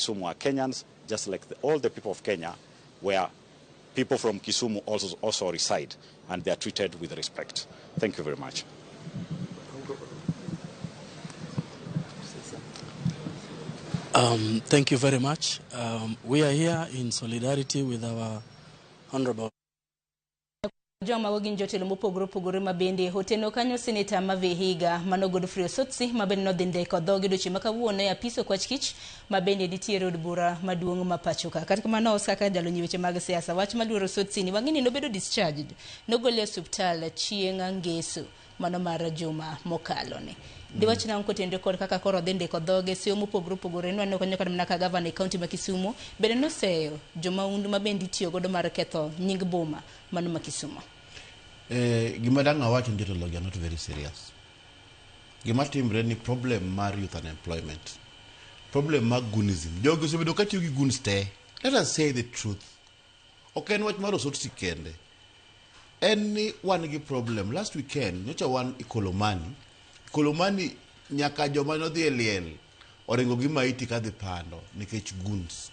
Kisumu are Kenyans, just like all the people of Kenya, where people from Kisumu also reside, and they are treated with respect. Thank you very much. Thank you very much. We are here in solidarity with our honorable Joma gin jotelo mopogore opogore ma bende oteno kanyo seneta ma Vihiga mano Godfrey Osotsi ma bende nodhi ndiko dhoge odiochieng' ma kawuono e apis okwach kich ma bende nitiere od bura maduong' ma pacho ka. Kata kamano Oscar kaka jalony e weche mag siasa wach maluoro Osotsi ni wang'e ni nobedo discharged nogole e osuptal chieng' ngeso mano mar juma mokalo ni. Diwach nang'o kotenore kod kaka koro odhi ndiko dhoge seyo mopogore opogore nwaneno kanyo kata mana ka gavana e kaunti ma Kisumu bende noseyo jomaundu ma bende itiyo godo mar ketho nying boma mano ma Kisumu. Gima dang' awach ni jotelo gi are not very serious. Gima timre ni problem mar youth unemployment, problem mar goonism. Jogi osebedo ka tiyo gi goons te. Let us say the truth. Ok en wach mar Osotsi kende. En ni wan gi problem. Last weekend, nyocha wan Ikolomani. Ikolomani nyaka joma nodhi e liel oringo gi maiti kadhi pando nikech goons.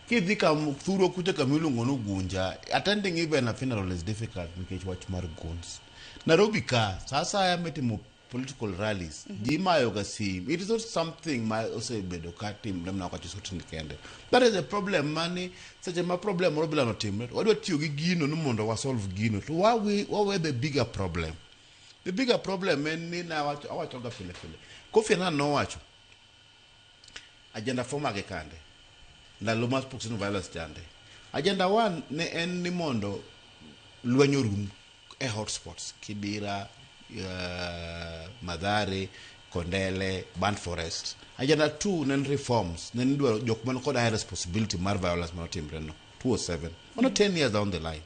Kidhi kam thurwa kucha kama iluongo ni Ugunja, attending even a funeral is difficult nikech wach mar goons. Nairobi ka, sa asaya mitimo political rallies, ji imayo ga sim. It is not something ma osebedo ka timre mana kwa Osotsi kende. That is a problem mani seche ma problem moro bilano timre, wadwa tiyo gi gino ni mondo wa solve gino. To wawe the bigger problem. The bigger problem en ni na awacho ga pile pile. Kofi Annan nowacho, agenda 4 mage kande, ndalo mar post violence chande. Agenda 1 ne en ni mondo lweny orum e hotspots, Kibera, Mathare, Kondele, Burnt Forest. Agenda 2 ne en reforms, ne en dwaro jok man kod high responsibility mar violence manotimre no, 207. Mano 10 years down the line.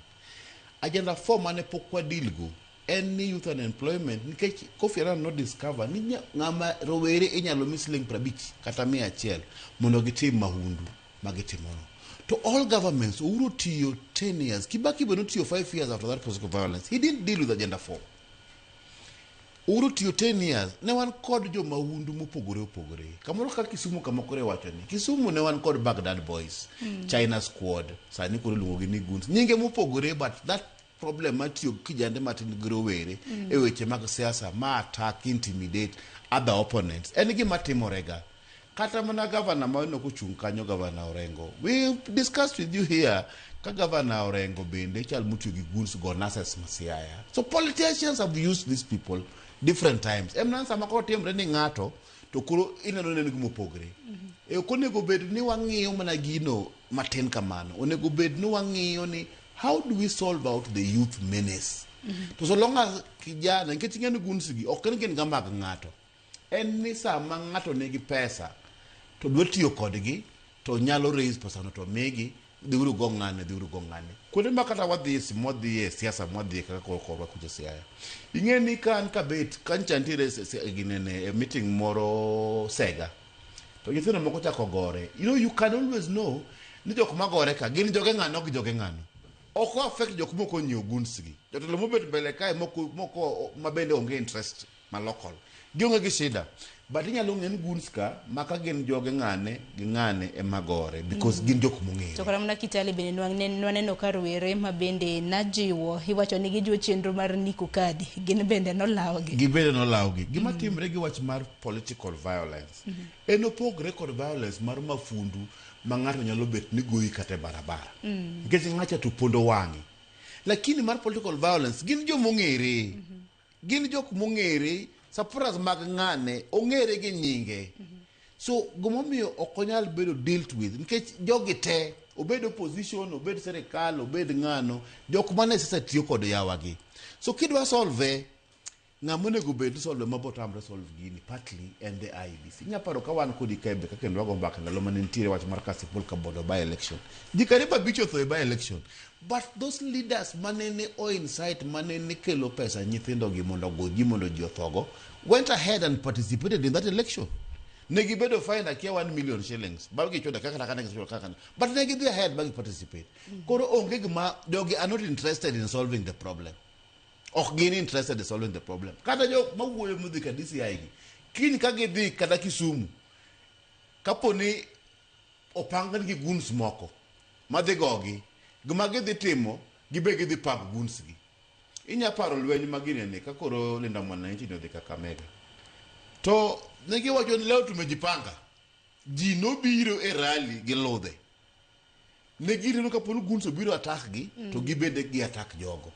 Agenda 4 mane pok wadeal go en ni youth unemployment, nikech Kofi Annan no discover ni ng'ama rowere inyalo mi siling 50 kata 100 mondo gitim mahundu magitimono. To all governments, Uhuru tiyo 10 years, Kibaki be notiyo 5 years after that political violence. He didn't deal with agenda 4. Uhuru tiyo 10 years, ne wan kod jomahundu mopogore opogore. Kamoro ka Kisumu kama koro iwacho ni, Kisumu ne wan kod Baghdad Boys, China Squad, sani koro iluongo gi ni goons. Nyinge mopogore, but that problem mar tiyo gi kijande matin gi rowere e weche mag siasa ma attack, intimidate other opponents en gima timorega. Kata mana governor ma nok ochung' kanyo, Governor Orengo, we discussed with you here ka Governor Orengo bende chal motiyo gi goons go nurses ma Siaya. So politicians have used these people different times. En mana sama koro timre ni ng'ato to koro ineno ni en gima opogre. Ok onego bed ni wang'iyo mana gino matin kamano. Onego bed ni wang'iyo ni how do we solve out the youth menace. To so long as kijana, nikech ing'e ni goons gi ok en gin ga mag ng'ato. En ni sama ng'ato nigi pesa to dwa tiyo kodgi to nyalo raise pesa no to migi dhiuru go ng'ane, dhiuru go ng'ane. Kuonde ma kata wadhiye mwadhiye siasa mwadhiye kaka koro korwa kucha Siaya. Ing'e ni ka an kabet kancha nitiere ginene e meeting moro Sega. To nyithindo moko chako gore. You know, you can always know ni jok magore ka gin joge ng'ano gi joge ng'ano. Ok o affect jok moko onyiewo goons gi. Jotelo mobet mbele kae moko mabende onge interest ma local. Gionge gi shida. But inyalo ng'e ni goons ka maka gin joge ng'ane gi ng'ane ema gore because gin jok mong'ere. To kata mana Kitale bende nwaneno ka rowere ma bende najiwo iwacho ni gijiwo chenro mar Niko Kadi gin bende nolawgi. Gin bende nolawgi. Gima timre gi wach mar political violence en opogre kod violence mar mafundu ma ng'ato nyalo bet ni goyi kata e barabara. Nikech ng'acha to pondo wang'e. Lakini mar political violence gin jomong'ere. Gin jok mong'ere, supporters mag ng'ane ong'ere gi nyinge. So gimomiyo ok onyal bedo dealt with nikech jogi te obed opposition, obed sirikal, obed ng'ano, jok mane siasa tiyo kod yawagi. So kidwa solve ng'ama onego bed ni solve mabotamre solve gini partly en the IEBC. Inya paro ka wan kodi kae be kaka wago mbaka ndalo mane nitiere wach mar Kasipul Kabondo by election. Ji karibu abich otho e by election. But those leaders manene o incite, manene kelo pesa nyithindo gi mondo ogo ji mondo ji othogo, went ahead and participated in that election. Ne gibedo fined akia 1 million shillings. Ba gichudo kaka kaka ne gichudo kaka. But ne gidhi ahead ba gi participate. Koro onge gima jogi are not interested in solving the problem. Ok gin interested in solving the problem. Kata jok mawuoyo modhi ka DCI gi, kiny ka gidhi kata Kisumu, kapo ni Opang gi goons moko madhi gogi. Gima gidhi timo, gibe gidhi pango goons gi. Inya paro lweny ma ginene ka koro Linda Mwananchi ni odhi Kakamega. To ne giwacho ni leo tumejipanga. Ji nobiro e rally gi ludhe. Ne girito kapo ni goons obiro attack gi, to gibende gi attack jogo.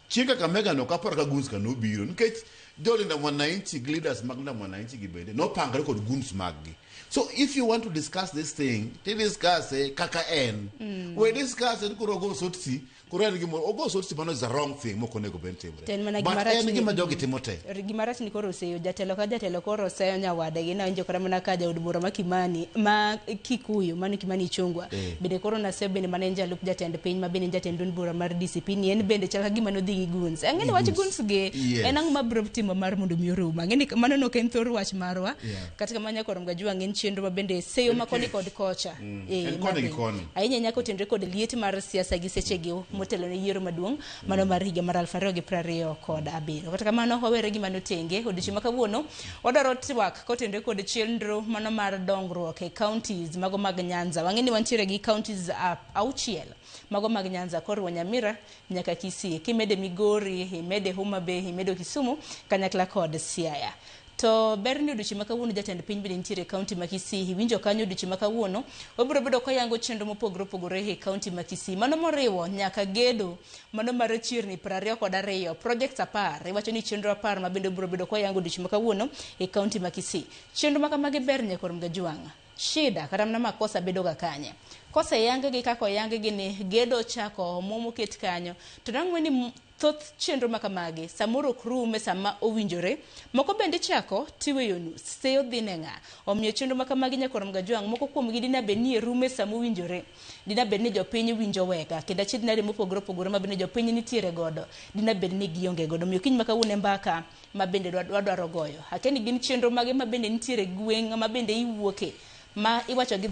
Chieng' Kakamega no ok apar ka goons ka nobiro nikech jo Linda Mwananchi gi leaders mag Linda Mwananchi gi bende nopangore kod goons mag gi. So if you want to discuss this thing, ti discuss e kaka en. We discuss en koro ogo Osotsi, koro en gimoro, ogo Osotsi mano is the wrong thing mok onego bed timre. To en mana But gima rach en ni- gima jogi timo te. Gima rach ni koro oseyo jatelo ka jatelo koro seyo nyawadgi nawinjo kata mana ka jaod bura ma Kimani ma Kikuyu mano Kimani Ichung'wa bende koro naseyo bende mane en jalup jatend piny ma bende en jatend duond bura mar DCP ni en bende chal ka gima nodhi gi goons. Ang'e ni wach goons gi en ang'o mabiro timo mar mondo mi orum. Ang'e ni mano nok en thor wach marwa. Kata kamano nyaka orom Gajwang' en chenro ma bende seyo ma koni kod kocha. En koni gi madhi. koni. Ahinya ahinya kotenore kod liet mar siasa gi sechegi motelo ne yiero maduong' mano mar higa mar 2027. Kata kamano wawere gi mano tenge odiochieng' ma kawuono wadwaro twak kotenore kod chenro mano mar dongruok e counties mago mag Nyanza. Wang'e ni wantiere gi counties auchiel mago mag Nyanza koriwo Nyamira nyaka Kisii, kimede Migori, imede Homa Bay, imedo Kisumu kanyakla kod Siaya. To ber ni odiochieng' ma kawuono jatend piny bende nitiere e kaunti ma Kisii. Iwinjo kanyo odiochieng' ma kawuono obiro bedo koyango chenro mopogore opogore e kaunti ma Kisii. Mano moriwo nyaka gedo mano mar chirni 22, projects 10. Iwacho ni chenro 10 ma bende obiro bedo koyango odiochieng' ma kawuono e kaunti ma Kisii. Chenro ma kamagi ber nyakor Mgajwang'. Shida kata mana makosa bedo ga kanye? Koseyang gi kaka oyang gi ni gedo ochako omuom oket kanyo to nang' ni thoth chenro ma kamagi samoro ok rum e sama owinjore. Moko bende ichako tiweyo nus, seyo dhi ne ng'a? Omiyo chenro ma kamagi nyakor Mgajwang' moko kuomgi dina bed ni rume e sama owinjore. Dina bed ni jopiny winjo wega kendo achiedh nade mopogore opogore ma bende jopiny nitiere godo dina bed ni gionge godo. Omiyo kiny ma kawuono e mbaka ma bende wadwaro goyo. Akia ni gin chenro mage ma bende nitiere gweng' ma bende iwuoke ma iwacho gi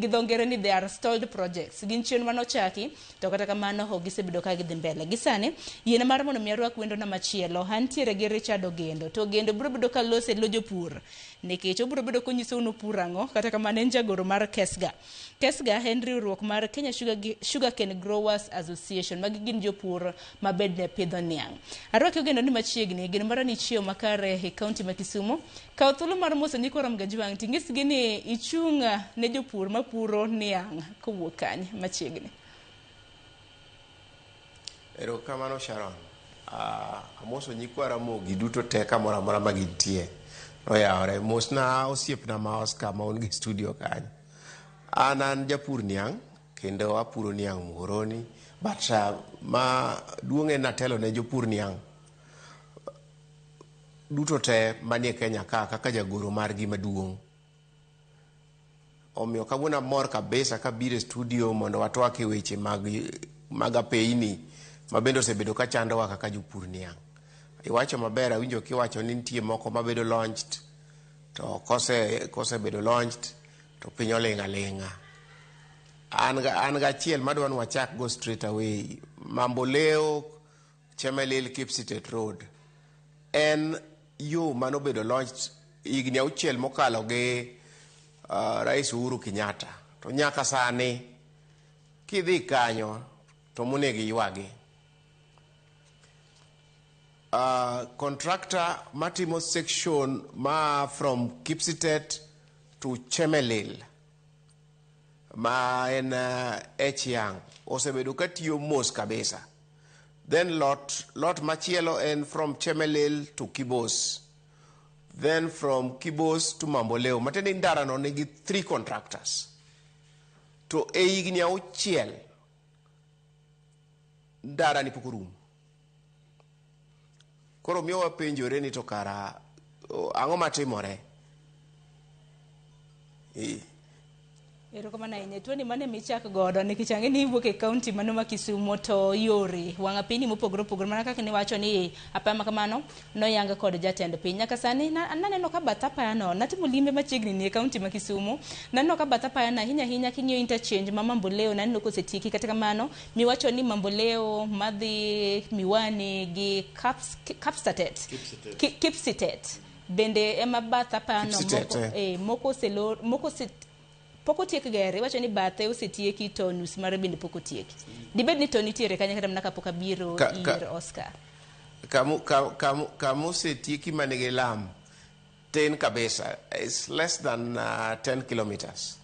dho ngere ni they are stalled projects. Gin chenro manochaki to kata kamano ok gisebedo ka gidhi mbele. Gi sani yiena mar mondo mi arwak wendona machielo antiere gi Richard Ogendo. To Ogendo biro bedo ka lose lo jopur nikech obiro bedo konyisou nopur ang'o kata kamano en jagoro mar KESGA. KESGA en riwruok mar Kenya Sugarcane Growers Association. Magi gin jopur ma bende pidho niang'. Arwaki Ogendo ni machiegni geno mara ni chiewo makare e kaunti ma Kisumu. Kaw thuolo mar moso nyikwa Ramgajwang' ting'isgi ni ichung' ne jopur mapuro niang' kowuok kanye machiegni. Erokamano Sharon. Amoso nyikwa Ramogi duto te kamoro amora ma gintie. Oyawore. Mosna osiepna ma Oscar ma un gi studio kanyo. An japur niang' kendo apuro niang' Muhoroni. But ma duong' en atelo ne jopur niang' duto te manie Kenya ka kaka jagoro margi maduong'. Omiyo kawuono amor kabisa kabiro e studio mondo watwak e weche mag apeini ma bende osebedo ka chandowa kaka jopur niang'. Iwacho maber, awinjo kiwacho ni nitie moko mabedo launched, to kosebedo launched to piny oling' aling'a. An gachiel madwa ni wachak go straight away. Mamboleo, Chemelil, Kipsitet Road. En yo manobedo launched higni 6 mokalo gi Rais Uhuru Kenyatta. To nyaka sani kidhi kanyo to monego iywagi. Contractor matimo section ma from Kipsitet to Chemelil ma en Echiang osebedo katiyo mos kabisa. Then lot machielo en from Chemelil to Kibos. Then from Kibos to Mamboleo. Matiende ni ndara no nigi 3 contractors. To e higni 6 ndara ni pok orumo. Koro miyo wapenjore ni to kara ang'o matimore? Erokamano ahinya. Tuoni mane michak godo nikech ang'e ni iwuok e kaunti mano ma Kisumu to yore wang' apini mopogore opogore mana kaka niwacho ni apaya ma kamano noyang kod jatend piny. Nyaka sani naneno ka bath apaya no natimo limbe machiegni ni e kaunti ma Kisumu. Naneno ka bath apaya no ahinya ahinya king'iyo interchange ma Mamboleo naneno kosetieki. Kata kamano miwacho ni Mamboleo madhi Miwani gi Kapsatet. Kipsitet. Bende ema bath apaya no moko oselor, moko Pok otiek gere, iwacho ni bathe osetieki to nus mare bende pok otieki. Dibed ni to nitiere kanyo kata mana kapok abiro ir Oscar. Kamosetieki manigi lam tin kabisa, it's less than 10 kilometers.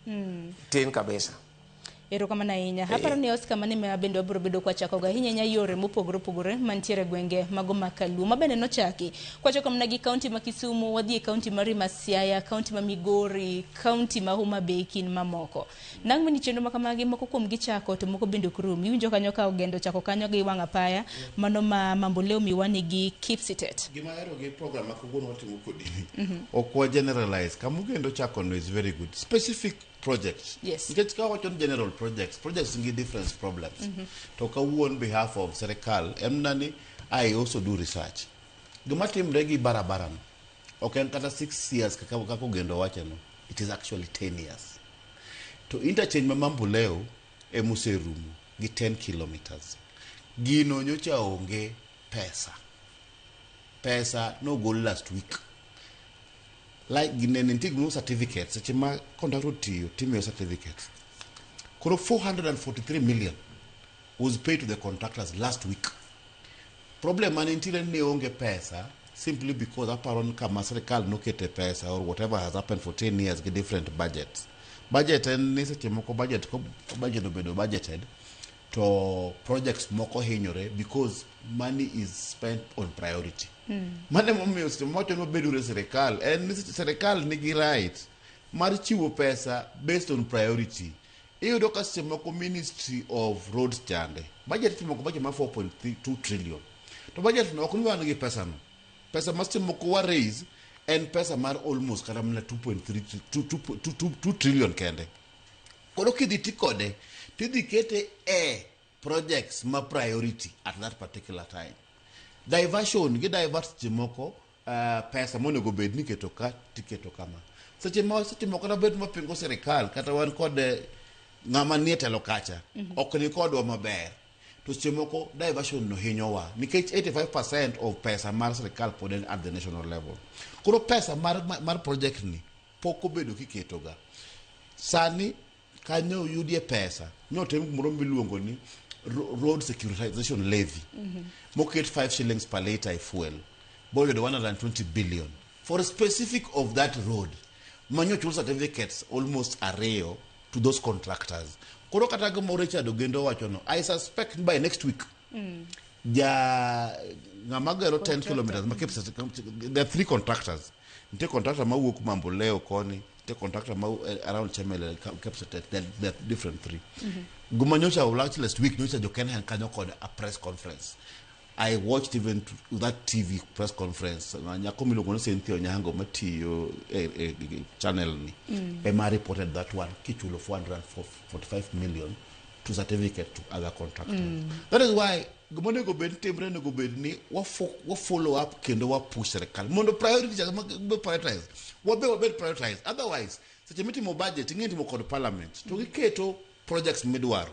Tin kabisa. Erokamano ahinya. Aparo ni Oscar mane ma bende wabiro bedo kwachako go ahinya ahinya yore mopogore opogore mantiere e gwenge mago ma Kaluo ma bende nochaki. Kwachako mana gi kaunti ma Kisumu, wadhi e kaunti mar Siaya, kaunti ma Migori, kaunti ma Homa Bay kin mamoko. Nang' ni chenro ma kamagi moko kuom gi chako to moko bende ok rum. Iwinjo kanyo ka Ogendo chako kanyo gi wang' apaya mano ma Mamboleo Miwani gi Kipsitet. Gima ahero gi program ma kawuono watimo kodi ok wa generalize. Kama Ogendo chako no is very good. Specific projects. Nikech ka wacho ni general projects, projects nigi different problems. To kawuon behalf of serikal, en ni I also do research. Gima timre gi barabara no, ok en kata 6 years kaka Ogendo wacho no, it is actually 10 years. To interchange ma Mamboleo emoserumo gi 10 kilometers. Gino nyocha onge pesa. Pesa nogol last week. Like ginene nitie gimoro certificate seche ma contractor otiyo timiyo certificate. Koro 443 million was paid to the contractors last week. Problem mane nitiere ni onge pesa simply because aparo ni kama sirikal nokete pesa or whatever has happened for 10 years gi different budgets. Budget en ni seche moko budget ko budget obedo budgeted to projects moko hinyore because money is spent on priority. Mano emomiyo seche moko wacho ni wabeduru e sirikal en ni sirikal nigi right mar chiwo pesa based on priority. Iyudo ka seche moko Ministry of Roads chande. Budget itimo budget mar 4.2 trillion. To budget no ok ni wan gi pesa no. Pesa ma seche moko wa raise en pesa mar almost kata mana 2.3 2 trillion kende. Koro kidhi ti kode, tidhi kete e projects ma priority at that particular time. Diversion, gi divert seche moko pesa monego bed ni iketo ka tiketo kama. Seche moko kata bed mapingo sirikal kata wan kod ng'ama nie telo kacha ok ni kodwa maber. To seche moko diversion no hinyowa nikech 85% of pesa mar sirikal pod en at the national level. Koro pesa mar project ni pok obedo kiketo ga. Sani kanyo oyudie pesa notim gimoro miluongo ni road securitization levy moket 5 shillings per litre e fuel boyudo 120 billion for a specific of that road manyochul certificates almost ariyo to those contractors. Koro kata gima Richard Ogendo wacho no, I suspect by next week ja ng'ama gero 10 kilometers ma Kipsat, there are 3 contractors. Nitie contractor mawuok Mamboleo koni, nitie contractor ma around Chemelil, Kipsatet, there are different 3. Guma nyocha last week nyocha jo Kenyan kanyo kod a press conference. I watched even that TV press conference. Nyako miluongo ni Cynthia Onyango matiyo e channel ni. Ema reported that one kichulo 445 million to certificate to other contractors. That is why gima onego bed timre onego bed ni wa follow up kendo wa push sirikal mondo priority prioritize. Wabe wabed prioritize. Otherwise seche mitimo budget ing'e timo kod parliament to giketo projects midwaro.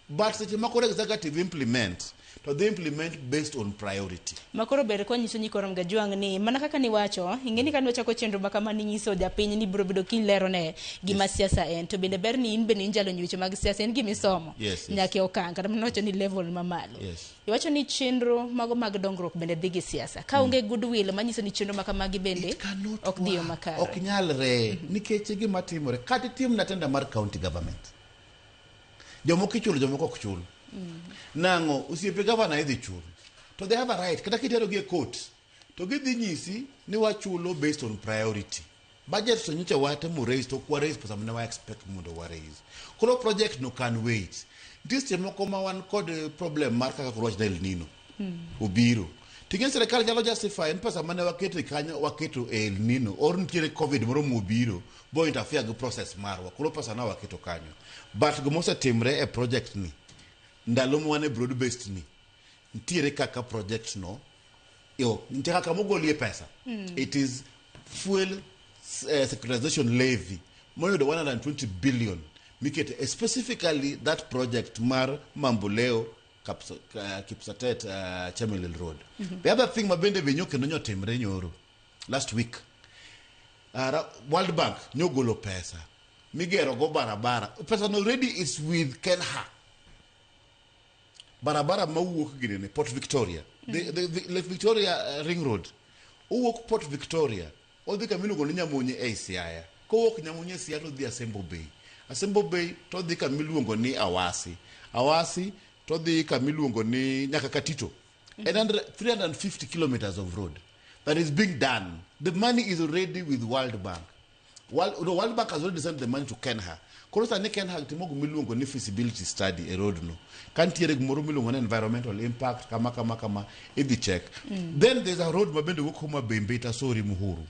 But seche moko executive implement to they implement based on priority. Makoro ber kwa nyiso nyikoro Mgajwang' ni mana kaka niwacho ing'e ni kane wachako chenro ma kama ninyiso japiny ni biro bedo kilero ne gima siasa en to bende ber ni in bende injalo weche mag siasa en gima isomo nyaka e okang' kata mana wacho ni level mamalo. Iwacho ni chenro mago mag dongruok bende dhi gi siasa ka onge goodwill manyiso ni chenro ma kamagi bende ok dhi yo makare. Ok nyalre nikech gima timore kata itim na tender mar county government. Jomoko ichulo jomoko ok chul. Nang'o osiepe gavana idhi chul to they have a right kata kitero gi e court to gidhi nyisi ni wachulo based on priority. Budget to nyocha watemo raise to ok wa raise pesa mane wa expect mondo wa raise. Koro project no can wait. Nitie seche moko ma wan kod problem mar kaka koro wach El Nino obiro. Ting'e sirikal nyalo justify ni pesa mane waketo kanyo waketo e El Nino or nitiere COVID moro mobiro bo interfere gi process marwa. Koro pesa na waketo kanyo. But gima osetimre e project ni ndalo ma wan e broad based ni nitiere kaka project no yo nitie kaka mogolie pesa. It is fuel securitization levy moyudo 120 billion mikete specifically that project mar Mamboleo Kipsatet Chemelil Road. The other thing mabende be nyo kendo nyotimre nyoro last week. World Bank nyogolo pesa migero go barabara. Pesa no already is with Kenha. Barabara mawuok ginene Port Victoria, the Lake Victoria Ring Road owuok Port Victoria, odhi kama iluongo ni Nyamonye ei Siaya. Kowuok Nyamonye e Siaya to odhi Asembo Bay, Asembo Bay to odhi kama iluongo ni Awasi, Awasi to odhi kama iluongo ni nyaka Katito. En 350 kilometers of road that is being done. The money is already with World Bank. World, no, World Bank has already sent the money to Kenha. Koro sani Kenha timo gimiluongo ni feasibility study e road no. Ka nitiere gimoro miluongo ni environmental impact, kama kama kama idhi check. Then there's a road mabende wuok Homa Bay, Mbita, Sori, Muhuru.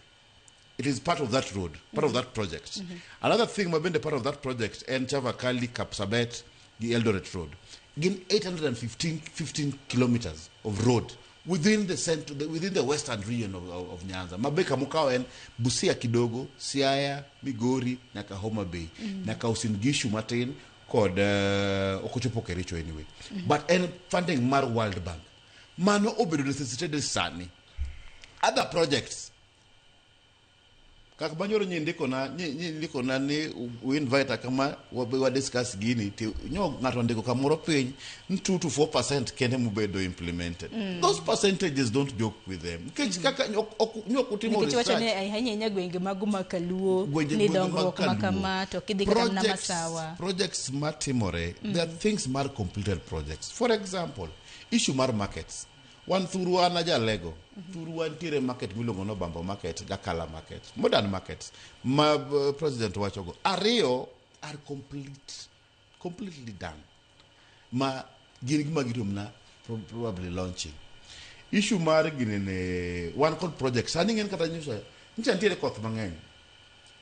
It is part of that road, part of that project. Another thing mabende part of that project en Chavakali, Kapsabet gi Eldoret Road. Gin 815 15 kilometers of road within the center, within the western region of Nyanza. Mabe kamukawo en Busia kidogo, Siaya, Migori, nyaka Homa Bay, nyaka Uasin Gishu matin kod ok ochopo Kericho anyway. But en funding mar World Bank. Mano obedo necessitated sani. Other projects kaka manyoro nyi ndikona ni u invite kama wa discuss gini ti nyo ng'ato ondiko kamoro piny ni 2 to 4% kende mobedo implemented. Those percentages, don't joke with them, nikech kaka nyo ok utimo Nikech wacho ni research. Ahinya ahinya gwenge mago ma Kaluo ni Gwenge mag dongruok ma Kaluo. kama to kidhi kata mana Masawa. Projects matimore, there are things mar completed projects. For example, issue mar markets. Wan thuru, an ajalego thuru, wantiere market miluongo ni Bambo Market, Gakala Market, modern markets ma president wachogo ariyo are complete, completely done, ma gin gima girom probably launching. Issue mar ginene, wan kod project sani ng'en kata nyocha nyicha nitiere koth mang'eny,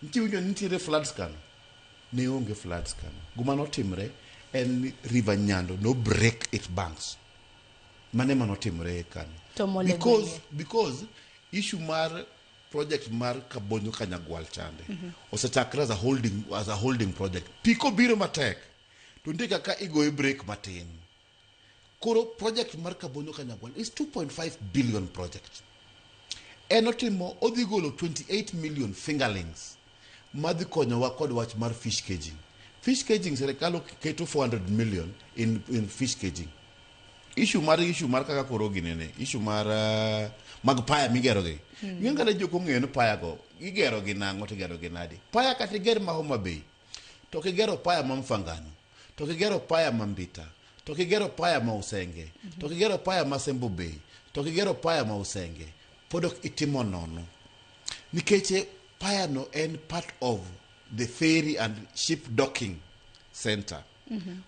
nitie winjo ni nitiere floods kano ne onge floods kano. Gima notimre en ni River Nyando no break its banks. Mano ema notimre kano. To mole Because gwenge. Because issue mar project mar Kabonyo Kanyagwal chande osechakre as a holding project. Pi kobiro matek to nitie kaka igoye break matin. Koro project mar Kabonyo Kanyagwal is 2.5 billion project. En otimo odhi golo 28 million fingerlings madhi konyowa kod wach mar fish caging. Fish caging, sirikal oketo 400 million in fish caging. Issue mar kaka koro ginene issue mar mag paya migero gi mm. Kata jok ong'eyo ni paya go igero gi nang'o to igero gi nadi. Paya kata iger ma Homa Bay to kigero paya ma Mfangano, to kigero paya ma Mbita, to kigero paya ma Usenge, to kigero paya ma Sembo Bay, to kigero paya ma Usenge, pod ok itimo nono, nikech paya no en part of the ferry and ship docking center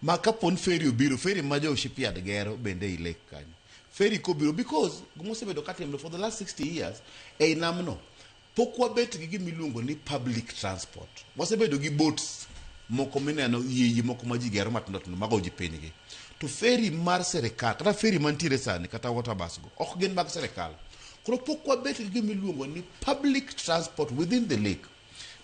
ma kapon ferry obiro, ferry ma jo shipyard gero bende ei lake kanyo. Ferry kobiro, because gimosebedo katimre for the last 60 years ei namno, pok wabet gi gimiluongo ni public transport. Wasebedo gi boats moko mineno, yie moko ma ji gero matindo tindo mago ji pinygi, to ferry mar sirikal kata ferry mantiere sani kata water bus go ok gin mag sirikal. Koro pok wabet gi gimiluongo ni public transport within the lake,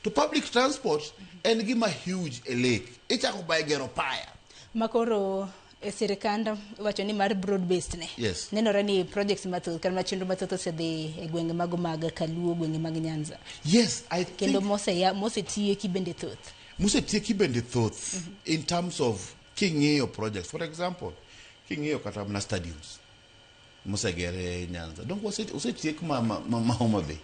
to public transport en gima huge e lake. Ichako by gero paya. Makoro e sirikand wacho ni mar broad based ne nenore ni projects mathoth kata mana chenro mathoth osedhi e gwenge mago mag Kaluo, gwenge mag Nyanza. Yes, I Kendo think mosetieki bende thoth. Mosetieki bende thoth in terms of king'iyo projects. For example, king'iyo kata mana stadiums moseger e Nyanza, donk osetiek ma Homa Bay.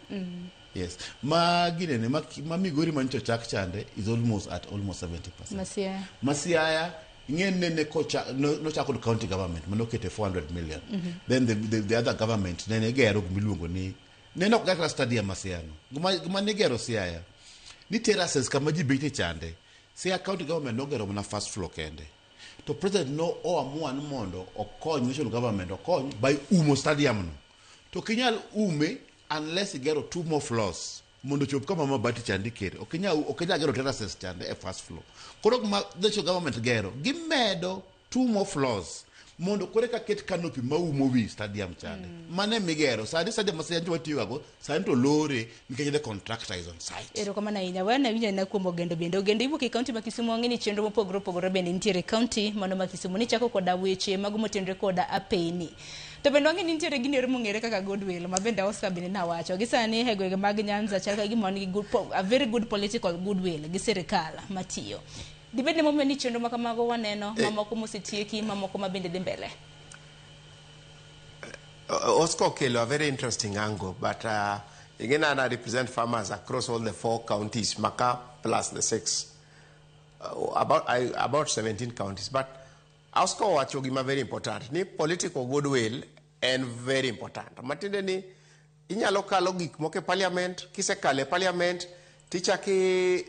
Yes, ma ginene ma Migori manyocha ochak chande is almost at almost 70%. Masia. Ma Siaya ing'e nene kocha nochako kod county government manokete 400 million. Then the other government nene gero gimiluongo ni nene ok ger kata stadium ma Siaya no. Gima nigero Siaya ni terraces kama ji bete chande. Siaya county government nogero mana first floor kende, to president no oamua ni mondo okony national government, okony by umo stadium no, to ok inyal ume unless igero two more floors mondo ochop kama mabati chande ikete. Ok inyal gero terraces chande e first floor. Koro gima national government gero, gimedo two more floors mondo koro eka ket canopy maumo wi stadium chande. Mano emigero sani. Stadium ma Siaya watiyogago sani to lore nikech the contractor is on site. Erokamano ahinya. Wana winjo ahinya kuom Ogendo. Bende Ogendo iwuok e kaunti ma Kisumu. Wang'e ni chenro mopogore opogore bende nitiere e kaunti mano ma Kisumu. Nichako koda weche mago motenore koda apeni to To bende wang'e ni nitiere gino ero mong'ere kaka goodwill ma bende Oscar bende nawacho. Gi sani e gwenge mag Nyanza chal ka gima wan gi good, a very good political goodwill gi sirikal matiyo. Dibed ni momiyo ni chenro ma kamago waneno mamoko mosetieki mamoko ma bende dhi mbele. Oscar okelo a very interesting angle, but again, I represent farmers across all the four counties, Maka plus the six, about 17 counties. But Oscar owacho gima very important, ni political goodwill en very important. Matiende ni inyalo kalo gik moko e parliament, kisekalo e parliament, tichaki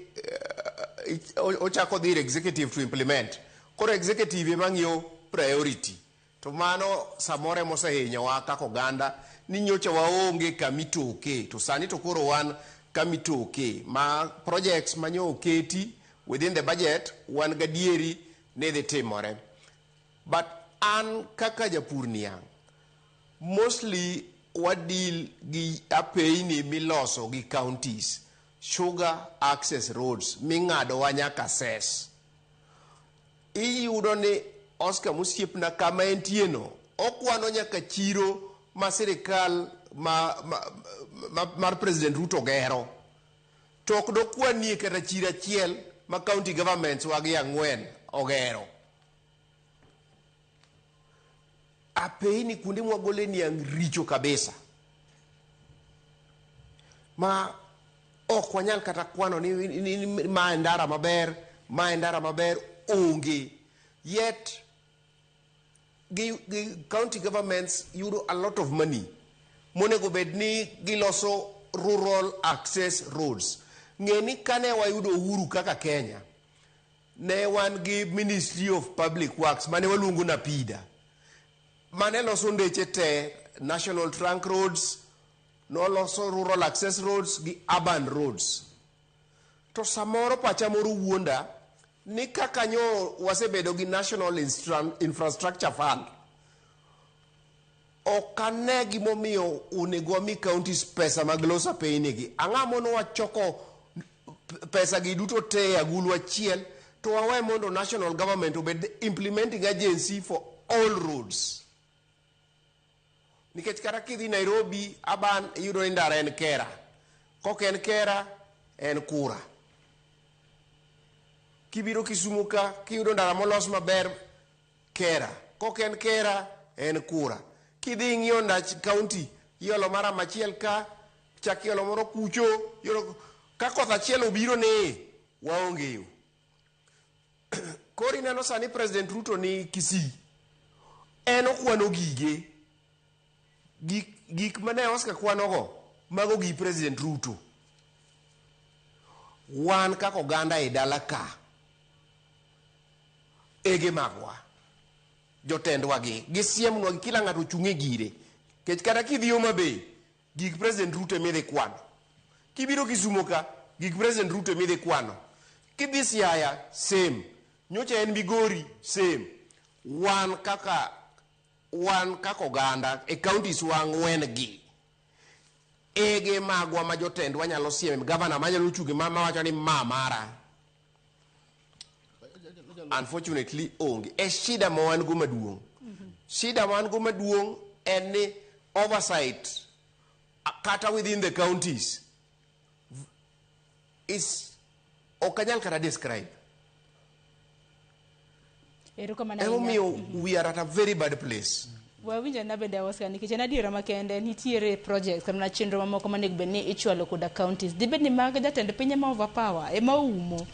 ochako dhi ir executive to implement. Koro executive ema ng'iyo priority. To mano samoro ema osehinyowa kaka oganda ni nyocha waonge kamitoke to sani to koro wan kamitoke ma projects manyo oketi within the budget wan gadieri ni dhi timore. But an kaka japur niang' mostly wadeal gi apeyni miloso gi counties, sugar access roads ming'adowa nyaka ses. Iyudo ni Oscar mosiepna kama entie no okwano nyaka chiro ma sirikal ma mar President Ruto gero to ok dokwanie kata chiro achiel ma county governments wagi ang'wen ogero. Apeyni kuonde mwagole niang' richo kabisa ma ok wanyal kata kwano ni ma en ndara maber, ma en ndara maber onge. Yet gi county governments yudo a lot of money monego bed ni giloso rural access roads. Ng'e ni kane wayudo uhuru kaka Kenya, ne wan gi Ministry of Public Works mane waluongo NAPIDA mane loso ndeche te, national trunk roads, noloso rural access roads gi urban roads. To samoro pacha moro wuonda ni kaka nyo wasebedo gi National Infrastructure Fund, ok ane gimomiyo onego wami counties pesa mag loso apeyni gi. Ang'o mono wachoko pesa gi duto te e agulu achiel to wawe mondo national government obed the implementing agency for all roads? Nikech kata kidhi Nairobi aban iyudo ni ndara en kera, kok en kera en kura. Kibiro Kisumu ka kiyudo ndara molos maber kera, kok en kera en kura. Kidhi ing'iyo ndach county iolo mara machiel ka chak iolo moro kucho iolo, ka koth achiel obiro ni waonge yo. Koro ineno sani President Ruto ni Kisii, en okwano gige gik mane Oscar kwanogo mago gi President Ruto. Wan kaka oganda e dala ka ege magwa jotendwa gi gisiemnwa gi kila ng'ato ochung' e gire kech kata kidhi Homa Bay gik President Ruto emidhi kwano, kibiro Kisumo ka gik President Ruto emidhi kwano, kidhi Siaya same, nyocha en Migori same. Wan kaka oganda e counties wa ang'wen gi ege magwa ma jotendwa nyalo sieme gavana manyalo chunge mawacho ni ma mara unfortunately onge. E shida ma wan go maduong', shida ma wan go maduong' en ni oversight kata within the counties is ok anyal kata describe. Erokamano ahinya. Emomiyo we are at a very bad place. Wawinjo na bende Oscar nikech en adiera makende nitiere projects kata mana chenro mamoko monego bed ni ichwalo koda counties. Dibed ni mag jatend piny ema overpower ema oumo,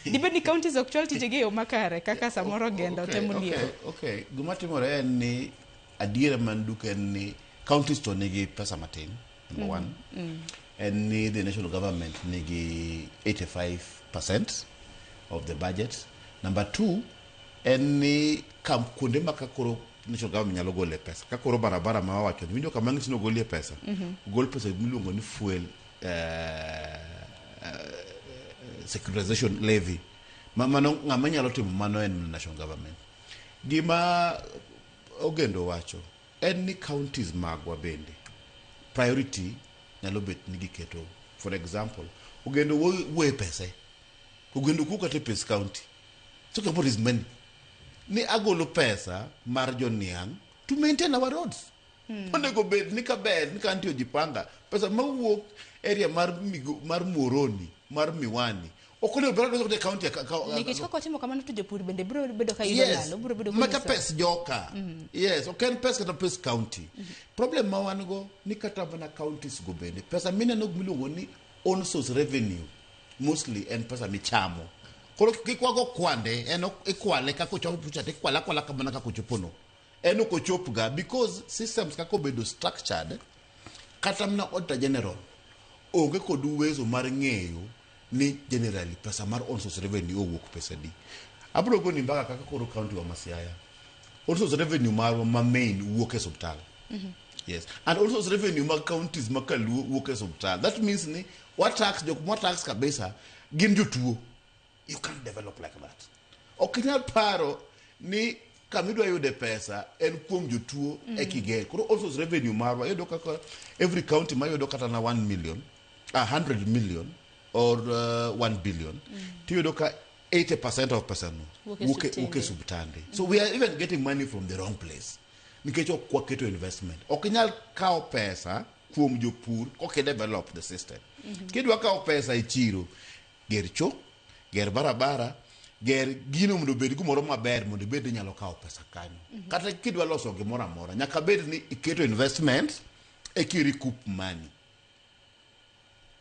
dibed ni counties ok chwal tijegi e yo makare kaka samoro gendo temo liero? Okay. Gima timore en ni adiera man duk en ni counties to nigi pesa matin. Number one en ni the national government nigi 85% of the budget. Number two en ni kam kuonde ma ka koro national government nyalo gole pesa ka koro barabara ma wawacho ni winjo kama ng'is ni ogolie pesa, ogol pesa miluongo ni fuel securitization levy ma mano ng'ama nyalo timo mano en national government. Gima ogendo wacho en ni counties magwa bende priority nyalo bet ni giketo. For example, ogendo wuoye pesa ogendo kuo kata e pes county. Talk about his money ni agolo pesa mar joniang' to maintain our roads. Onego bed ni kaber ni county ojipanga pesa mawuok area mar Migo, mar Muhoroni, mar Miwani ok onego bed ni county Nikech kaka otimo kamano to jopur bende biro bedo ka yudo lal, obiro bedo macha konyiso. pes joka. Yes, ok en pes kata pes county. Problem ma wan go ni kata mana counties go bende pesa mineno miluongo ni own source revenue mostly en pesa michamo. Koro kik wago kwande, en ok ikwale kaka ochopo cha, ikwale akwala kamano kaka ochopono. En ok ochopga because systems kaka obedo structured, kata mana auditor general onge kod uwezo mar ng'eyo ni generally pesa mar own source revenue owuok pesa di. Abiro goni mbaka kaka koro county wa ma Siaya. Own source revenue marwa ma main wuok e osiptal. Yes. And own source revenue mag counties ma kaluo wuok e osiptal. That means ni wa tax jok ma tax kabisa gin jotuo. You can't develop like that. Ok inyal paro ni kama idwa yude pesa en kuom jotuo e kiger. Koro own source revenue marwa iyudo kaka every county mayudo kata na 1 million, 100 million or 1 billion, tiyudo ka 80% of pesa no wuok e wuok e osiptende. Wuok e osiptande. So we are even getting money from the wrong place. Nikech ok waketo investment. Ok inyal kawo pesa kuom jopur kok develop the system. Kidwa kawo pesa e chiro, ger cho, ger barabara, ger gino mondo obed gimoro maber mondo ibed ni inyalo kawo pesa kanyo. Kata kidwa loso gimoro amora, nyaka bed ni iketo investment e ki recoup money.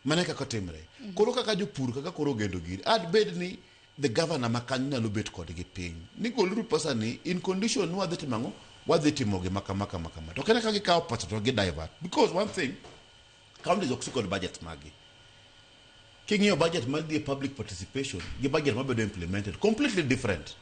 Mano e kaka timre. Koro kaka jopur kaka koro ogendo gini, ad bed ni the governor ma kanyo nyalo bet kodgi piny. Ni goluru pesa ni in condition ni wadhi timo ang'o? Wadhi timo gima kama kama kama. To kene ka gikawo pesa to gi divert. Because one thing, counties ok si kod budget maggi. King'iyo budget mar dhi e public participation gi budget mabedo implemented completely different.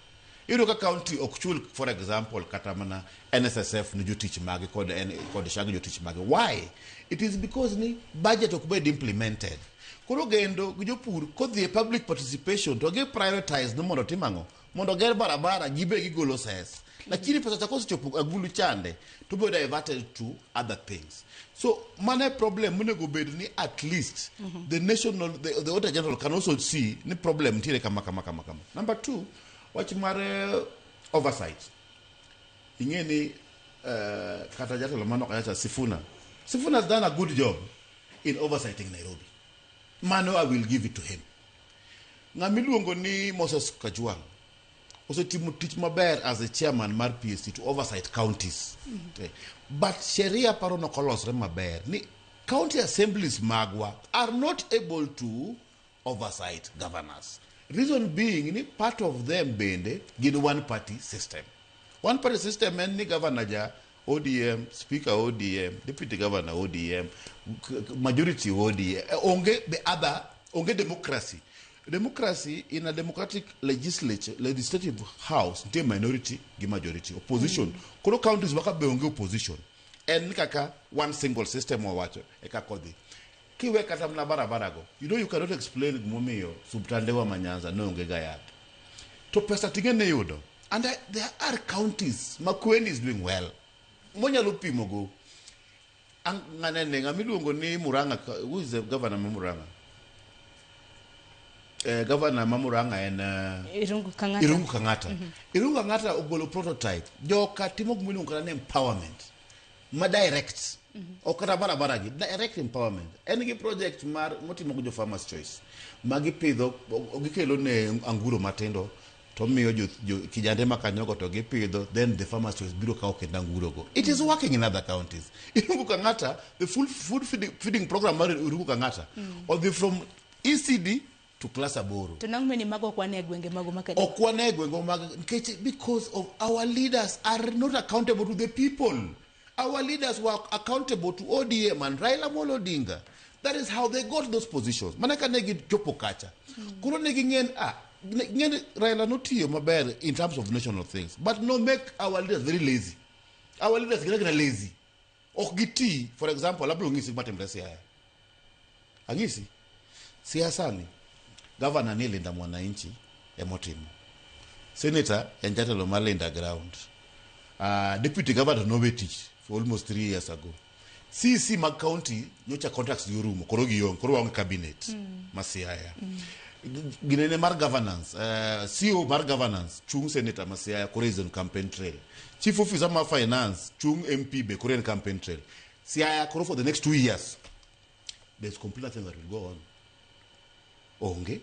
Iyudo ka county ok chul, for example, kata mana NSSF ne jotich mage kod kod SHA gi jotich mage. Why? It is because ni budget ok bed implemented. Koro gendo gi jopur kodhi e public participation to gi prioritize ni mondo tim ang'o? Mondo ger barabara gibe gigolo ses. Lakini pesa cha kosechopo agulu chande to bedo diverted to other things. So mano e problem monego bed ni at least the national the auditor general can also see ni problem nitiere kama kama kama kama. Number two, wach mar oversight. Ing'e ni kata jatelo mano kacha Sifuna. Sifuna has done a good job in oversighting Nairobi. Mano I will give it to him. Ng'ama iluongo ni Moses Kajwang' osetimo tich maber as a chairman mar PSC to oversight counties. But sheria paro nok olosre maber ni county assemblies magwa are not able to oversight governors. Reason being ni part of them bende gin one party system. One party system en ni governor ja ODM, speaker ODM, deputy governor ODM, majority ODM. Onge the other, onge democracy. Democracy in a democratic legislature, legislative house, nitie minority gi majority, opposition. Koro counties waka be onge opposition. En kaka one single system wawacho e kaka odhi. Kiwe kata mana barabara go, you know you cannot explain gimomiyo subtandewa ma Nyanza ne onge ga yath. To pesa ting'e ne yudo. And there are counties Makueni is doing well. Monyalo pimo go. Ng'anene ng'ama iluongo ni Murang'a, who is the governor ma Murang'a? Governor ma Murang'a en Irungu Kang'ata. Irungu Kang'ata. Irungu Kang'ata ogolo prototype. Joka timo gima iluongo kata ni empowerment. Ma direct. Ok kata barabara gi, direct empowerment. En gi project mar motimo gi jo Farmers Choice. Ma gipidho, gikelo ne anguro matindo to miyo jo kijande ma kanyogo to gipidho, then the Farmers Choice biro kawo kendo anguro go. It is working in other counties. Irungu Kang'ata, the full food feeding program mar Irungu Kang'ata, odhi from ECD to class aboro. To nang'o ni mago ok wane e gwenge mago ma Kenya? Ok wane e gwenge mag nikech because of our leaders are not accountable to the people. Our leaders were accountable to ODM and Raila Amolo Odinga. That is how they got those positions. Mana ka ne gichopo kacha. Koro ne ging'en, ng'en Raila notiyo maber in terms of national things, but no make our leaders very lazy. Our leaders gina gina lazy. Ok giti, for example, abiro ng'isi gima timre Siaya. Ang'isi, siasa ni, governor ni Linda Mwananchi emotimo. Senator en jatelo mar Linda Ground. Deputy governor nowe tich for almost 3 years ago. CC mag county nyocha contracts gi orumo, koro gionge, koro waonge cabinet ma Siaya. Ginene mar governance, CEO mar governance chung senator ma Siaya koro is on campaign trail. Chief officer mar finance chung MP be koro en campaign trail. Siaya koro for the next 2 years there's complete nothing that will go on. Onge.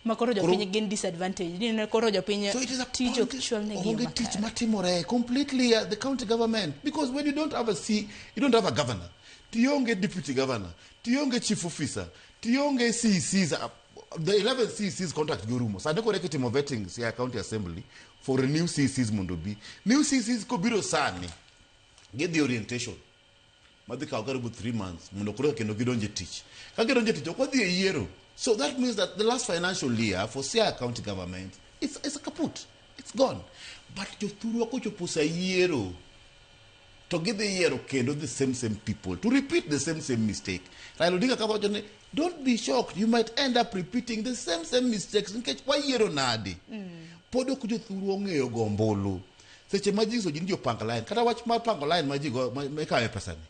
Ma koro jopiny gin disadvantage ni koro jopiny So it is a tij ok chwal negi onge tich matimore completely the county government, because when you don't have a C, you don't have a governor, tionge deputy governor, tionge chief officer, tionge CECs, the 11 CECs contract gi orumo. Sani koro eka itimo vetting Siaya County Assembly for new CECs mondo bi. New CECs kobiro sani gidhi orientation madhi kawo karibu 3 months mondo koro kendo gidonje tich. Ka gidonje tich ok wadhi e yiero. So that means that the last financial year for Siaya County government, it's a kaput, it's gone. But jothurwa kochopo sa yiero to gidhi yiero kendo the same same people to repeat the same same mistake. Raila Odinga kaka wacho ni, don't be shocked, you might end up repeating the same same mistakes nikech wayiero nadi. Pod ok jothurwa ong'eyo go ombulu. Seche ma ji nyiso ji ni jopang line, kata wach mar pango line ma ji go ma ikawe pesa ni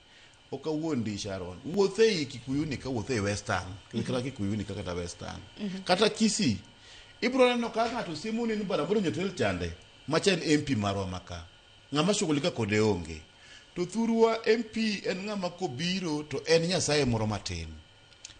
ok awuondi. Sharon, wuothe ei Kikuyuni ka, wuothe ei Western kata Kikuyuni ka, kata Western kata Kisii, ibiro neno ka ng'ato siemo ni bana biro nyotel chande macha en MP marwa maka ng'ama shughulika kode onge. To thurwa MP en ng'ama kobiro to en nyasaye moro matin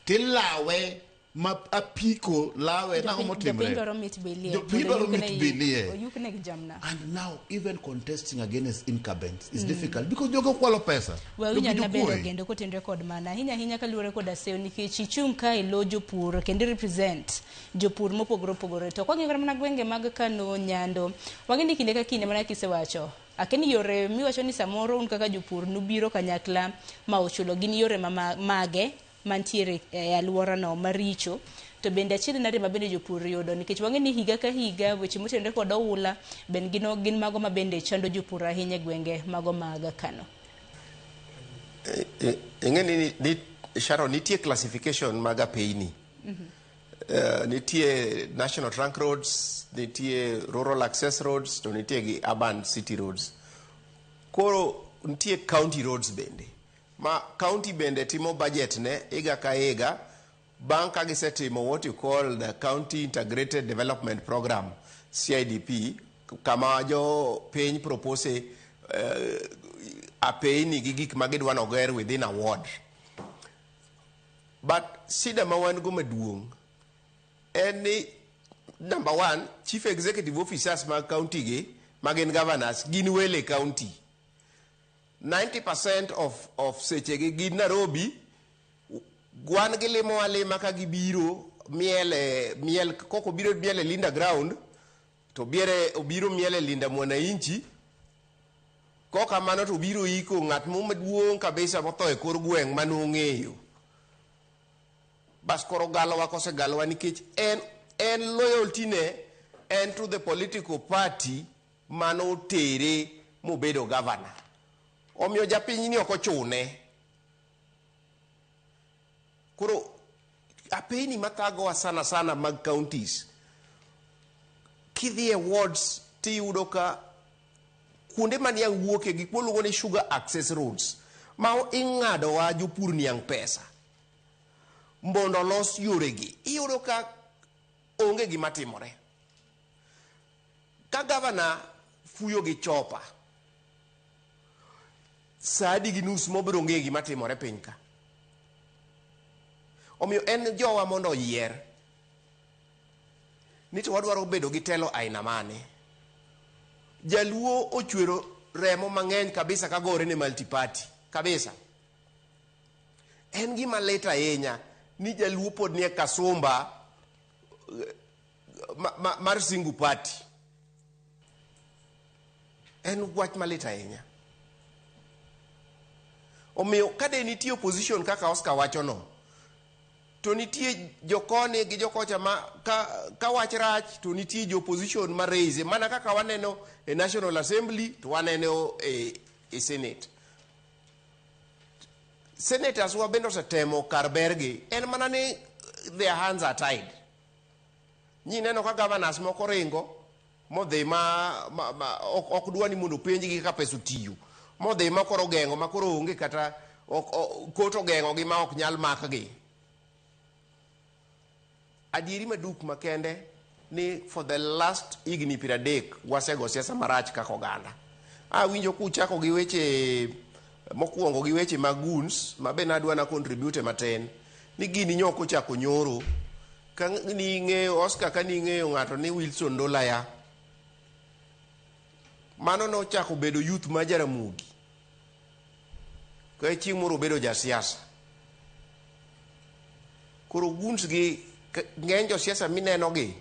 tilawe ma apiko lawe nang'o Jopiny motimre. Dwaro mit bilie. Jopiny dwaro mit bilie. Oyukne gi jamna. And now even contesting against incumbents is difficult because jogo kwalo pesa. We Jogi unyal bedo jokuoye. Kendo kotenre kod mana ahinya ahinya kaluwore kod aseyo nikech ichung' ka ilo jopur kendo represent jopur mopogore opogore. To kwang'iyo kata mana gwenge mag Kano, Nyando, wang'e ni kinde ka kinde mana kisewacho akeni yore miwacho ni samoro un kaka jopur nubiro kanyakla ma uchulo gin yore ma mage mantiere e alworano maricho. To bende achiel nade ma bende jopur yudo, nikech wang'e ni higa ka higa weche motenore kod oula ben gin, gin mago ma bende chando jopur ahinya e gwenge mago mag Kano. Ing'e ni Sharon, nitie classification mag apeyni. Nitie national trunk roads, nitie rural access roads, to nitie gi urban city roads. Koro nitie county roads bende ma county bende timo budget ne higa ka higa bang' ka gisetimo what you call the County Integrated Development Program, CIDP, kama jo piny propose apeyni gi gik ma gidwa noger within a ward. But shida ma wan go maduong' en ni, number one, chief executive officers mag county gi ma gin governors gin wele county. 90% of sechegi gin Nairobi. Wan gilimo alima ka gibiro miel e miel koko biro miel e Linda Ground to biere obiro miel e Linda Mwananchi. Kokamano to biro iko ng'at mo maduong' kabisa motho e kor gweng' manong'eyo. Bas koro galowa kosegalowa nikech en loyalty ne en to the political party manotere mobedo governor. Omiyo japiny ni ok ochune. Koro apeyni mathagowa sana sana mag counties, kidhi e wards tiyudo ka kuonde ma niang' wuoke, gik moluongo ni sugar access roads ma ing'adowa jopur niang' pesa mondo olos yoregi, iyudo ka onge gima timore. Ka gavana fuyo gi chopa sa adi gi nus mobiro ng'e gima timore piny ka. Omiyo en jowa mondo oyier ni to wadwaro bedo gi telo aina mane. Jaluo ochwero remo mang'eny kabisa kagore ne multiparty kabisa. En gima lit ahinya ni jaluo pod nie kasumba mar single party. En wach malit ahinya. Omiyo ka de nitie opposition kaka Oscar wachono, to nitie jokoni gi jokocha ma ka wach rach to nitie jo opposition ma raise mana kaka waneno e National Assembly to waneno e Senate. Senators wa bende osetemo kar bergi, en mana ni their hands are tied. Nyineno ka governors moko ringo modhi ma ok dwa ni mondo penjgi kaka pesa otiyo, modhi ma koro geng'o ma koro onge kata ok, kot ogeng'ogi ma ok nyal makgi. Adieri maduk makende ni for the last higni 30 wasego siasa marach kaka oganda. Awinjo kuchako gi weche mokwongo gi weche mag goons ma be nadwa na contribute matin ni gini nyok ochako nyoro ka ning'eyo Oscar ka ning'eyo ng'ato ni Wilson Ndulaya mano nochako bedo youth ma Jaramogi ka chieng' moro obedo jasiasa. Koro goons gi ng'eny josiasa mineno gi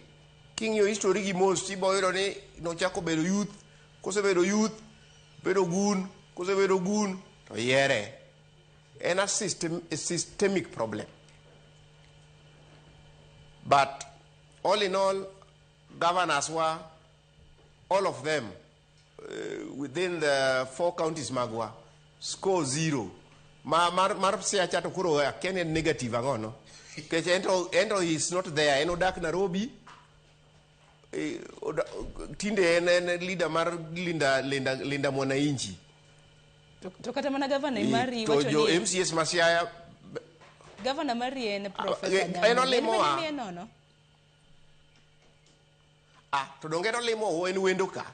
king'iyo history gi mos tibo yudo ni nochako bedo youth, kosebedo youth bedo goon, kosebedo goon to yiere. En a systemic problem. But all in all, governors were, all of them, within the 4 counties magwa, score 0. Ma mar siacha to koro akia ni en negative ang'o no? Nikech ento he is not there, en odak Nairobi. Tinde en leader mar Linda Mwananchi. To kata mana governor mari to wacho jo ni MCS ma Siaya, governor mari en Professor en Nyambe. olimo En wa. bende nono. To donge en olimo en wendo ka.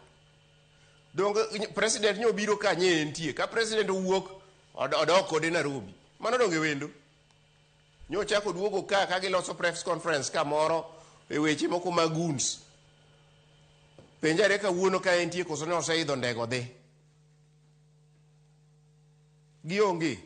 Donge president nyo biro ka nye entie. Ka president owuok odok kode Nairobi. Mano donge wendo. Nyo chako duogo ka giloso press conference kamoro e weche moko mag goons. Penjare kawuono ka entie koso ne oseidho ndege odhi. Gionge.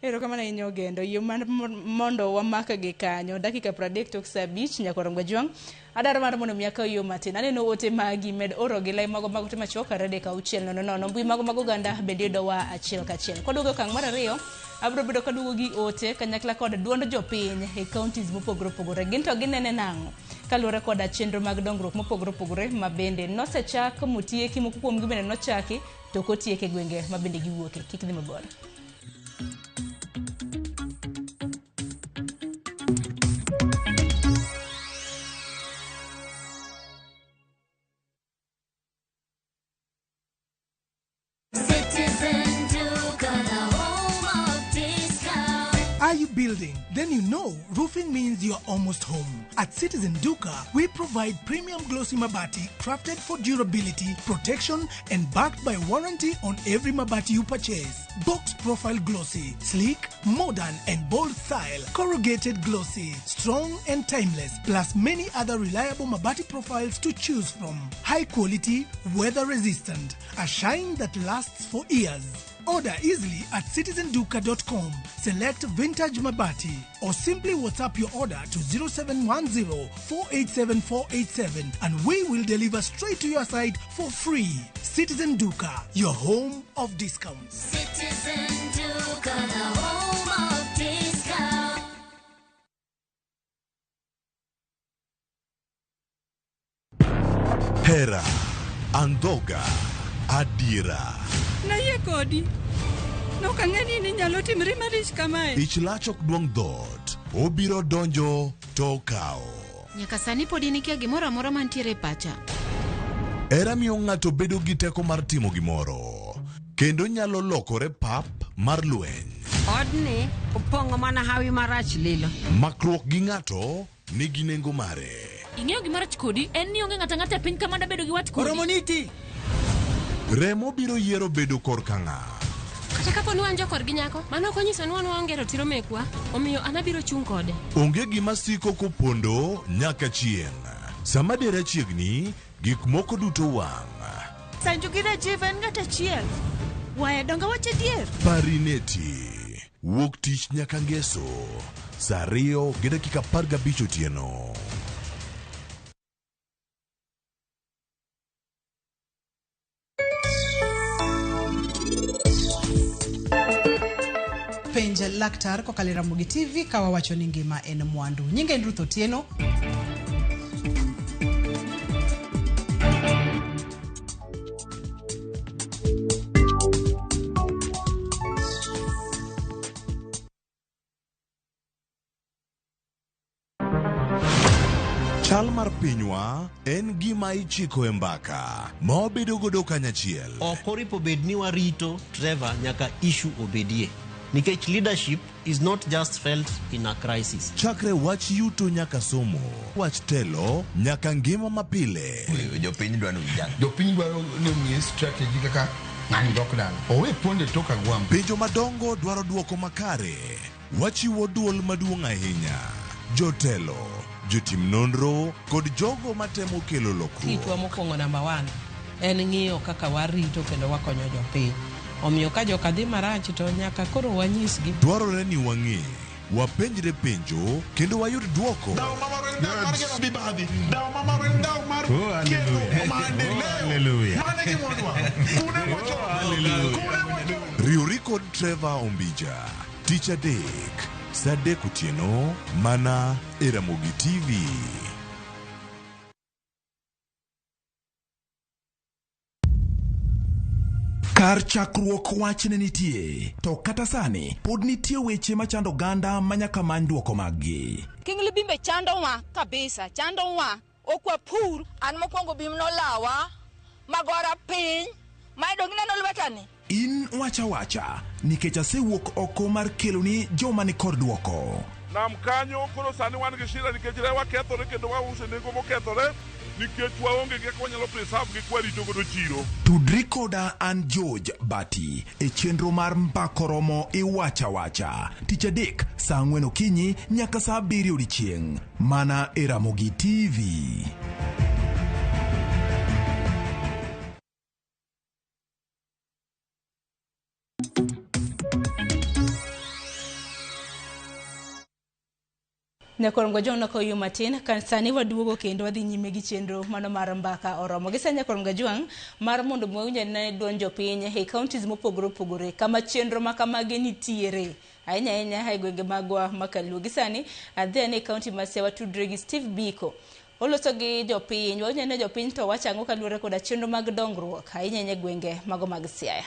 Erokamano ahinya Ogendo. Yie mondo wamak gi kanyo. Dakika 30 tok saa 5 nyaka Orongo Jwang'. Adwaro mar mondo mi akaw yo matin. Aneno ote magi med oro gi lai mago mag ote machuok 2 3 6 0 0. Mbui mago mag oganda bende yudowa achiel kachiel. Kwaduogo e okang' mar 2, abiro bedo kaduogo gi ote kanyakla kod duond jopiny e counties mopogore opogore. Gin to ginene nang'o? Kaluwore koda chenro mag dongruok mopogore opogore ma bende nosechak motieki, moko kuomgi bende nochaki to ok otiek e gwenge ma bende giwuoke. Kik dhi mabor. Are you building? Then you know roofing means you're almost home. At Citizen Duka, we provide premium glossy mabati crafted for durability, protection, and backed by warranty on every mabati you purchase. Box profile glossy, sleek, modern, and bold style. Corrugated glossy, strong and timeless, plus many other reliable mabati profiles to choose from. High quality, weather resistant, a shine that lasts for years. Order easily at citizenduka.com. Select Vintage Mabati or simply WhatsApp your order to 0710 487 487 and we will deliver straight to your site for free. Citizen Duka, your home of discounts. Citizen Duka, the home of discounts. Hera, Andhoga, Adira. Nayie kodi. Nok ang'e ni inyalo timri malich kamae. Ich lach ok duong' dhoot. Obiro donjo to okawo. Nyaka sani pod in ikia gimoro amora mantiere e pacha. Hera miyo ng'ato bedo gi teko mar timo gimoro. Kendo nyalo lokore pap mar lweny. Odni opong'o mana hawi marach lilo. Makruok gi ng'ato nigi nengo mare. Ing'eyo gima rach kodi en ni onge ng'ato ang'ata e piny ka manda bedo gi wat kodi. Oromo niti. Remo biro yiero bedo korka ng'a. Kata kapo ni wan jokorgi nyako, mano ok onyiso ni wan waonge ratiro mekwa, omiyo an abiro chung' kode. Onge gima siko kopondo nyaka chieng'. Sama dera chiegni, gik moko duto wang'. Sanju gi Rajiv en ng'at achiel. Waya donge wach adier? Parineti. Wuok tich nyaka ngeso. Saa 2:15 otieno. Penj laktar kokalo e Ramogi TV ka wawacho ni ngima en mwandu. Nyinga en Ruth Otieno. Chal mar pinywa en gima ichiko e mbaka ma wabedo godo kanyachiel. Ok oripo bed ni warito Trevor nyaka issue obedie. Nikech leadership is not just felt in a crisis. Chakre wach yuto nyaka somo, wach telo nyaka ngima mapile. Jopiny dwaro ni ujang. Jopiny dwaro ni omiye strategy kaka ng'ani dok dala. Owe ponde tok agwambo. Penjo madongo dwaro duoko makare. Wachiwo duol maduong' ahinya. Jotelo, jotim nonro kod jogo matemo kelo lokruok. Tichwa mokwongo namba 1 en ng'iyo kaka warito kendo wakonyo jopiny. Omiyo ka joka dhi marach to nyaka koro wanyisgi. Dwarore ni wang'e, wapenjre penjo kendo wayud duoko. Riwri kod Trevor Ombija tich adek saa 3 otieno mana e Ramogi TV. Kar chakruok wach ne nitie, to kata sani pod nitie weche machando oganda ma nyaka many duoko maggi. King Libimbe chandowa kabisa, chandowa. Ok wapur. An mokwongo bim nolawa, magora piny, ma dong ineno lwetani. In wacha wacha, nikech asewuok oko mar keloni joma ni kod duoko. Nam kanyo koro sani wan gi shida nikech rewa kethore kendo wauso e nengo mokethore nikech waonge gi kaka wanyalo preserve gi kwarito godo chiro. Tudri koda an George Bati e chenro mar Mbako Romo Iwacha Wacha tich adek saa 4 okinyi nyaka saa 7 odiechieng' mana e Ramogi TV. Nyakwar Mgajwang' nokoyo matin kan sani waduogo kendo wadhi nyime gi chenro mano mar mbaka oromo. Gi sani Nyakwar Mgajwang' mar mondo mwawinj ane duond jopiny e counties mopogore opogore kama chenro ma kamagi nitiere ahinya ahinya e gwenge magwa ma Kaluo. Gi sani adhi ane e county ma Siaya watudre gi Steve Biko. Oloso gi jopiny, wawinj ane jopiny to wacho ang'o kaluwore koda chenro mag dongruok ahinya ahinya e gwenge mago mag Siaya.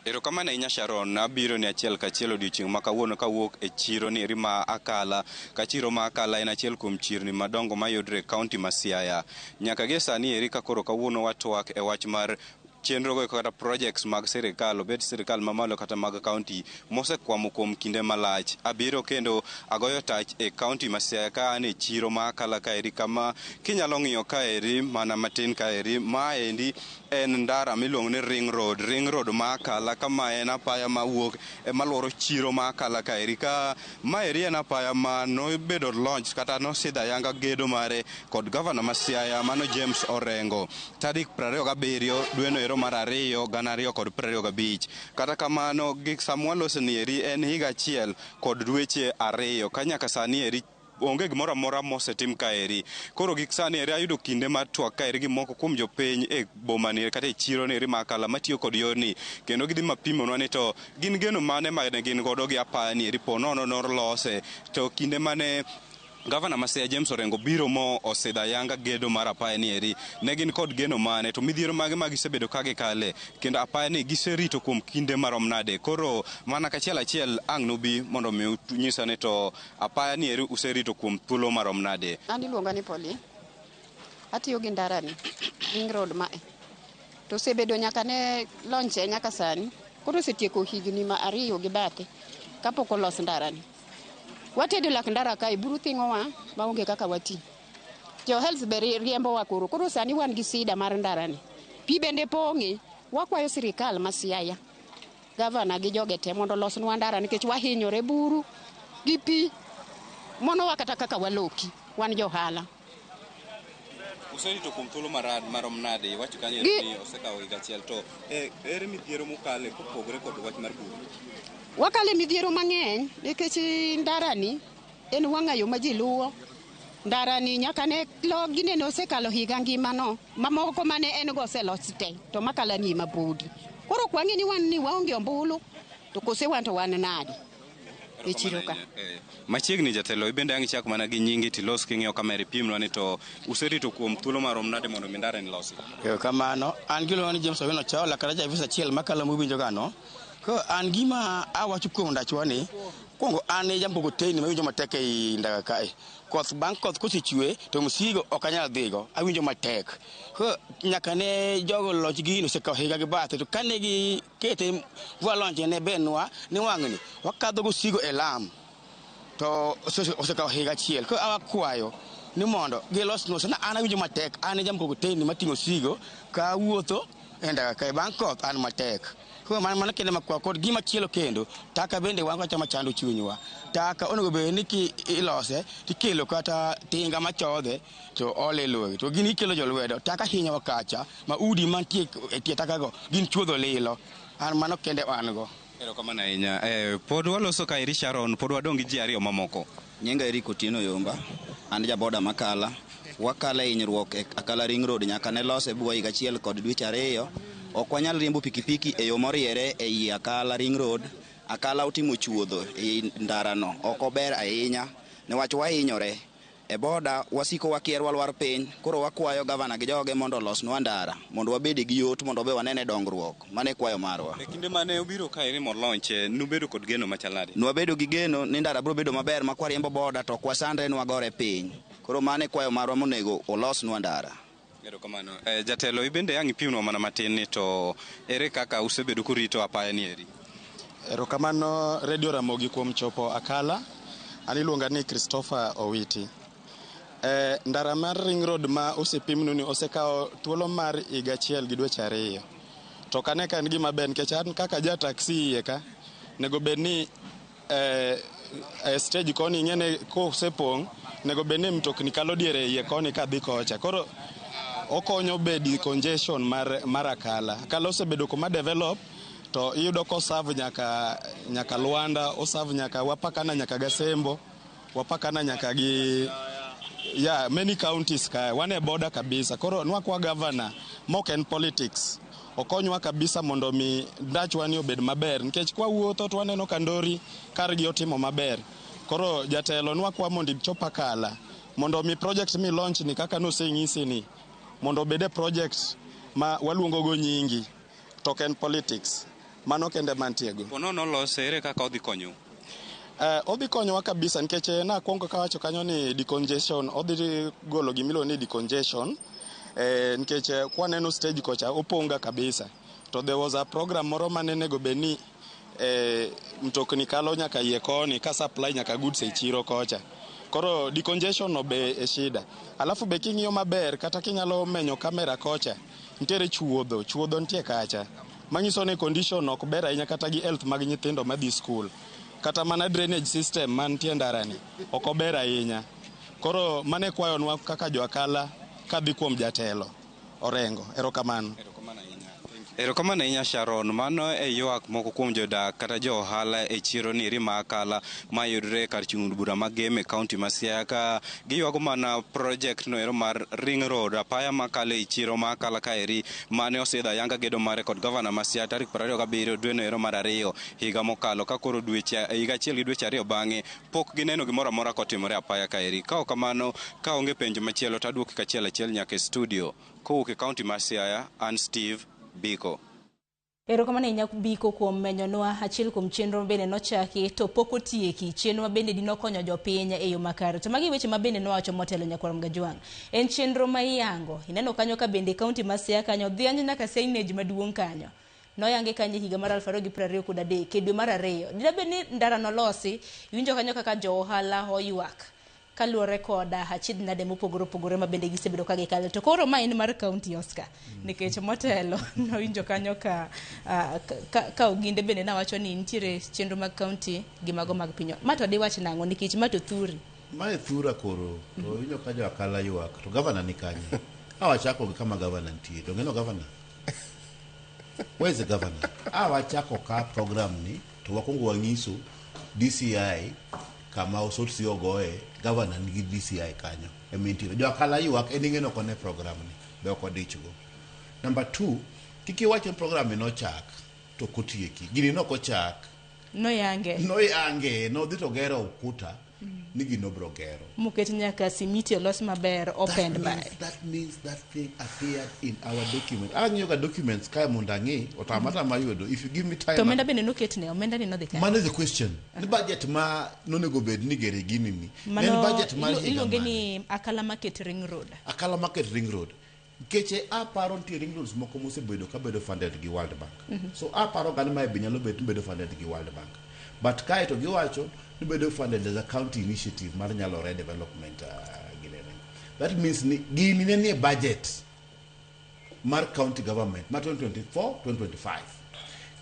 Erokamano ahinya Sharon, abiro ni achiel kachiel odiochieng' ma kawuono kawuok e chiro ni eri ma Akala. Ka chiro ma Akala en achiel kuom chirni madongo mayudre e kaunti ma Siaya. Nyaka gie sani eri ka koro kawuono watwak e wach mar chenro go kata projects mag sirikal, obed sirikal mamalo kata mag kaunti mosekwamo kuom kinde malach. Abiro kendo agoyo tach e kaunti ma Siaya ka an e chiro ma Akala kaeri kama kinyalo ng'iyo kaeri mana matin kaeri maendi en ndara miluongo ni Ring Road. Ring Road ma Akala kama en apaya mawuok maluoro chiro ma Akala kaeri ka maeri en apaya ma nobedo launch kata nosidho ayanga gedo mare kod gavana ma Siaya mano James Orengo tarik 27 dweno ero mar 2 2025. Kata kamano gik samwalose ni eri en higa achiel kod dweche 2 ka nyaka sani eri onge gimoro amora mosetim kaeri. Koro gik sani eri ayudo kinde mar twak kaeri gi moko kuom jopiny e boma ni kata e chiro ni eri ma Akala matiyo kod yorni kendo gidhi mapimonwa ni to gin geno mane mane gin godo gi apaya ni eri po nono nolose to kinde mane Gavana ma Siaya James Orengo biro mo osidho ayanga gedo mar apaya ni eri ne gin kod geno mane to midhiero mage ma gisebedo ka gikale kendo apaya ni giserito kuom kinde marom nade. Koro mana kachiel achiel ang' nubi mondo mi unyisa ni to apaya ni eri userito kuom thuolo marom nade. An iluonga ni Pauline. Atiyo gi ndara ni, Ring Road mae. To osebedo nyaka ne launch nyaka sani. Koro osetieko higni ma 2 gi bathe kapok olos ndara ni. Watedo lak ndara kae, buru thing'owa maonge kaka wati. Jo health be riembowa koro. Koro sani wan gi sida mar ndara ni. Pi bende pong'e. Wakwayo sirikal ma Siaya, gavana gi joge te mondo olosnwa ndara nikech wahinyore buru gi pi. Monowa kata kaka waloki, wan johala. Userito kuom thuolo marom nade? Iwacho kanyo ni osekawo higa achiel to ere midhiero mukale kopogore kod wach mar buru? Wakale midhiero mang'eny nikech ndarani en wang'ayo ma ji luwo. Ndarani nyaka ne ginene osekalo higa ngimano, mamoko mane en go oselos te, to makala ni ema podi. Koro ok wang'e ni wan ni waonge ombulu, to kose wan to wan nade e chiro ka. Machiegni jatelo, ibende ang' ichak mana gi nyingi tilos king'iyo kamera ipimnwa ni to userito kuom thuolo marom nade mondo mi ndara ni losi? Erokamano, an giluonga ni James Owino Chaola kata ja afisa achiel makalo muwinjo gano. Ko an gima awacho kuom ndachwa ni, kuongo an e jamkokoteni mawinjo matek ei ndara kae. Koth bang' koth kosechwe to msigo ok anyal dhigo, awinjo matek. Koro nyaka ne jogo loch gino osekawo higa gi bathe to kane gikete bwa lonche ne benwa ni wang'ni wakadho gosigo e lam to osekawo higa achiel. Koro awakwayo ni mondo gilosnwa sana an awinjo matek an e ja mkokoteni mating'o osigo ka awuotho e ndara kae bang' koth an matek. Koro mano kende makwa kod gima chielo kendo taka bende wan kocha machando chunywa. Taka onego bed ni ki ilose tikelo kata tinga machodhe to ole lowo to gini ikelo jolwedo taka hinyowa kacha ma udi mantie e tie taka go gin chuodho lilo. An mano kende an go. Erokamano ahinya. Pod waloso kaeri Sharon, pod wadong' gi ji ariyo mamoko. Nyinga Eric Otieno Yomba, an jaboda makala. Wakalo e hinyruok e Akala Ring Road nyaka ne lose bwa higa achiel kod dweche ariyo. Ok wanyal riembo pikipiki e yo moriere ei Akala Ring Road. Akala otimo chuodho e ndarano, ok ober ahinya niwach wahinyore. E boda wasiko wakier walwar piny, koro wakwayo gavana gi joge mondo olosnwa ndara mondo wabed gi yot mondo be wanene dongruok. Mano e kwayo marwa. E kinde mane obiro kaeri molonche, nubedo kod geno machal nade? Nwabedo gi geno ni ndara biro bedo maber ma kwariembo boda to ok wasandre ni wagore piny. Koro mano e kwayo marwa monego olosnwa ndara. Erokamano. Jatelo, ibende ang' ipimnwa mana matin ni to ere kaka usebedo kurito apaya ni eri? Erokamano Radio Ramogi kuom chopo Akala. An iluonga ni Christopher Owiti. Ndara mar Ring Road ma osepimnu ni osekawo thuolo mar higa achiel gi dweche ariyo. To ok ane ka en gima ber nikech an kaka ja taxi iye ka, nego bed ni e stage koni ing'e ni kosepong' nego bed ni mtokni kalo diere iye koni kadhi kocha. Koro okonyo bedi congestion mar Akala. Akala osebedo kuma develop to iyudo koserve nyaka Luanda, oserve nyaka wapakana nyaka Gasembo, wapakana nyaka gi yeah, many counties kae. Wan e border kabisa. Koro nwakwa governor mok en politics. Okonywa kabisa mondo mi ndachwa ni obed maber nikech kwa wuotho to waneno ka Ndori kargi otimo maber. Koro jatelo nwakwa mondo ichop Akala mondo mi project mi launch ni kaka noseng'isi ni mondo obed e project ma waluongo go nyingi to ok en politics. Mano kende mantie go. Ponono olose, ere kaka odhi konyou? Odhi konyowa kabisa nikech nakwongo kawacho kanyo ni decongestion odhi golo gimiluongo ni decongestion nikech kwaneno stage kocha opong' ga kabisa to there was a program moro mane onego bed ni mtokni kalo nyaka iye koni ka supply nyaka goods e chiro kocha. Koro decongestion no be e shida. Alafu be king'iyo maber kata kinyalo menyo kamera kocha nitiere chuodho, chuodho nitie kacha manyiso ni condition ok ber ahinya kata gi health mag nyithindo madhi school. Kata mana drainage system mantie ndara ni ok ober ahinya. Koro mano e kwayonwa kaka jo Akala kadhi kuom jatelo Orengo. Erokamano. Erokamano ahinya Sharon. Mano e ywak moko kuom jodak kata jo ohala e chiro ni eri ma Akala mayudore kar chung' od bura ma Gem e kaunti ma Siaya ka giywago mana project no ero mar Ring Road apaya makalo e chiro ma Akala kaeri mane osidho ayanga gedo mare kod gavana ma Siaya tarik 27 dwe no ero mar ariyo higa mokalo ka koro dweche higa achiel gi dweche ariyo bang'e pok gineno gimoro amora kotimore apaya kaeri. Ka ok kamano ka onge penjo machielo to aduoki kachiel achiel nyaka e studio. Kowuok e kaunti ma Siaya, an Steve Biko. Erokamano ahinya Biko kuom menyonwa achiel kuom chenro bende nochaki to pok otieki chenro ma bende dinokonyo jopiny e yo makare. To magi weche ma bende nowacho motelo nyakwar Mgajwang'. En chenro ma iyango. Ineno kanyo ka bende kaunti ma Siaya kanyo dhiany nyaka signage maduong' kanyo. Noyange kanyo e higa mar 2023 e dwe mar ariyo. Dine ni ndara nolosi, iwinjo kanyo kaka jo ohala oywak kaluwore kod achiedh nade mopogore opogore ma bende gisebedo ka gikale. To koro ma en mar kaunti Oscar nikech motelo nowinjo kanyo ka Oginde bende nawacho ni nitiere chenro mag kaunti gi mago mag piny. Ma to diwach nang'o nikech ma to thuri. Mae thura koro to winjo ka jo Akala ywak to gavana ni kanye? Awachako gi kama gavana nitie. To ng'eno gavana? Where is the governor? Awachako ka program ni to wakwongo wang'iso DCI kama Osotsi ogoye gavana nigi DCI kanyo emintiere. Jo Akala ywak en ing'eno ok one program ni be ok odichgo. Number 2, kik iwach ni program ni nochak to ok otieki. Gini nok ochak. Noyange. Noyange, nodhi to gero ukuta. Ni gino bro gero. Moket nyaka simiti olos maber opened That by. means that thing appeared in our document. Ang'iyo ga documents kae mondo ang'i, otama tama yudo. If you give me time. To omenda bende noketne, omenda ni nodhi kanye? Mano is the question. Ni budget ma nonego bed ni gere gini ni. Ne en Mano budget mar higa iluonge mane? ni Akala Market Ring Road. Akala Market Ring Road. Nikech aparo nitie ring roads moko mosebedo kabedo funded gi World Bank. So aparo ga ni mae be nyalo bet ni bedo funded gi World Bank. But kae to giwacho ni bedo funded as a county initiative mar nyalore development ginene. That means ni gini ne nie budget mar county government ma 2024-2025.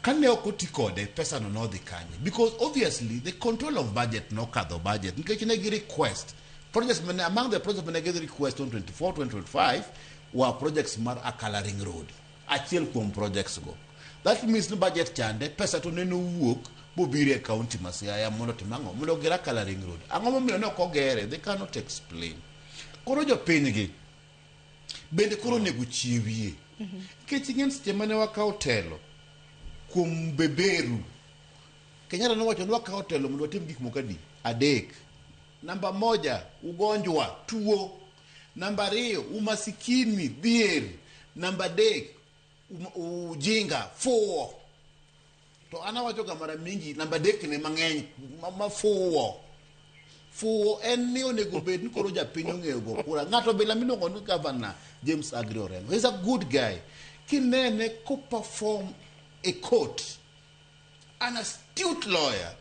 Kane ok oti kode, pesa no nodhi kanye? Because obviously the control of budget nokadho budget. Nikech ne gi request. Projects mane, among the projects mane gi request 2024-2025 were projects mar Akala Ring Road. Achiel kuom projects go. That means ni budget chande, pesa to nene owuok bobiro e county ma Siaya mondo otim ang'o? Mondo oger Akala Ring Road. Ang'o momiyo ne ok ogere? They cannot explain. Koro jopiny gi bende koro onego chiewie. Nikech ing'e ni seche mane wakawo telo kuom beberu, Kenyatta nowacho ni wakawo telo mondo watim gik moko adi? Adek. Namba moja, ugonjwa, tuo. Namba ariyo, umasikini, dhier. Namba adek, ujinga, fuwo. To an awacho ga mara mingi, namba adek ne mang'eny, ma fuwo. Fuwo en ni onego bed ni koro japiny ong'eyo go kura. Ng'ato bila miluongo ni Governor James Agri Orengo. He's a good guy. Kinene ko perform a court, an astute lawyer,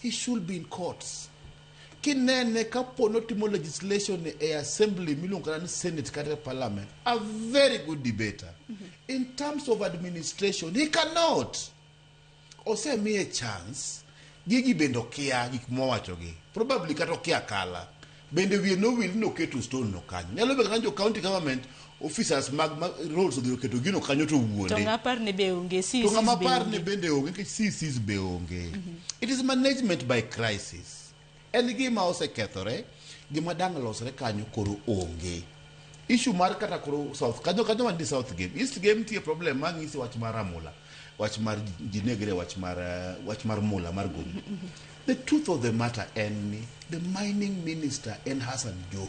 he should be in courts. Kinene kapo notimo legislation e assembly miluongo kata ni senate kata e parliament, a very good debater. In terms of administration, he cannot. Osemiye chance, gigi bende okia gik mowachogi. Probably kata okia kala. Bende wiye nowil ni oketo stone no kanyo. Nyalo bedo kata jo county government officers mag roads odhi oketo gino kanyo to wuonde. To ng'a par ne be onge, To CECs ng'ama be par ne onge. bende onge nikech CECs be onge. It is management by crisis. En gima osekethore, gima dang' losre kanyo koro onge. Issue mar kata koro South, kanyo kanyo wan di South Game. East Game nitie problem ma ng'isi wach mar Amula, wach mar jinegre, wach mar mula mar gold. The truth of the matter en ni the mining minister en Hassan Joho.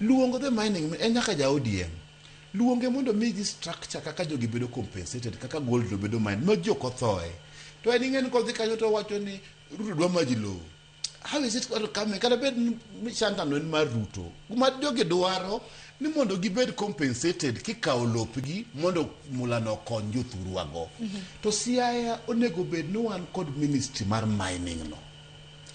Luongo the mining en nyaka ja ODM. Luonge mondo migi structure kaka jogi bedo compensated, kaka gold no bedo mined, ma ji ok othoe. To en ing'e ni kodhi kanyo to owacho ni Ruto dwa maji lowo. How is it going to come? Kata bed ni shanta no en mar Ruto. Gima jogi dwaro ni mondo gibed compensated kikawo lopgi mondo mula no okony jothurwago. To Siaya onego bed ni wan kod ministry mar mining no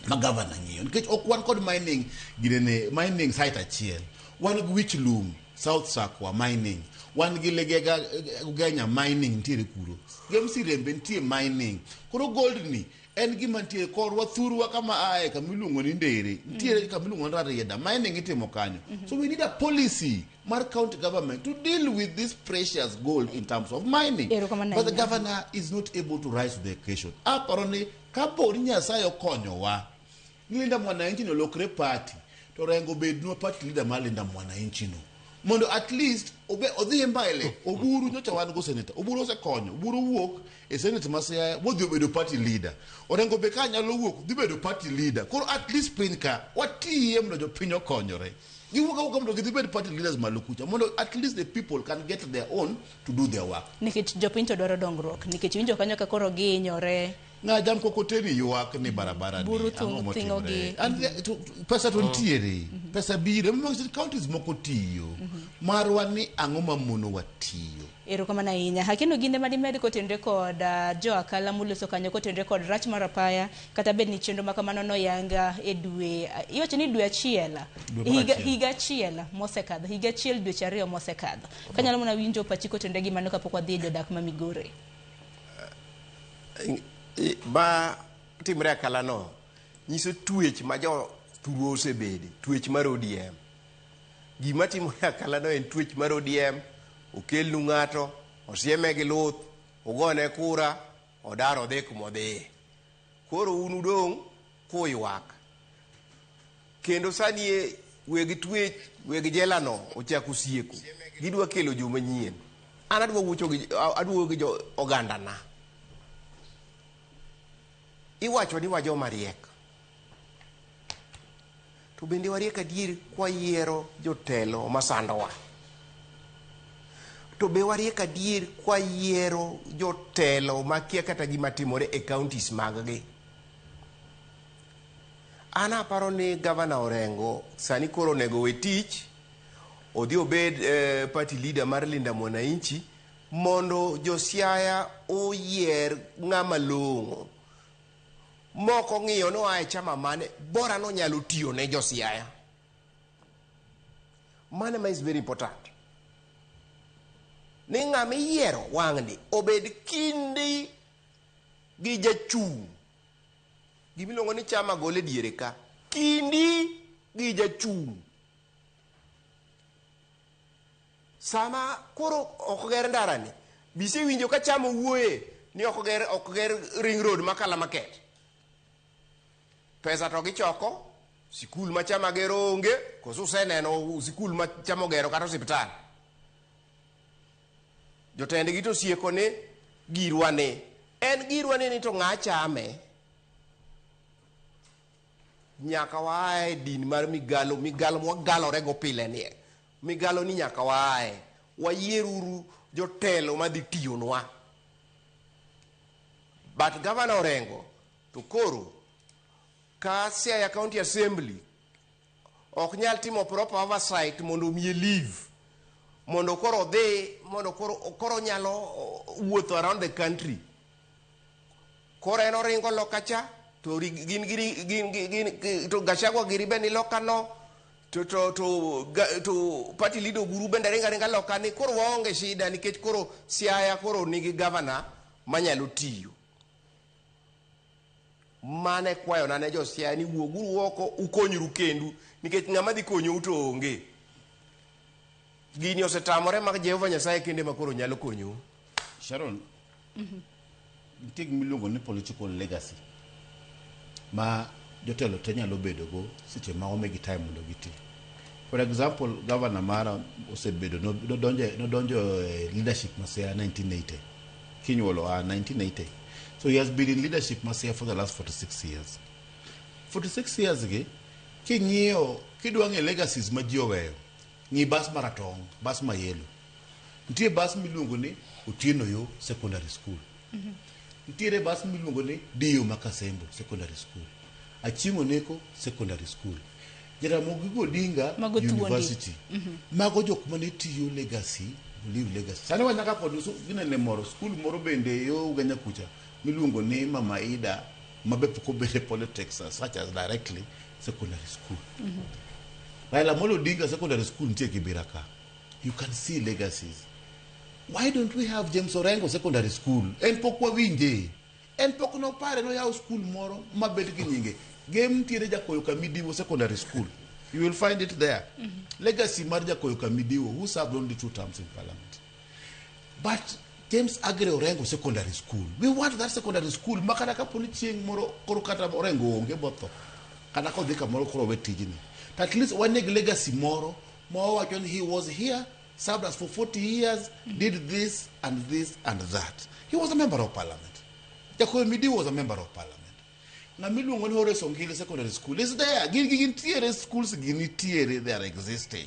ma governor ng'iyo nikech ok wan kod mining ginene mining site achiel. Wan gi Wich Lum, South Sakwa mining, wan gi Legega Ugenya mining nitiere kuro, James Irembe nitie mining. Koro gold ni en gima nitie korwa thurwa kama ae kama iluongo ni Ndere nitiere kama iluongo ni Rarieda mining itimo kanyo. So we need a policy mar county government to deal with this precious gold in terms of mining. Erokamano But the ahinya. governor is not able to rise to the occasion. Aparo ni kapo ni Nyasaye okonyowa ni Linda Mwananchi no lokre party to Orengo bednwa party leader mar Linda Mwananchi no mondo at least obe odhi mbele. Oburu nyocha wan go senator, Oburu osekonyo, Oburu wuok e senate ma Siaya modhi obedo party leader. Orengo be ka nyalo wuok dhi bedo party leader. Koro at least piny ka watiye mondo jopiny okonyore. Giwuok awuoka mondo gidhi bed party leaders malo kucha mondo at least the people can get their own to do their work. Nikech jopiny to dwaro dongruok, nikech winjo kanyo ka koro gihinyore. Ng'a jam kokoteni ywak ni barabara ni Buru ang'o motimore? thing'ogi. And pesa to nitiere, pesa biro, emomiyo counties moko tiyo. Marwa ni ang'o mamono wa tiyo? Erokamano ahinya. Akeno ginde madimed kotenre kod jo Akala moloso kanyo kotenre kod rach mar apaya kata bed ni chenro ma kamano noyanga e dwe, iwacho ni dwe achiel, Dwe mar achiel. higa achiel mosekadho, higa achiel dweche ariyo mosekadho. Kanyalo mana winjo pachi kotenre gi mano kapok wadhi e jodak ma Migori. Ba timre Akala no nyiso twech ma jo thurwa osebede, twech mar ODM. Gima timore Akala no en twech mar ODM, okelnu ng'ato, osieme gi luth, ogone kura, odar odhi kumodhiye. Koro un udong' kuywak. Kendo sani e weg twech, weg jela no ochako sieko. Gidwa kelo joma nyien. An adwa wuocho gi, adwa wuoyo gi jo ogandana. Iwacho ni wa joma riek. To bende wariek adier kwayiero jotelo masandowa? To be wariek adier kwayiero jotelo makia kata gima timore e counties mag-gi? An aparo ni Gavana Orengo sani koro onego we tich, odhi obed party leader mar Linda Mwananchi mondo jo Siaya oyier ng'ama long'o. Mok ong'iyo ni oa e chama mane, bora nonyalo tiyo ne jo Siaya. Mano ema is very important. Ni ng'ama iyiero wang'ni obed kindi gi jachung'. Gimiluongo ni chama gole diere ka. Kindi gi jachung'. Sama koro ok ger ndarani, bisewinjo ka chama wuoye ni ok ger ring road makala market. Pesa to gichoko, sikul ma chama gero onge, koso useneno sikul ma chama ogero kata osiptal. Jotendgi to sieko ni girwa ni. En girwa ni to ng'a chame? Nyaka waaye din mar migalo, migalo mwagalore go pile nie. Migalo ni nyaka waaye. Wayieruru jotelo madhi tiyonwa. But Governor Orengo to koro ka Siaya County Assembly ok nyal timo proper oversight mondo omiye leave mondo koro odhi mondo koro nyalo wuotho around the country. Koro en oringo loka cha to gin to Gachagua giri be ni loka no to party leader Oburu bende ringa ringa loka ni koro waonge shida nikech koro Siaya koro nigi governor manyalo tiyo. Mane kwayo na ne jo Siaya ni wuoguru oko ukonyru kendu nikech ng'ama dhi konyou to onge. Gini osetamore mag Jehova Nyasaye kende ma koro nyalo konyou. Sharon, nitie gima iluongo ni political legacy ma jotelo te nyalo bedogo seche ma omigi time mondo giti. For example, governor mara osebedo nodonjo e leadership ma Siaya 1980. Kinyuolo 1980. So he has been in leadership ma Siaya for the last 46 years. 46 years gi king'iyo kidwa ng'e legacies ma ji oweyo, ng'i bas maratong', bas ma yellow. Nitie bas miluongo ni Otieno Yo Secondary School. Nitiere bas miluongo ni Dio Makasembo Secondary School. Achieng' Oneko Secondary School. Jaramogi Odinga University. Mago jok mane tiyo legacy, leave legacy. Sani wanyaka kod ginene moro, school moro bende yo Ugenya kucha miluongo ni Mama Ida mabe pok obedo e politics as such as directly secondary school. Raila Amolo Odinga Secondary School nitie Kibera ka. You can see legacies. Why don't we have James Orengo Secondary School? En pok wawinje. En pok nopare noyaw school moro mabed gi nyinge. Gem nitiere Jakoyo Kamidiwo Secondary School. You will find it there. Legacy mar Jakoyo Kamidiwo, who served only 2 terms in parliament. But James Aggrey Orengo Secondary School. We want that secondary school. Makata kapo ni chieng' moro koro kata Orengo onge botho. Kata kodhi kamoro koro we tijni. To at least wan gi legacy moro ma wawacho ni he was here, served us for 40 years, did this and this and that. He was a member of parliament. Jakoyo Midiwo was a member of parliament. Ng'ama iluongo ni Horace Ongili Secondary School is there. Gin gintiere schools gintiere, they are existing.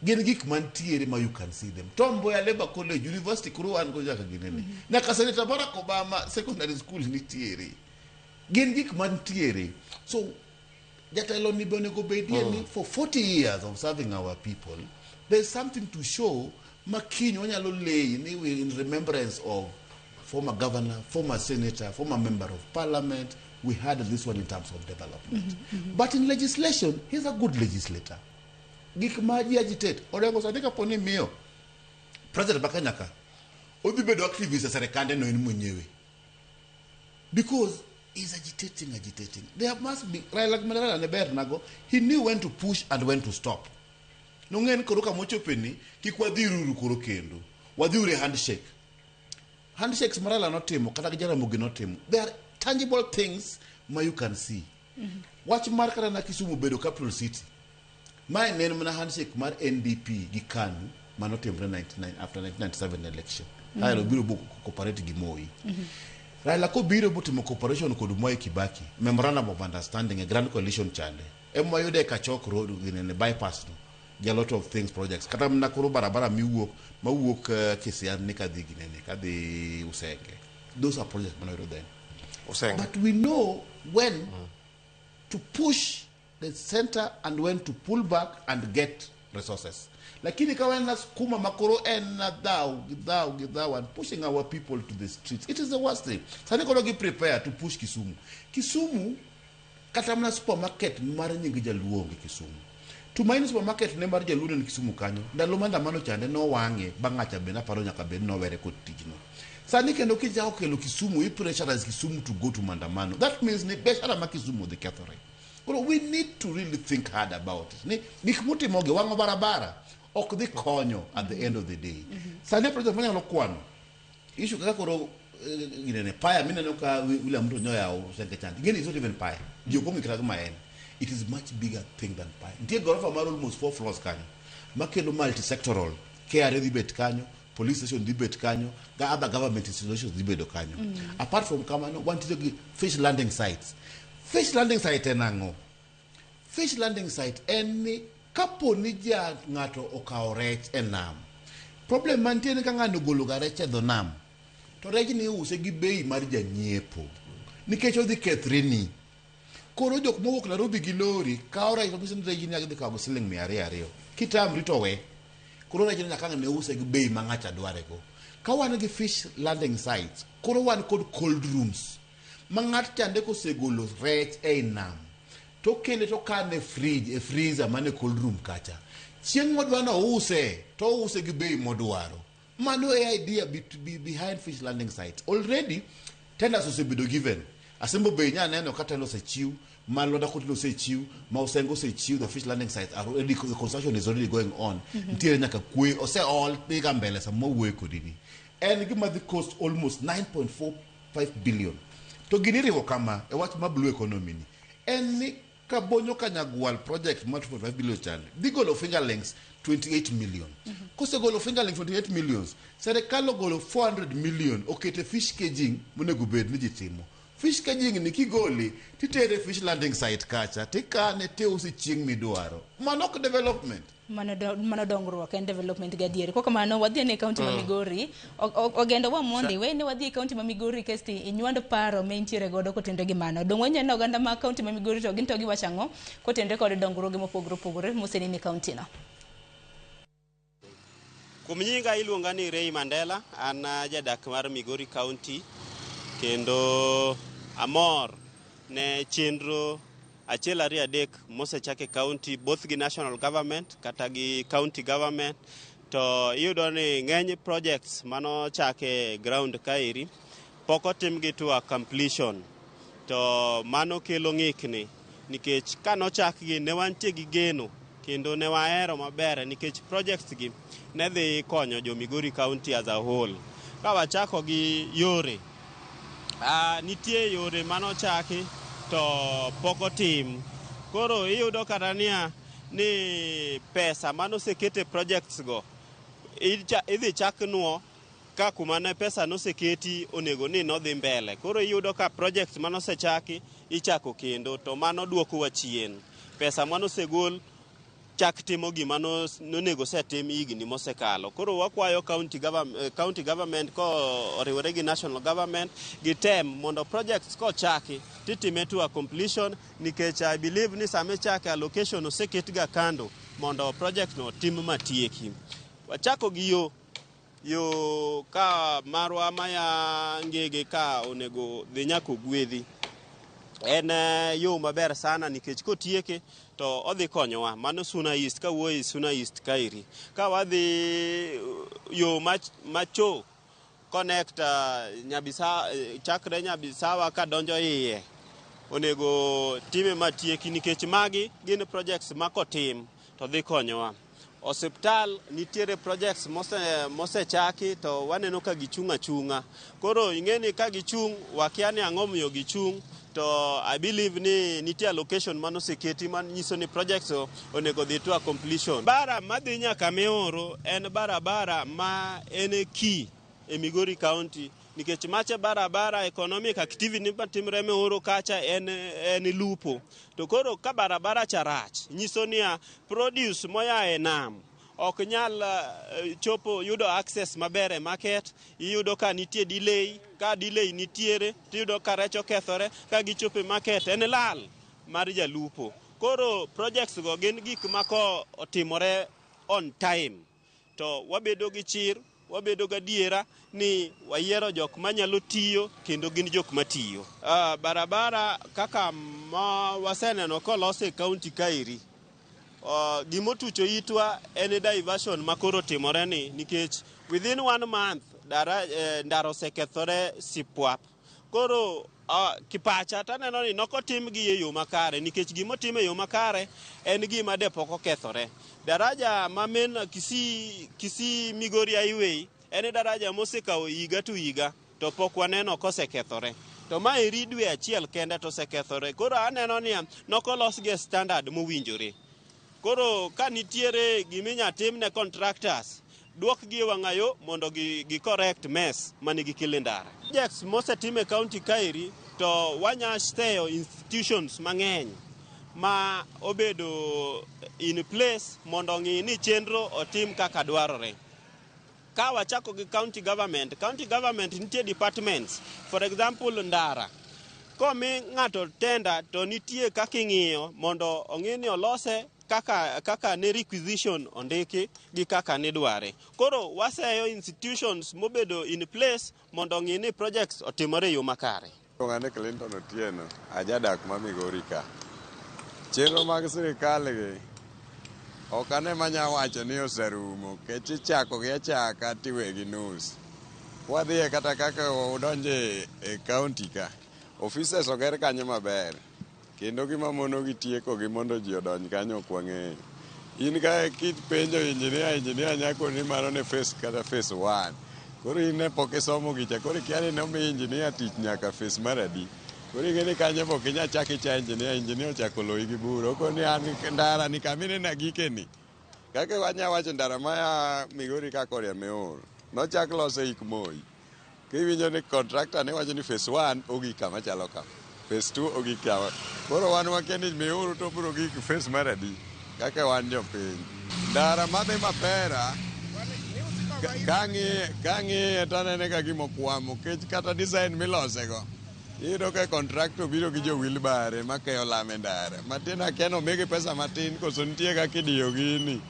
Gin gik mantiere ma you can see them. Tom Mboya Labour College, University koro wan go nyaka ginene. Nyaka Senator Barack Obama Secondary School nitiere. Gin gik mantiere. So jatelo ni be onego bedie ni for 40 years of serving our people, there's something to show ma kiny wanyalo lay ni we in remembrance of former governor, former senator, former member of parliament. We had this one in terms of development. But in legislation, he's a good legislator. Gik ma ji agitate. Orengo sani kapo ni miyo president ma Kenya ka odhi bedo activist e serikande no en mwenyewe. Because he's agitating. There must be, Raila Raila ne ber nago, he knew when to push and when to stop. Nong'e ni koro kamochope ni, kik wadhi ruru koro kendo. Wadhi uru e handshake. Handshakes ma Raila notimo, kata gi Jaramogi notimo, they are tangible things ma you can see. Wach mar kata na Kisumu bedo capital city. Mae ne en mana handshake mar NDP gi KANU manotimre 99 after 1997 election. Raila obiro bo cooperate gi Moi. Raila kobiro botimo cooperation kod Mwai Kibaki, memorandum of understanding, a grand coalition chande. Ema wayude Kachok Road ginene bypass no. Gi a lot of things projects. Kata mana koro barabara miwuok mawuok Kisian ni kadhi ginene kadhi Usenge. Those are projects mane wayudo then. Usenge. But we know when to push the center and when to pull back and get resources. Lakini ka wan skuma makoro en na dhaw gi dhaw gi dhaw and pushing our people to the streets. It is the worst thing. Sani koro gi prepare to push Kisumu. Kisumu kata mana supermarket mar nying jaluo onge Kisumu. Tumaini supermarket ne mar jaluo ne Kisumu kanyo. Ndalo maandamano chande nowang'e bang' ng'acha bende aparo nyaka bed nowere kod tijno. Sani kendo kichako kelo Kisumu, i pressurize Kisumu to go to maandamano. That means ni biashara ma Kisumu dhi kethore. Koro we need to really think hard about it. Ni gik mutimogi wang'o barabara ok dhi konyo at the end of the day. Sani project manyalo kwano issue kaka koro ginene paya mineno ka William Ruto nyoyawo Usenge chande. Gini is not even paya. Ji ok ong'e kata gima en. It is much bigger thing than paya. Nitie gorofa mar almost 4 floors kanyo makelo multi-sectoral. KRA dhi bet kanyo, police station dhi bet kanyo, ga other government institutions dhi bedo kanyo. Apart from kamano, wantiere gi fish landing sites. Fish landing site en ang'o? Fish landing site en ni kapo ni ja ng'ato okawo rech e nam. Problem mantie ni ka ng'ano ogolo ga rech e dho nam, to rechni iuse gi bei mar janyiepo. Nikech odhi kethre ni. Koro jok mowuok Nairobi gi lori kawo rech to nyiso ni rechni adhi kawo gi siling 200. Kitamri to we. Koro rechni nyaka ang' ne use gi bei ma ng'acha dware go. Ka wan gi fish landing sites, koro wan kod cold rooms. Ma ng'at chande kosegolo rech ei nam, to kele to kane e fridge, e freezer mane cold room kacha. Chieng' modwa no ouse, to ouse gi bei modwaro. Mano e idea behind fish landing sites. Already, tenders osebedo given. Asembo Bay nya neno ka tender osechiw, ma Lwanda Kotido osechiw, ma Osengo osechiw, the fish landing sites are already, the construction is already going on. Nitiere nyaka kwe, oseol dhiga mbele sama wawuoyo kodi ni. En gima dhi cost almost 9.45 billion. To gini riwo kama, e wach ma blue economy ni. En ni Kabonyo Kanyagwal project mar 2.5 billion chande, dhi golo fingerlings 28 million. Kosegolo fingerlings 28 millions, serikal ogolo 400 million okete fish caging monego bed ni ji timo. Fish caging ni kigole, titere fish landing site kacha, tikane tiuse chieng' midwaro. Mano ok development. Mano dongruok en development gadier. Kok kamano wadhi ane kaunti ma Migori. Ogendo wa mondi we ne wadhi e kaunti ma Migori kesti inywand paro me intiere godo kotenore gi mano. Dong waneno oganda ma kaunti ma Migori to gin to giwacho ang'o kotenore kod dongruoge mopogore opogore mosenene e kaunti no. Kuom nyinga iluonga ni Ray Mandela, an jadak mar Migori County kendo amor ne chenro achiel ariyo adek mosechak e county both gi national government kata gi county government to iyudo ni ng'eny projects manochak e ground kaeri pok otimgi to a completion to mano kelo ng'ikni nikech kanochakgi ne wantie gi geno kendo ne wahero maber nikech projects gi ne dhi konyo jo Migori County as a whole. Ka wachako gi yore, nitie yore manochaki to pok otim. Koro iyudo kata niya ni pesa manosekete projects go idhi chak nuo ka kuma ne pesa noseketi onego ni nodhi mbele. Koro iyudo ka projects manosechaki ichako kendo to mano duokowa chien. Pesa manosegol chak timo gima nonego osetim higni mosekalo. Koro wakwayo county government ko oriwore gi national government gitem mondo projects kochaki titime to a completion nikech I believe ni sama ichake allocation oseket ga kando mondo project no tim matieki. Wachako gi yo ka marwa maya Ngege ka onego dhi nyaka Ogwedhi. En yo maber sana nikech kotieke to odhi konyowa. Mano Suna East, ka wuoyo e Suna East kaeri. Ka wadhi yo macho connect chakre Nyabisawa kadonjo iye, onego time matieki nikech magi gin projects ma kotim to dhi konyowa. Osiptal nitiere projects mosechaki to waneno ka gichung' achung'a. Koro ing'e ni ka gichung' wakia ni ang'o momiyo gichung' to I believe ni nitie allocation manoseketi manyiso ni projects onego dhi to a completion. Bara madhi nyaka Mioro en barabara ma en e key e Migori County Nikech macha barabara economic activity matimre Muhuru kacha en lupo. To koro ka barabara cha rach, nyiso niya produce moya e nam ok nyal chopo yudo access maber e market. Iyudo ka nitie delay, ka delay nitiere tiyudo ka rech okethore ka gichopo e market, en lal mar jalupo. Koro projects go gin gik ma ko otimore on time to wabedo gi chir, wabedo gadiera ni wayiero jok manyalo tiyo kendo gin jok matiyo. Barabara kaka ma waseneno kolos e county kaeri, gimotucho itwa en diversion ma koro timore ni, nikech within 1 month ndara osekethore sipwap. Koro kipacha taneno ni nokotimgi e yo makare, nikech gimotim e yo makare en gima de pok okethore. Daraja ma men Kisii Migori Highway en daraja mosekawo higa to higa to pok waneno kosekethore. To ma eri dwe achiel kende to osekethore. Koro aneno niya nokolosgi e standard mowinjore. Koro ka nitiere giminya tim ne contractors, duokgi e wang'ayo mondo gi correct mess manigi kele ndara. Projects mosetim e county kaeri to wanya seyo institutions mang'eny ma obedo in place mondo ong'i ni chenro otim kaka dwarore. Ka wachako gi county government nitie departments, for example ndara. Komi ng'ato tender to nitie kaka ing'iyo mondo ong'i ni olose kaka ne requisition ondiki gi kaka ne dware. Koro waseyo institutions mobedo in place mondo ong'i ni projects otimore e yo makare. Iluonga ni Clinton Otieno, ajadak ma Migori ka. Chenro mag sirikal gi ok ane manya wacho ni oserumo, nikech ichako gi achaka tiwegi nus. Wadhiye kata kaka udonje e county ka, offices oger kanyo maber, kendo gima mono gi tieko gi mondo ji odonj kanyo ok wang'eyo. In ka kipenjo engineer nyako ni mano ne phase kata phase 1. Koro in ne pok isomo gicha, koro ikia ni nomi engineer tich nyaka phase mar adi. Koro ing'e ni kanyo pok inya chak icha engineer ochako loyi gi bura. Okoni an ndara ni kamineno agikeni. Kaka wanya wacho ndara maya Migori ka koria Muhuru, nochak lose hik Moi. Kiwinjo ni contractor ne wacho ni phase 1 ogik kama chalo kama, phase 2 ogik kama. Koro wan wakia ni Muhuru to biro gik phase mar adi, kaka wan jopiny. Ndara madhi Mapera, kang'iye tanene ka gima okwamo, nikech kata design milosego, iyudo ka contractor biro gi jo wheelbarrow makeyo lam e ndara. Matin akia ni omigi pesa matin koso nitie kaka idiyo gini.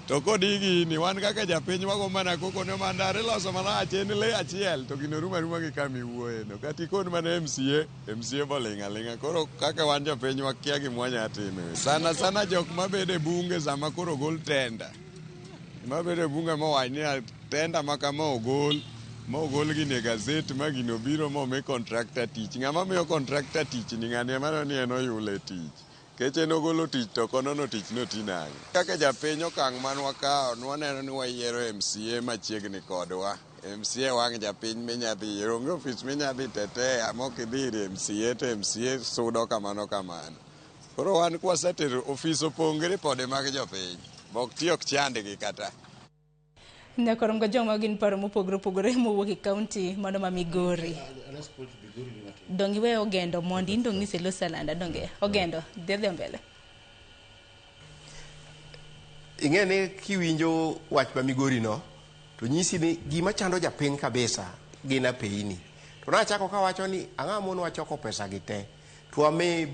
To kodi gini, wan kaka japiny wago mana koko ni ma ndara iloso marach, en le achiel to gino rumo aruma gi kama iwuoye no. Kata ikon mana MCA boling' aling'a. Koro kaka wan jopiny wakia gima wanya timo. Sana sana jok mabedo e bunge sama koro ogol tenda. Mabedo e bunge mowach ni tenda ma kama ogol, ma ogol gini e gazet ma gino obiro momi contractor tich. Ng'ama miyo contractor tich ni ng'ani ema ni en oyule tich. Kech en ogolo tich to ok onono tich noti nang'o. Kaka japiny okang' man wakawo, nwaneno ni wayiero MCA machiegni kodwa. MCA wang' japiny minya dhi yiero. Onge ofis minya dhi tetea mok idhi ir MCA to MCA sudo kamano kamano. Koro wan kwasetero ofis opong' gi ripode mag jopiny. Bok ti ok chandgi kata. Nyakorom ga joma gin paro mopogore opogore mowuok e county mano ma Migori. Dong iwe Ogendo mondi in dong niselo salanda donge Ogendo dhi mbele. Ing'e ni kiwinjo wach ma Migori no to nyisi ni gima chando japiny kabisa gin apeini. To nachako kawacho ni ang'o mono wachoko pesa gi te to wami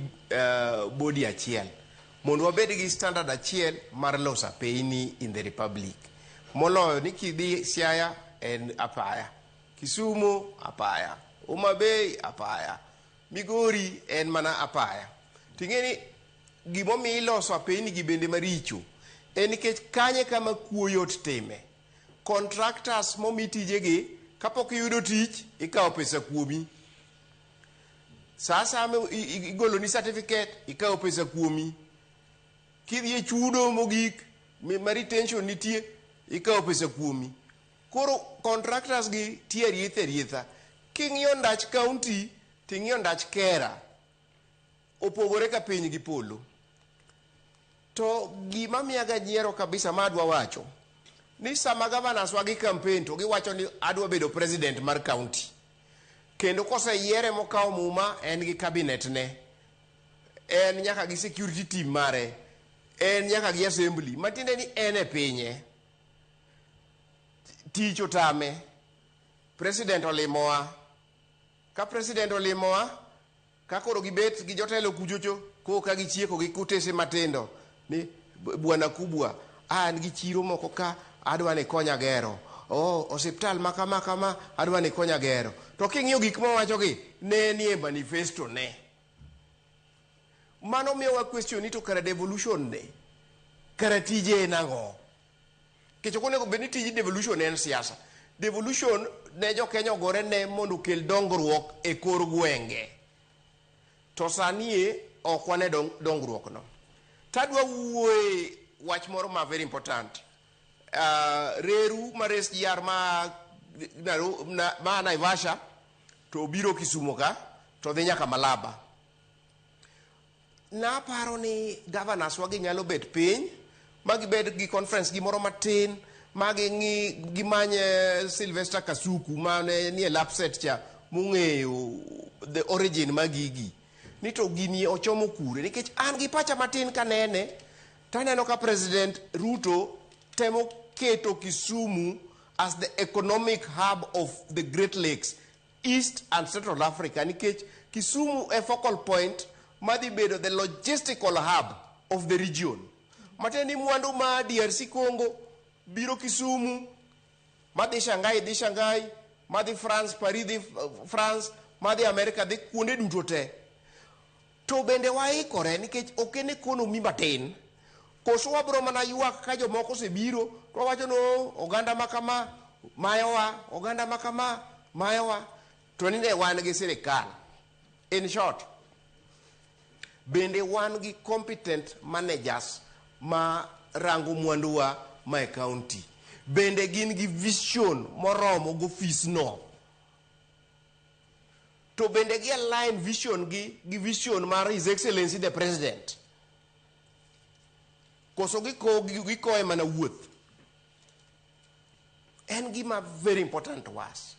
body achiel mondo wabed gi standard achiel mar loso apeini in the republic. Moloyo ni kidhi Siaya en apaya, Kisumu apaya, Homa Bay apaya, Migori en mana apaya. Ting'e ni gimomiyo iloso apeini gi bende maricho en nikech kanye kama kuo yot time. Contractors momi tijegi kapok iyudo tich ikawo pesa kuomi. Sa asaya igoloni certificate ikawo pesa kuomi. Kidhi e chudo mogik ma retention nitie ikawo pesa kuomi. Koro contractors gi tiyo arietha arietha. King'iyo ndach county ting'iyo ndach kera opogore ka piny gi polo. To gima miyaga nyiero kabisa ma adwa wacho ni sama governors wa gi campaign to giwacho ni adwa bedo president mar county. Kendo koseyiere mokawo muma, en gi cabinet ne. En nyaka gi security team mare. En nyaka gi assembly. Matiende ni en e pinye. Tich otame. President olimowa. Ka president olimowa, ka koro gibet gi jotelo kuchocho, koro ka gichieko gi kutese matindo ni bwana kubwa, an gi chiro moko ka adwa ni konya gero. Oh, osiptal ma kama kama adwa ni konya gero. To king'iyo gik mowachogi, ne nie manifesto ne. Mano miyowa question ni to kara devolution ne, kara tije en ang'o? Nikech ok onego bed ni tij devolution en siasa. Devolution ne jo Kenya ogore ne mondo okel dongruok e kor gwenge. To sani e ok wane dongruok no. Tadwa wuoye wach moro ma very important. Reru mar SGR ma, na, ma Naivasha to biro Kisumo ka to dhi nyaka Malaba. Naparo ni governors wagi nyalo bet piny ma gibed gi conference gimoro matin ma ging'i gimany Sylvester Kasuku mane nie Lapset cha mong'eyo the origin mag gigi ni to gini ochomo kure nikech an gi pacha matin kanene taneno ka President Ruto temo keto Kisumu as the economic hub of the Great Lakes, East and Central Africa nikech Kisumu e focal point madhi bedo the logistical hub of the region. Matiende ni mwandu ma DRC Congo biro Kisumu, madhi Shanghai dhi Shanghai, madhi France Paris dhi France, madhi America dhi kuonde duto te. To bende waikore nikech ok en economy matin. Koso wabro mana ywak ka jomoko osebiro to wawacho no oganda ma kama mayowa, oganda ma kama mayowa. To ni ne wan gi sirikal. In short, bende wan gi competent managers ma rango mwanduwa ma e county. Bende gin gi vision moromo go ofis no. To bende gi align vision gi gi vision mar His Excellency the President. Koso gikowe mana wuoth. En gima very important to us.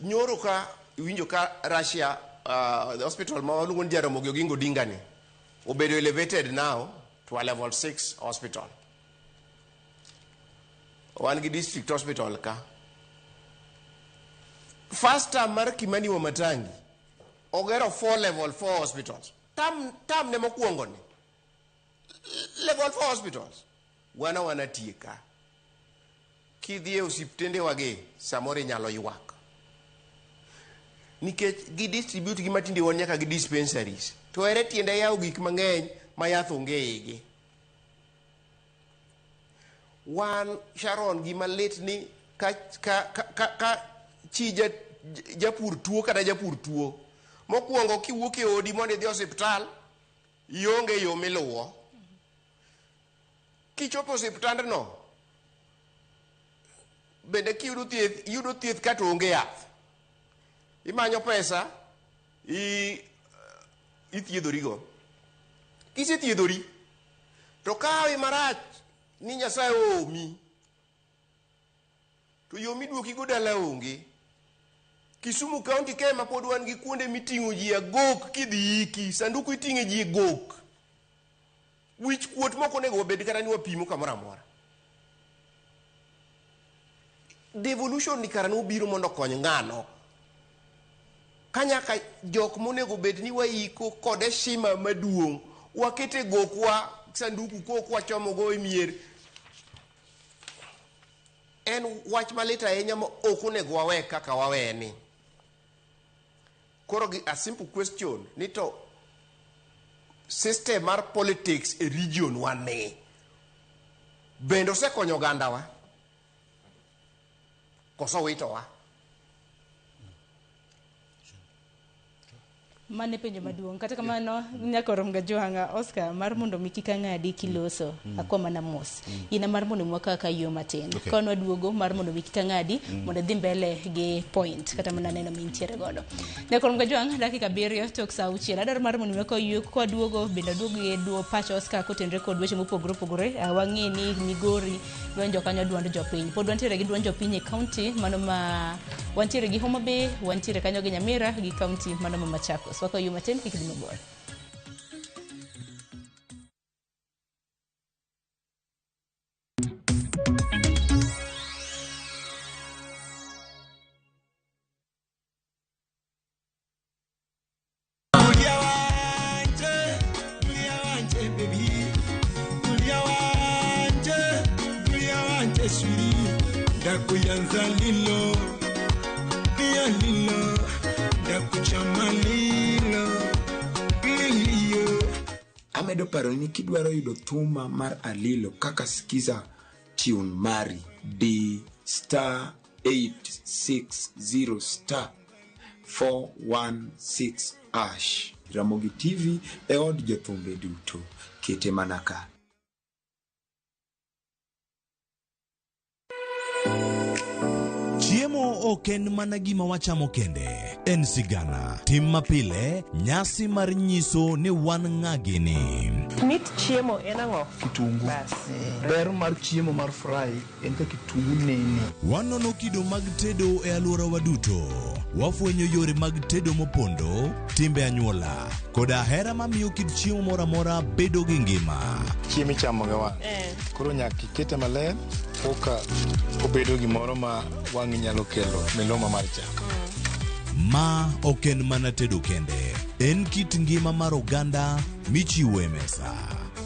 Nyoro ka iwinjo ka Russia, the hospital ma waluongo ni Jaramogi Oginga Odinga ni obedo elevated now to a level 6 hospital. Wan gi district hospital ka. First term mar Kimani Wamatangi ogero 4 level 4 hospitals. Term ne mokwongo ni level 4 hospitals. Wana wanatie ka. Kidhi e osiptende wagi samoro inyalo ywak. Nikech gi distribute gi matinde wan nyaka gi dispensaries. To ere tiende yawo gik mang'eny ma yath onge e igi. Wan Sharon gima lit ni ka chi japur tuo kata japur tuo. Mokwongo kiwuok e odi mondo idhi osiptal, ionge yo miluwo. Kichopo osiptandno, bende kiyudo thieth, iyudo thieth kata onge yath. Imanyo pesa, ithiedhorigo. Kisethiedhori, to kawi marach ni Nyasaye oomi, to yo miduokigo dala onge. Kisumu County kae ma pod wan gi kuonde miting'o ji agok kidhi iki, sanduku iting'e ji e gok. Wich kuot mok onego wabed kata ni wapimo kamoro amora. Devolution ni kara nobiro mondo okony ng'ano. Kanyaka jok monego bed ni waiko kod heshima maduong', wakete gokwa sanduku kok wachomogo e mier. En wach malit ahinya ma ok onego wawe kaka waweni. Koro gi a simple question ni to system mar politics e region wane bende osekonyo ogandawa koso witowa? Mano e penjo maduong'. Kata kamano, nyaka rom ga Joanga Oscar mar mondo mi kik ang'adi kiloso akwa mana mos. Ina mar mondo mi wakaw ka yo matin. Ka nwaduogo mar mondo mi kik ang'adi mondo idhi mbele gi point kata mana neno mintiere godo. Nyaka rom ga Joang' dakika 7 tok saa 6. Adwaro mar mondo mi wakaw yo kwaduogo bende aduogo gi duo pach Oscar kotenre kod weche mopogore opogore. Wang'e ni Migori dwanjo kanyo duond jopiny. Pod wantiere gi duond jopiny e county mano ma Wantiere gi Homa Bay, wantiere kanyo gi Nyamira gi kaunti mano ma Machakos. Wakaw yo matin kik dhi mabor. Ndakuyanza lilo pia lilo ndakuchama lilo lilio. Amedo paro ni kidwaro yudo thuma mar Alilo kaka Skiza tune mari D star 860 star 416 ash. Ramogi TV e od jothumbe duto. Kete mana ka. Chiemo ok en mana gima wachamo kende, en sigana, tim mapile, nyasi mar nyiso ni wan ng'a gini. Mit chiemo en ang'o? Kitungu. Bas. Ber mar chiemo mar fry en ka kitungu nene. Wanono kido mag tedo e alworawa duto. Wafwenyo yore mag tedo mopondo, timbe anyuola, koda hera mamiyo kit chiemo moro amora bedo gi ngima. Chiemo ichamo gi wang'. Koro nyaka ikete maler koka obedo gimoro ma wang'i nyalo kelo miluma mar chak. Ma ok en mana tedo kende, en kit ngima mar oganda michiwo e mesa.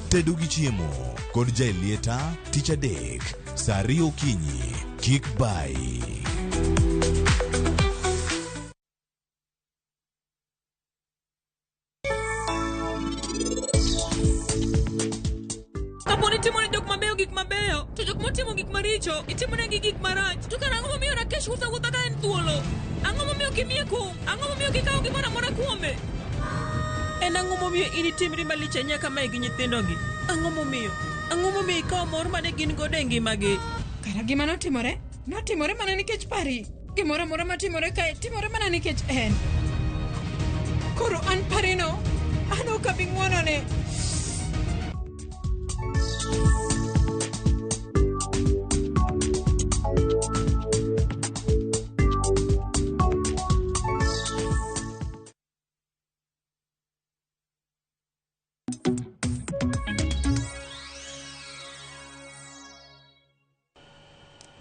Tedo gi chiemo kod Jaelieta tich adek saa 2 okinyi. Kik bayi. Kapo ni itimo ne jok mabeyo gik mabeyo, to jok motimo gik maricho itimonegi gik marach. To kara ang'o momiyo Rakesh wuotho awuotha ka en thuolo? Ang'o momiyo ok imiye kum? Ang'o momiyo ok ikawo gimoro amora kuome? En ang'o momiyo in itimri malich ahinya kamae gi nyithindogi? Ang'o momiyo? Ang'o momiyo ikawo mor mane gin godo e ngimagi? Kara gima notimore, notimore mana nikech Pari. Gimoro amora matimore kae timore mana nikech en. Koro an Parino, an ok abi ng'wonone.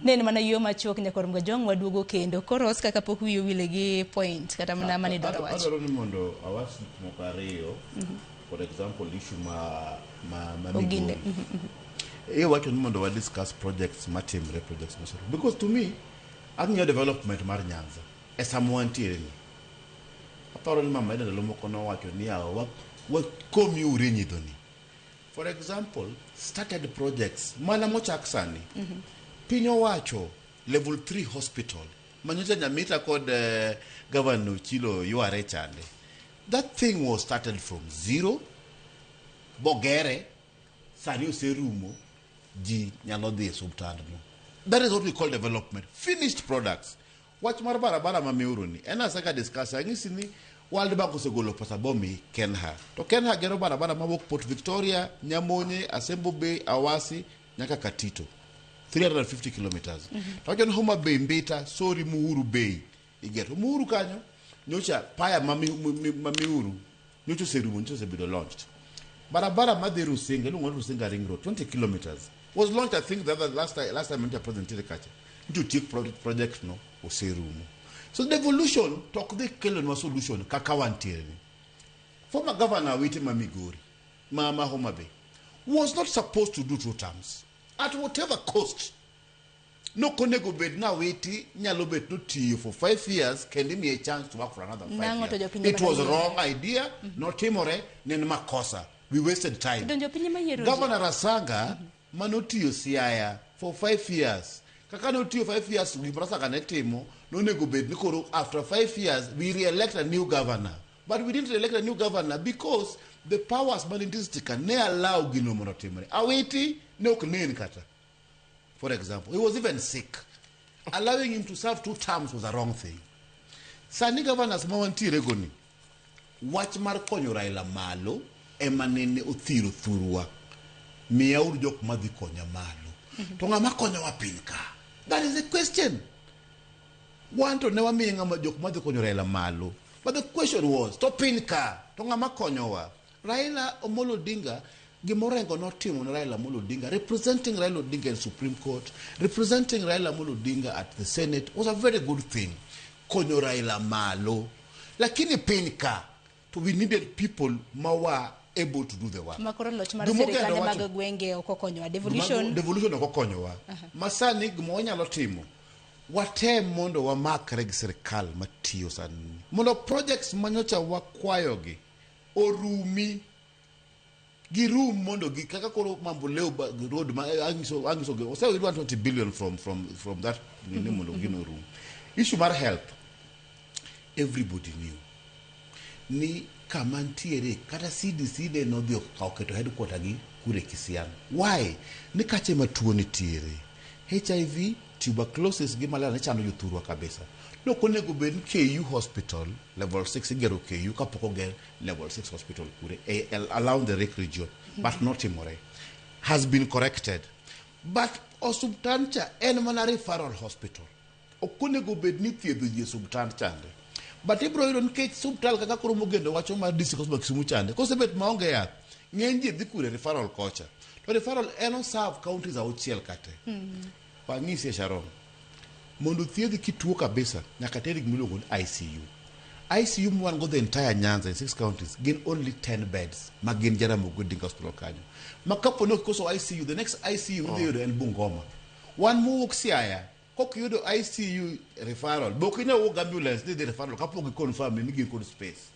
Ne en mana yo machuok nyakwar Mgajwang' waduogo kendo. Koro Oscar kapok wiyi owile gi point kata mana mane idwaro wacho. Adwaro ni mondo awach gik moko ariyo. For example, issue ma Oginde. Migori. Iwacho ni mondo wa discuss projects matimre, projects moserumo. Because to me, ang'iyo development mar Nyanza e sama wantiere ni. Aparo ni Mama Ida ndalo moko nowacho ni yawa wakomiuru e nyidhoni. For example, started projects mana mochak sani. Piny owacho level 3 hospital manyocha Nyamita kod Governor Ochilo yware chande. That thing was started from zero, bogere, sani oserumo, ji nyalo dhi e osiptandno. That is what we call development. Finished products. Wach mar barabara ma Miuru ni, en aseka discuss, ang'isi ni World Bank osegolo pesa bomi Kenha. To Kenha gero barabara mawuok Port Victoria, Nyamonye, Asembo Bay, Awasi, nyaka Katito. 350 kilometers. To wacho ni Homa Bay Mbita, Sori Muhuru Bay. Igero. Muhuru kanyo, nyocha paya ma Miuru, nyocha oserumo, nyocha osebedo launched. Barabara madhi Rusinga, iluongo ni Rusinga Ring Road, 20 kilometers. Was launched, I think, the other, last time nyocha president nitiere kacha. Nyocha otiek project no, oserumo. So devolution, to ok dhi kelonwa solution kaka wantiere ni. Former governor Awiti ma Migori, ma Homa Bay, was not supposed to do 2 terms. At whatever cost. No konego bed na Awiti nyalo bet no tiyo for 5 years kendo imiye chance to work for another 5 Nang'o to years. jopiny It was ema wrong idea, notimore, ne en makosa. We wasted time. Donjo piny ema yiero ji. Governor Rasanga manotiyo Siaya for 5 years. Kaka notiyo 5 years gima Rasanga ne timo, nonego bed ni koro after 5 years we re-elect a new governor. But we didn't re-elect a new governor because the powers man in district ne allow gino mondo otimre. Awiti ne ok nen kata. For example, he was even sick. Allowing him to serve 2 terms was a wrong thing. Sani governors ma wantiere go ni, wach mar konyo Raila malo ema nene othiro thurwa. Miyauru jok madhi konya malo. To ng'ama konyowa piny ka? That is the question. Wan to ne wamiye ng'ama jok madhi konyo Raila malo. But the question was, to piny ka, to ng'ama konyowa? Raila Amolo Odinga, gima Orengo notimo ne Raila Amolo Odinga, representing Raila Odinga in Supreme Court, representing Raila Amolo Odinga at the Senate was a very good thing. Konyo Raila malo. Lakini piny ka, to we needed people ma were able to do the work. Makoro loch mar Gima Ogendo sirikande mag wacho- gwenge ok okonyowa. Devolution. Devolution ok okonyowa. Masani gima wanyalo timo, watem mondo wamakre gi sirikal matiyo sani. Mondo projects manyocha wakwayogi orumi. Girum mondo gi kaka koro Mamboleo road ma angiso gi oseyud 120 billion from that nini mondo gino orum. Issue mar health, everybody knew ni kama ntiere kata CDC ne nodhi oketo headquarter gi kure Kisian. Why? Ni kache ma tuo nitiere. HIV, tuberculosis gi malaria ne chando jothurwa kabisa. Nok onego bed ni KU hospital level 6 igero KU kapok oger level 6 hospital kure around the Lake region, but notimore. Has been corrected. But osuptal cha en mana referral hospital. Ok onego bed ni thiedho ji e osuptal chande. But ibro yudo nikech osuptal kaka koro Mogendo wacho mar district hospital Kisumu chande, kosebet maonge yath, ng'eny ji dhi kure referral kocha. To referral en oserve counties auchiel kate. Wang'isi e Sharon. Mondo thiedhi kituo kabisa, nyaka teri gima iluongo ni ICU. ICU mwan go the entire Nyanza in 6 counties gin only 10 beds ma gin Jaramogi Odinga Hospital kanyo. Ma kapo ni ok ikoso ICU, the next ICU midhi yudo en Bungoma. Wan mowuok Siaya, kok iyudo ICU referral, be ok inyal wuok gi ambulance ni idhi referral kapok i confirm ni gin kod space.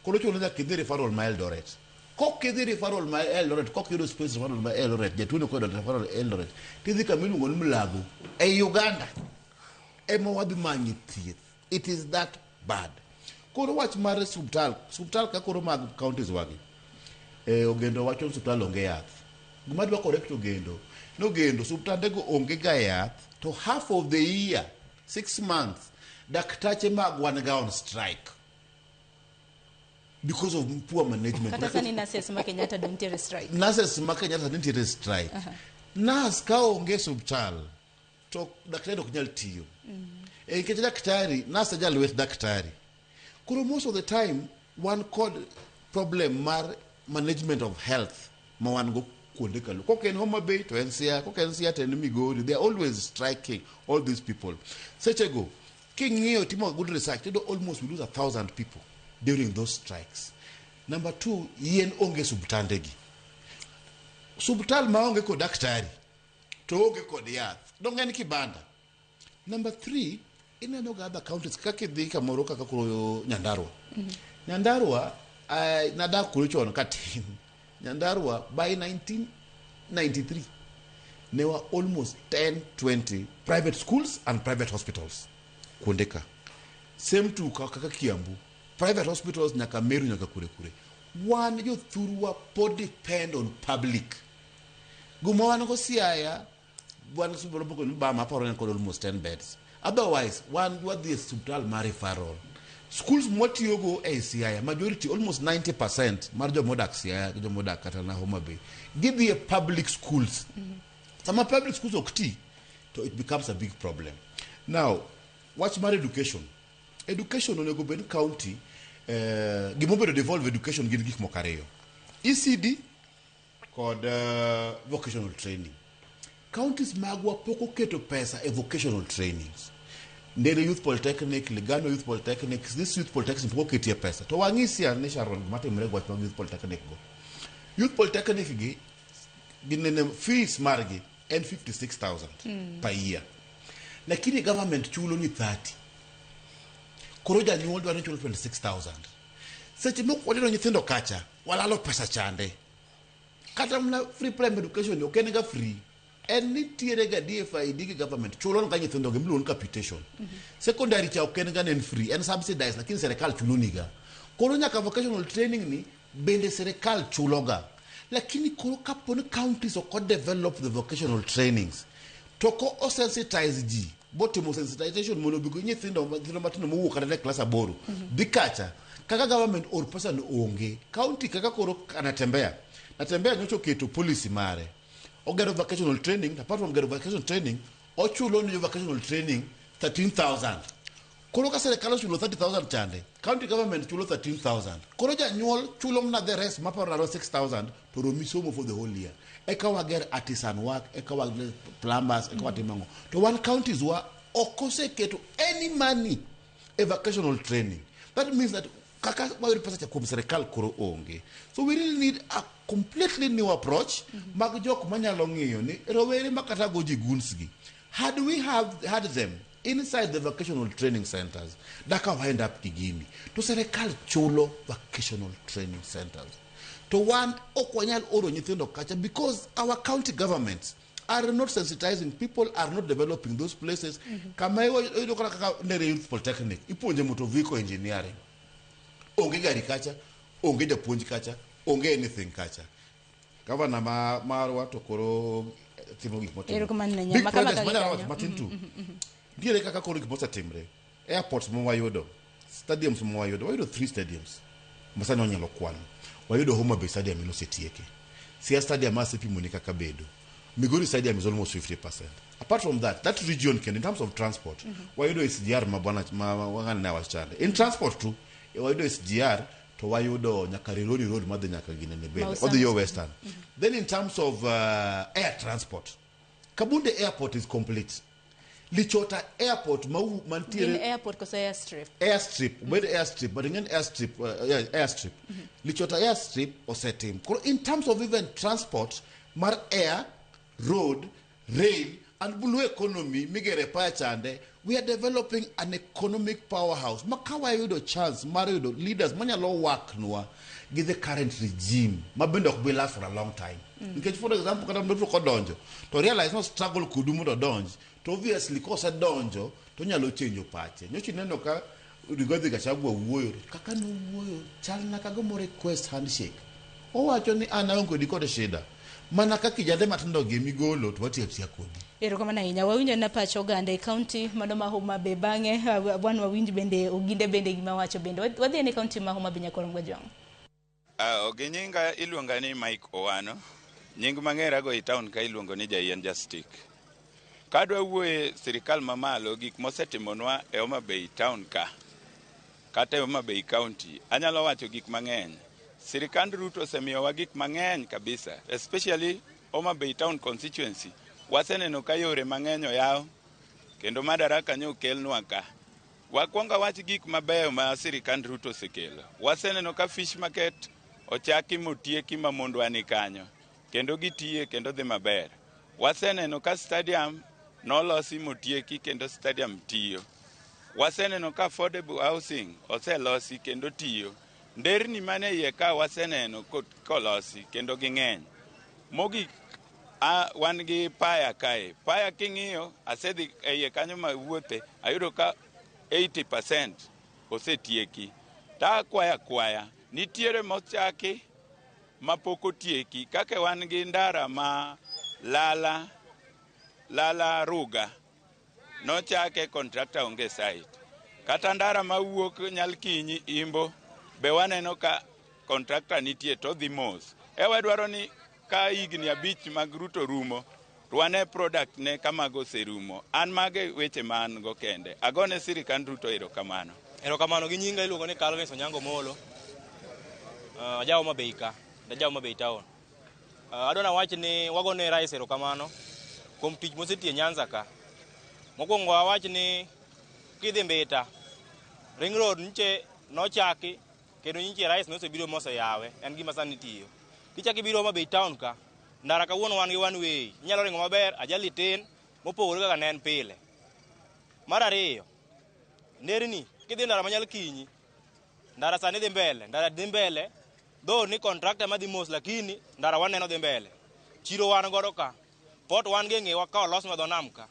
Koro chuno nyaka idhi referral ma Eldoret. Kok idhi referral ma Eldoret, kok iyudo space referral ma Eldoret, jatuo ni koyudo referral Eldoret, tidhi kama iluongo ni Mulago ei Uganda. Ema wadhi manye thieth. It is that bad. Koro wach mar osuptal, osuptal ka koro mag counties wagi. Ogendo wacho ni osuptal onge yath. Gima dwa correct Ogendo, ni Ogendo osuptandego onge ga yath to half of the year, 6 months, daktache mag wan ga on strike because of poor management. Kata sani nurses ma Kenyatta do nitiere strike. Nurses ma Kenyatta nitiere strike. Nurse ka onge osuptal to daktari ok nyal tiyo. Nikech daktari, nurse jalwet daktari. Koro most of the time wan kod problem mar management of health ma wan go kuonde kalu. Kok en Homa Bay to en Siaya, kok en Siaya to en Migori. They are always striking all these people. Sechego, king'iyo timo good research, tiyudo almost we lose 1,000 people during those strikes. Number 2, yien onge subtandegi. Subtal maonge kod daktari to onge kod yath. Dong en kibanda. Number 3, ineno ga other counties kaka idhi kamoro kaka koro Nyandarua. Nyandarua, nadak kuro chon katin. Nyandarua by 1993 there were almost 10-20 private schools and private hospitals. Kuonde ka. Same to kaka Kiambu. Private hospitals nyaka Meru nyaka kure kure. Wan jothurwa pod depend on public. Guma wan go Siaya, wan Bama aparo en kod almost 10 beds. Otherwise, wan wadhi e osiptal mar referral. Schools mwatiyogo e Siaya, majority almost 90% mar jomodak Siaya gi jomodak kata na Homa Bay, gidhi e public schools. Sama public schools ok ti, to it becomes a big problem. Now, wach mar education. Education onego bed county, gimobedo devolve education gin gik moko ariyo. ECD kod vocational training. Counties magwa pok oketo pesa e vocational trainings. Ndere Youth Polytechnic, Ligano Youth Polytechnic, this Youth Polytechnic pok oketie pesa. To wang'isi ane Sharon gima timore gi wach mag Youth Polytechnic go. Youth Polytechnic gi, ginene fees margi en 56,000 per year. Lakini government chulo ni 30. Koro janyuol dwaro ni chulo 26,000. Seche moko watero nyithindo kacha, walalo pesa chande. Kata mana free primary education ok en ga free. En nitiere ga DFID gi government chulo ga nyithindo gi miluongo ni capitation. Secondary cha ok en ga en free, en subsidized lakini serikal chulo niga. Koro nyaka vocational training ni bende serikal chulo ga. Lakini koro kapo ni counties ok develop the vocational trainings to ko osensitize ji botimo sensitization mondo obi go nyithindo matindo mowuok kata e klas 8 dhi kacha kaka government or pesa no onge. County kaka koro Natembeya, Natembeya nyocha oketo policy mare ogero vocational training. Apart from gero vocational training, ochulo ni vocational training 13,000. Koro ka sirikal ochulo 30,000 chande, county government chulo 13,000. Koro janyuol chulo mana the rest maparo naro 6,000 to romi somo for the whole year. Eka wager artisan work, eka wager plumbers, eka watim ang'o. To wan counties wa ok oseketo any money e vocational training. That means that kaka wayudo pesa cha kuom sirikal koro onge. So we really need a completely new approach mag jok manyalo ng'iyo ni rowere ma kata go ji goons gi. Had we have had them inside the vocational training centers, daka wa end up gi gini. To sirikal chulo vocational training centers. To wan ok wanyal oro nyithindo kacha because our county governments are not sensitizing people, are not developing those places. Kama iyudo kata kaka Ndere Youth Polytechnic, ipuonje motor vehicle engineering. Onge gari kacha, onge japuonj kacha, onge anything kacha. Gavana ma marwa to koro timo gik motimo. Erokamano ne Big Nyama. Kama projects kaka manyalo kanyo. wacho matin tu. Nitiere kaka koro gik mosetimre. Airports ma wayudo, stadiums ma wayudo, wayudo 3 stadiums. Masani wanyalo kwano. Wayudo Homa Bay Stadium inosetieke. Siaya Stadium asepimo ni kaka bedo. Migori Stadium is almost 50%. Apart from that, that region can, in terms of transport, wayudo SGR ma bwana ma wang'ane ne wachande. In transport too, wayudo SGR to wayudo nyaka Rironi Road madhi nyaka ginene bende. Mausam. Odhi yo Western. Then in terms of air transport, Kabunde Airport is complete. Lichota Airport ma Gin mantiere airport koso airstrip? Airstrip, obed airstrip, but ing'en airstrip, yeah, airstrip. Lichota airstrip osetim. Koro in terms of even transport mar air, road, rail and blue economy migere paya chande, we are developing an economic powerhouse. Ma ka wayudo chance mar yudo leaders manyalo work nwa gi the current regime ma bende ok bi last for a long time. Nikech for example kata Ruto kodonjo to realize no struggle kodu mondo odonj to obviously kosedonjo to onyalo change pache. Nyocha ineno ka Rigathi Gachagua wuoyo kaka nowuoyo chal na ka gima request handshake. Owacho ni an aonge kodi kod shida. Mana ka kijande matindo gi migolo to watiyo atiya kodi. Erokamano ahinya. Wawinjo na pach oganda e kaunti mano ma Homa Bay bang'e wan wawinj bende oginde bende gima wacho bende. Wadhi e kaunti ma Homa Bay nyakwar Mgajwang'. Gi nyinga iluonga ni Mike Owano. Nying mang'erago e town ka iluongo ni Jayien Jastik. Kadwa wuoye sirikal mamalo gik mosetimonwa e Homa Bay town ka kata e Homa Bay county, anyalo wacho gik mang'eny. Sirikand Ruto osemiyowa gik mang'eny kabisa, especially Homa Bay town constituency. Waseneno ka yore mang'eny oyaw kendo madaraka nyo okelnwa ka. Wakwongo awach gik mabeyo ma sirikand Ruto osekelo. Waseneno ka fish market ochaki motieki ma mondwa ni kanyo kendo gitiye kendo dhi maber. Waseneno ka stadium nolosi motieki kendo stadium tiyo. Waseneno ka affordable housing oselosi kendo tiyo. Nderni mane iye ka waseneno kolosi kendo ging'eny. Mogik wan gi paya kae. Paya king'iyo, asedhi e iye kanyo mawuothe, ayudo ka 80% osetieki. Ta akwaya akwaya, nitiere mochaki mapok otieki kaka wan gi ndara ma Lala, Lala Ruga nochake contractor onge site. Kata ndara mawuok Nyalkinyi Imbo be waneno ka contractor nitie to dhi mos. E wadwaro ni ka higni 5 mag Ruto rumo to wane product ne ka mago oserumo. An mage weche ma an go kende. Agone sirikand Ruto erokamano. Erokamano gi nyinga iluongo ni Calvin Onyango Molo. Aja Homa Bay ka, aja Homa Bay town. Adwa nawach ni wagone rais erokamano kuom tich mosetiyo Nyanza ka. Mokwongo awach ni kidhi Mbita, Ring Road nche nochaki kendo nyiche rais nosebiro moseyawe, en gima sani tiyo. Kichako ibiro Homa Bay town ka, ndara kawuono wan gi one way, inyalo ringo maber, ajali tin, mopogore kaka ne en pile. Mar ariyo, nderni, kidhi ndara ma Nyalkinyi, ndara sani dhi mbele, ndara dhi mbele, though ni contractor madhi mos lakini ndara waneno dhi mbele. Chiro wan godo ka, port wan gi e ng'ewa ka olosnwa dho nam ka.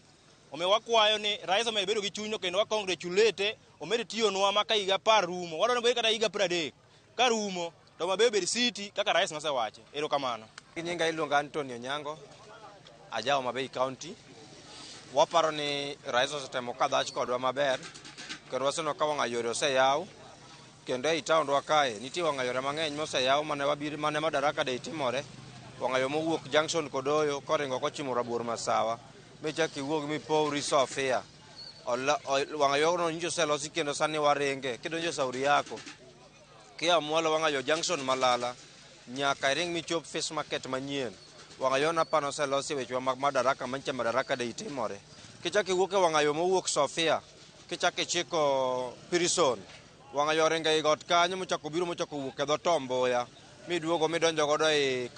Omiyo wakwayo ni rais omed bedo gi chunyno kendo wa congratulate, omed tiyonwa ma ka higa 10 rumo, wadwaro ni obed kata higa 30. Ka rumo, to Homa Bay obed city kaka rais nosewache. Erokamano. Nyinga iluonga Anthony Onyango, aja Homa Bay County. Waparo ni rais osetemo kadhach kodwa maber, kendo waseneno ka wang'a yore oseyaw, kendo ei taondwa kae nitie wang'a yore mang'eny moseyaw mane wabiro mane Madaraka Day timore. Wang'a yo mowuok Junction Kodoyo koringo kochimo Rabuor Masawa, michak iwuog mipowri Sofia. Wang'a yo no nyocha oselosi kendo sani waringe. Kidonjo Sauri yako, kia mwalo wang'a yo junction Malala, nyaka iring michop Fish Market manyien. Wang'a yo napano oselosi wechewa mag Madaraka mancha Madaraka Day timore. Kichako iwuok e wang'a yo mowuok Sofia, kichako ichiko Prison, wang'a yo oringo ei got kanyo mochako biro mochako wuok e dho Tom Mboya, miduogo midonjo godo e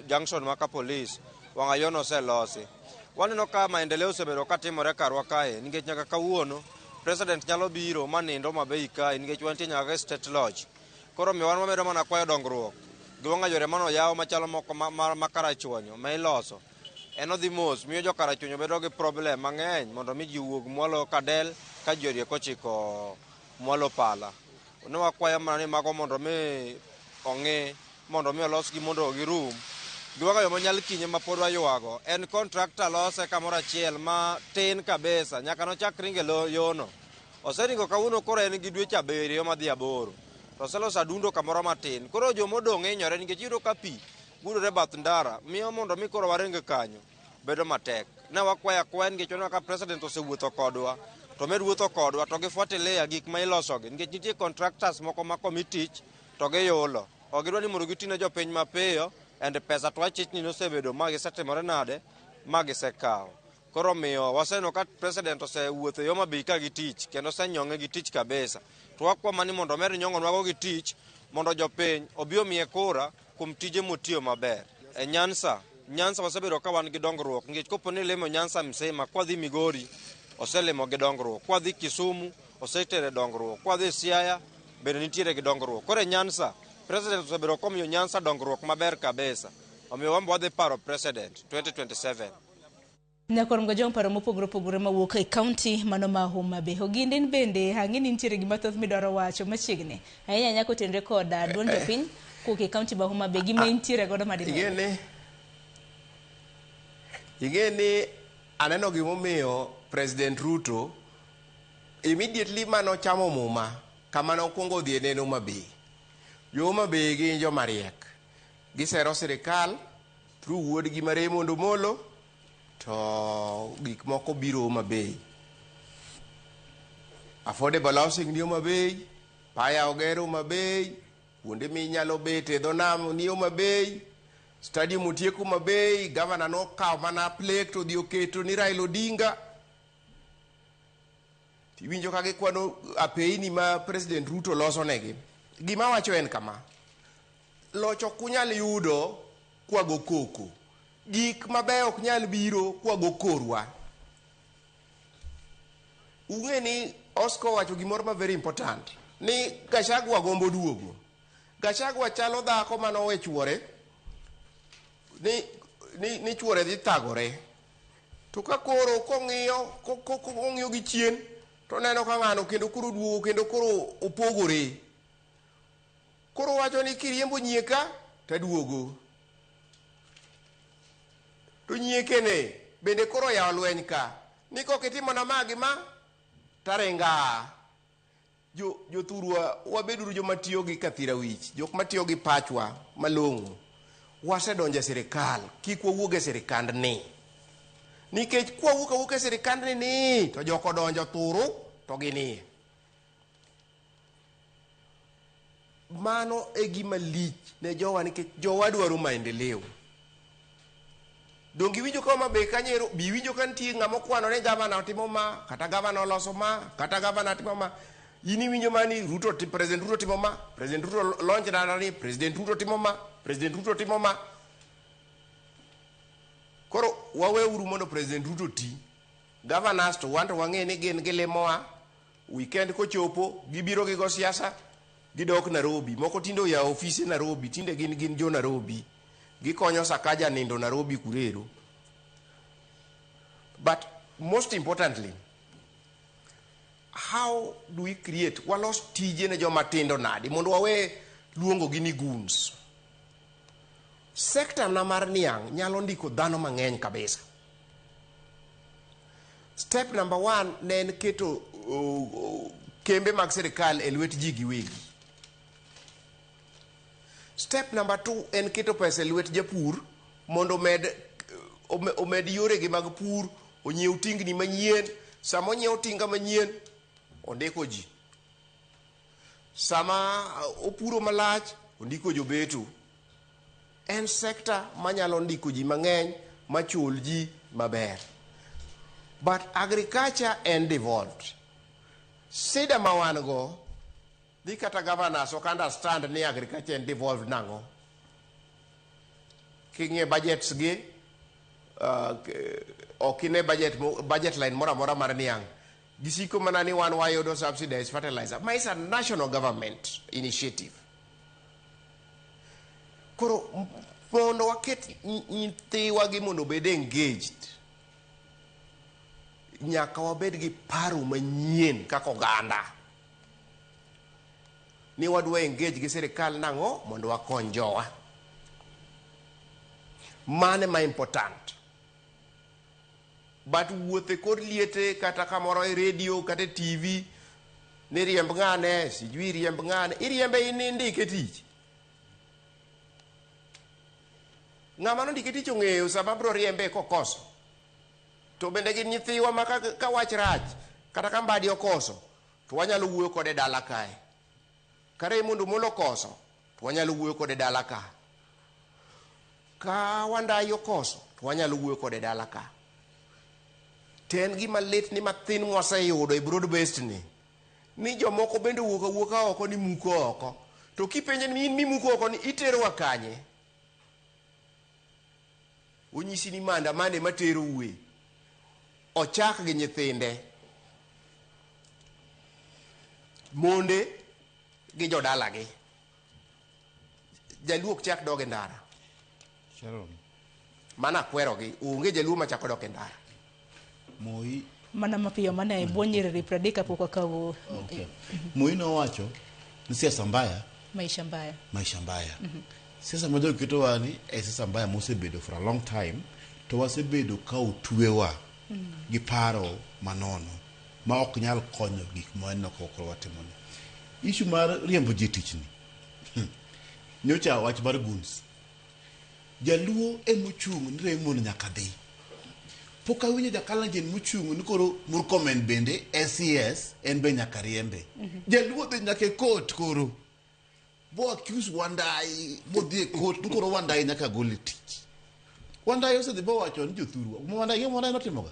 junction ma Kapolis, wang'a yo no oselosi. Waneno ka maendeleo osebedo katimore karwa kae, nikech nyaka kawuono president nyalo biro manindo Homa Bay kae, nikech wantie nyaka e State Lodge. Koro miyo wan wamedo mana kwayo dongruok gi wang'a yore manoyaw machalo moko ma Karachuonyo ma iloso. En odhi mos, miyo jo Karachuonyo bedo gi problem mang'eny mondo mi ji wuog mwalo Kadel ka ji orieko chiko mwalo Pala. Ne wakwayo mana ni mago mondo mi ong'i, mondo mi olosgi mondo girum. Gi wang'a yo manyal kinye ma pod waywago, en contractor lose kamoro achiel ma tin kabisa, nyaka nochak ringo e yono. Oseringo kawuono koro en gi dweche 7 madhi 8. To oseloso adundo kamoro matin. Koro jomodong' hinyore nikech iyudo ka pi gudore bath ndara, miyo mondo mi koro waring kanyo bedo matek. Ne wakwayo akwaya nikech waneno ka president osewuotho kodwa, to med wuotho kodwa to gifuatilia gik ma ilosogi, nikech nitie contractors moko ma komi tich to giyulo. Ok gidwa ni mondo giti ne jopiny mapiyo, and pesa to wachich ni nosebedo ma gisetimore nade, ma gisekawo. Koro miyo waseneno ka president osewuotho e Homa Bay ka gi tich, kendo osenyong'e gi tich kabisa. To wakwa mana ni mondo omed nyong'onwago gi tich, mondo jopiny obi omiye kura kuom tije motiyo maber. E Nyanza, Nyanza wasebedo ka wan gi dongruok, nikech kopo ni limo Nyanza msima, kwadhi Migori, oselimo gi dongruok, kwadhi Kisumu, osetere dongruok, kwadhi Siaya, bende nitiere gi dongruok. Koro e Nyanza, president osebedo komiyo Nyanza dongruok maber kabisa. Omiyo wan be wadhi paro president 2027. Nyakor Mgajong paro mopogore opogore mawuok e kaunti mano ma Homa Bay. Ogindin bende ang'e ni nitiere gima thoth midwaro wacho machiegni. Ahinya ahinya kotenore kod duond jopiny kowuok e kaunti ma Homa Bay. Gima intiere godo madimedi. Ing'e ni aneno gimomiyo President Ruto immediately manochamo muma kama nokwongo odhi en Homa Bay. Jo Homa Bay gin joma riek. Gisero sirikal through wuodgi ma Raymond Omolo to gik moko biro Homa Bay. Affordable housing ni Homa Bay, paya oger Homa Bay, kuonde minyalo bete e dho nam ni Homa Bay, stadium otiek Homa Bay, governor nokawo mana plaque to odhi oketo ni Raila Odinga. Tiwinjo ka gikwano apeini ma President Ruto loso negi. Gima wacho en kama, loch ok unyal yudo kwago koko. Gik mabeyo ok nyal biro kwago korwa. Ung'e ni Oscar owacho gimoro ma very important, ni Gachagua gombo duogo. Gachagua chalo dhako manowe chuore, ni chuore dhi thagore. To ka koro kong'iyo gi chien, to neno ka ng'ano kendo koro duogo, kendo koro opogore. Koro wacho ni kiriembo nyieka, taduogo. To nyiekene bende koro oyawo lweny ka. Ni kok itimona ma gi ma, taringa. Jothurwa, wabeduru joma tiyo gi kathira wich, jok matiyo gi pachwa malong'o. Wasedonjo e sirikal, kik wawuog e sirikandni. Nikech kwawuok awuok e sirikandni ni, to jok odonjo thuru, to ginie. Mano e gima lich ne jowa, nikech jowa dwaro maendeleo. Donge iwinjo ka Homa Bay kanyo ero, bi iwinjo ka nitie ng'ama okwano ni gavana otimo ma, kata gavana oloso ma, kata gavana timo ma. In iwinjo ma ni Ruto, President Ruto timo ma, President Ruto launch dala ni, President Ruto timo ma, President Ruto timo ma. Koro waweuru mondo President Ruto ti. Governors to wan to wang'e ni gin gilimowa, weekend kochopo, gibiro gigo siasa, gidok Nairobi. Moko tinde oyawo ofise Nairobi, tinde gin jo Nairobi. Gikonyo Sakaja nindo Nairobi kurero. But most importantly, how do we create, walos tije ne joma tindo nadi mondo wawe luongo gi ni goons. Sector na mar niang' nyalo ndiko dhano mang'eny kabisa. Step number 1 ne en keto kembe mag sirikal e lwet ji giwegi. Step number 2 en keto pesa e lwet japur mondo omed yoregi mag pur, onyiew tingni manyien, Sama onyiewo tinga manyien, ondiko ji. Sama opuro malach, ondiko jobeto. En sekta manyalo ndiko ji mang'eny, machul ji maber. But agriculture en devolved. Sida ma wan go, dhi kata governors ok understand ni agriculture en devolved nang'o. King'iyo budgets gi, ok ine budget, budget line moro amora mar niang'. Gisiko mana ni wan wayudo subsidized fertilizer. Ma is a national government initiative. Koro mondo waket nyithiwa gi mondo obed engaged, nyaka wabed gi paro manyien kaka oganda. Ni wadwa engage gi sirikal nang'o mondo wakony jowa. Mane ma important. But wuoth e kor liete kata kamoro e radio kata e TV ni riemb ng'ane, sijui riemb ng'ane, iriembe in indike tich. Ng'ama nondike tich ong'eyo sama bro riembe kokoso. To bende gin nyithiwa ma ka wach rach kata ka Mbadi okoso to wanyalo wuoyo kode dala kae. Ka Raymond Omolo okoso to wanyalo wuoyo kode dala ka. Ka Wandayi okoso to wanyalo wuoyo kode dala ka. To en gima lit ni mathin mwaseyudo e broad based ni jomoko bende owuok awuoka oko ni muko oko. To kipenje ni in mimuko oko ni iterowa kanye? Onyisi ni maandamano ema teroue. Ochak gi nyithinde, monde gi jodalagi. Jaluo ok chak dog e ndara. Sharon. Mano akwerogi, onge jaluo machako dok e ndara. Moi Mana mapiyo mana e bwo nyiriri 30 kapok wakawo. Okay. Moi nowacho ni siasa mbaya maisha mbaya. Maisha mbaya. Siasa ma jogi ketowa ni e siasa mbaya mosebedo for a long time to wasebedo ka otwewa gi paro manono ma ok nyal konyo gik ma waneno ka koro watimoni. Issue mar riembo ji tich ni. Nyocha wach mar goons. Jaluo emochung' ni Raymond nyaka dhi. Pok awinjo jakalenjin mochung' ni koro Murkomen bende SCS en be nyaka riembe. Jaluo dhi nyaka e court koro. Bo accuse Wandayi modhi e court ni koro Wandayi nyaka gol e tich. Wandayi osedhi bowacho ni jothurwa. Wandayi Wandayi notimoga.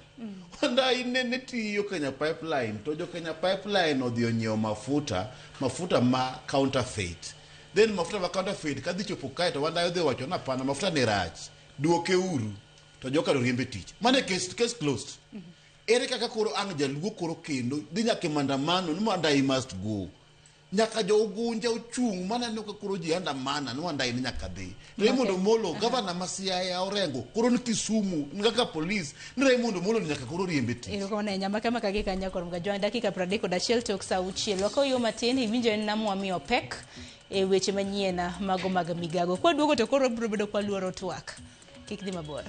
Wandayi ne tiyo Kenya Pipeline to jo Kenya Pipeline odhi onyiewo mafuta ma counterfeit. Then mafuta ma counterfeit kadhi chopo kae to Wandayi odhi owacho ni hapana mafuta ni rach. Duoke uru. To joka riembe tich. Mane case closed. Ere kaka koro ang' jaluo koro kendo dhi nyaka e maandamano ni Wandayi must go. Nyaka jo Ugunja ochung' maneno ka koro ji andamana ni Wandayi ni nyaka dhi. Raymond Omolo, gavana ma Siaya Orengo, koro ni Kisumu, ni kaka polis, ni Raymond Omolo ni nyaka koro riembe tich. Erokamano ahinya maka maka gi kanya kor mga dakika 31 tok sa 6. Wakawo yo matin iwinjo en namo wamiyo pek e weche manyien mago mag migago. Kwaduogo to koro biro bedo kwaluoro twak. Kik dhi mabor.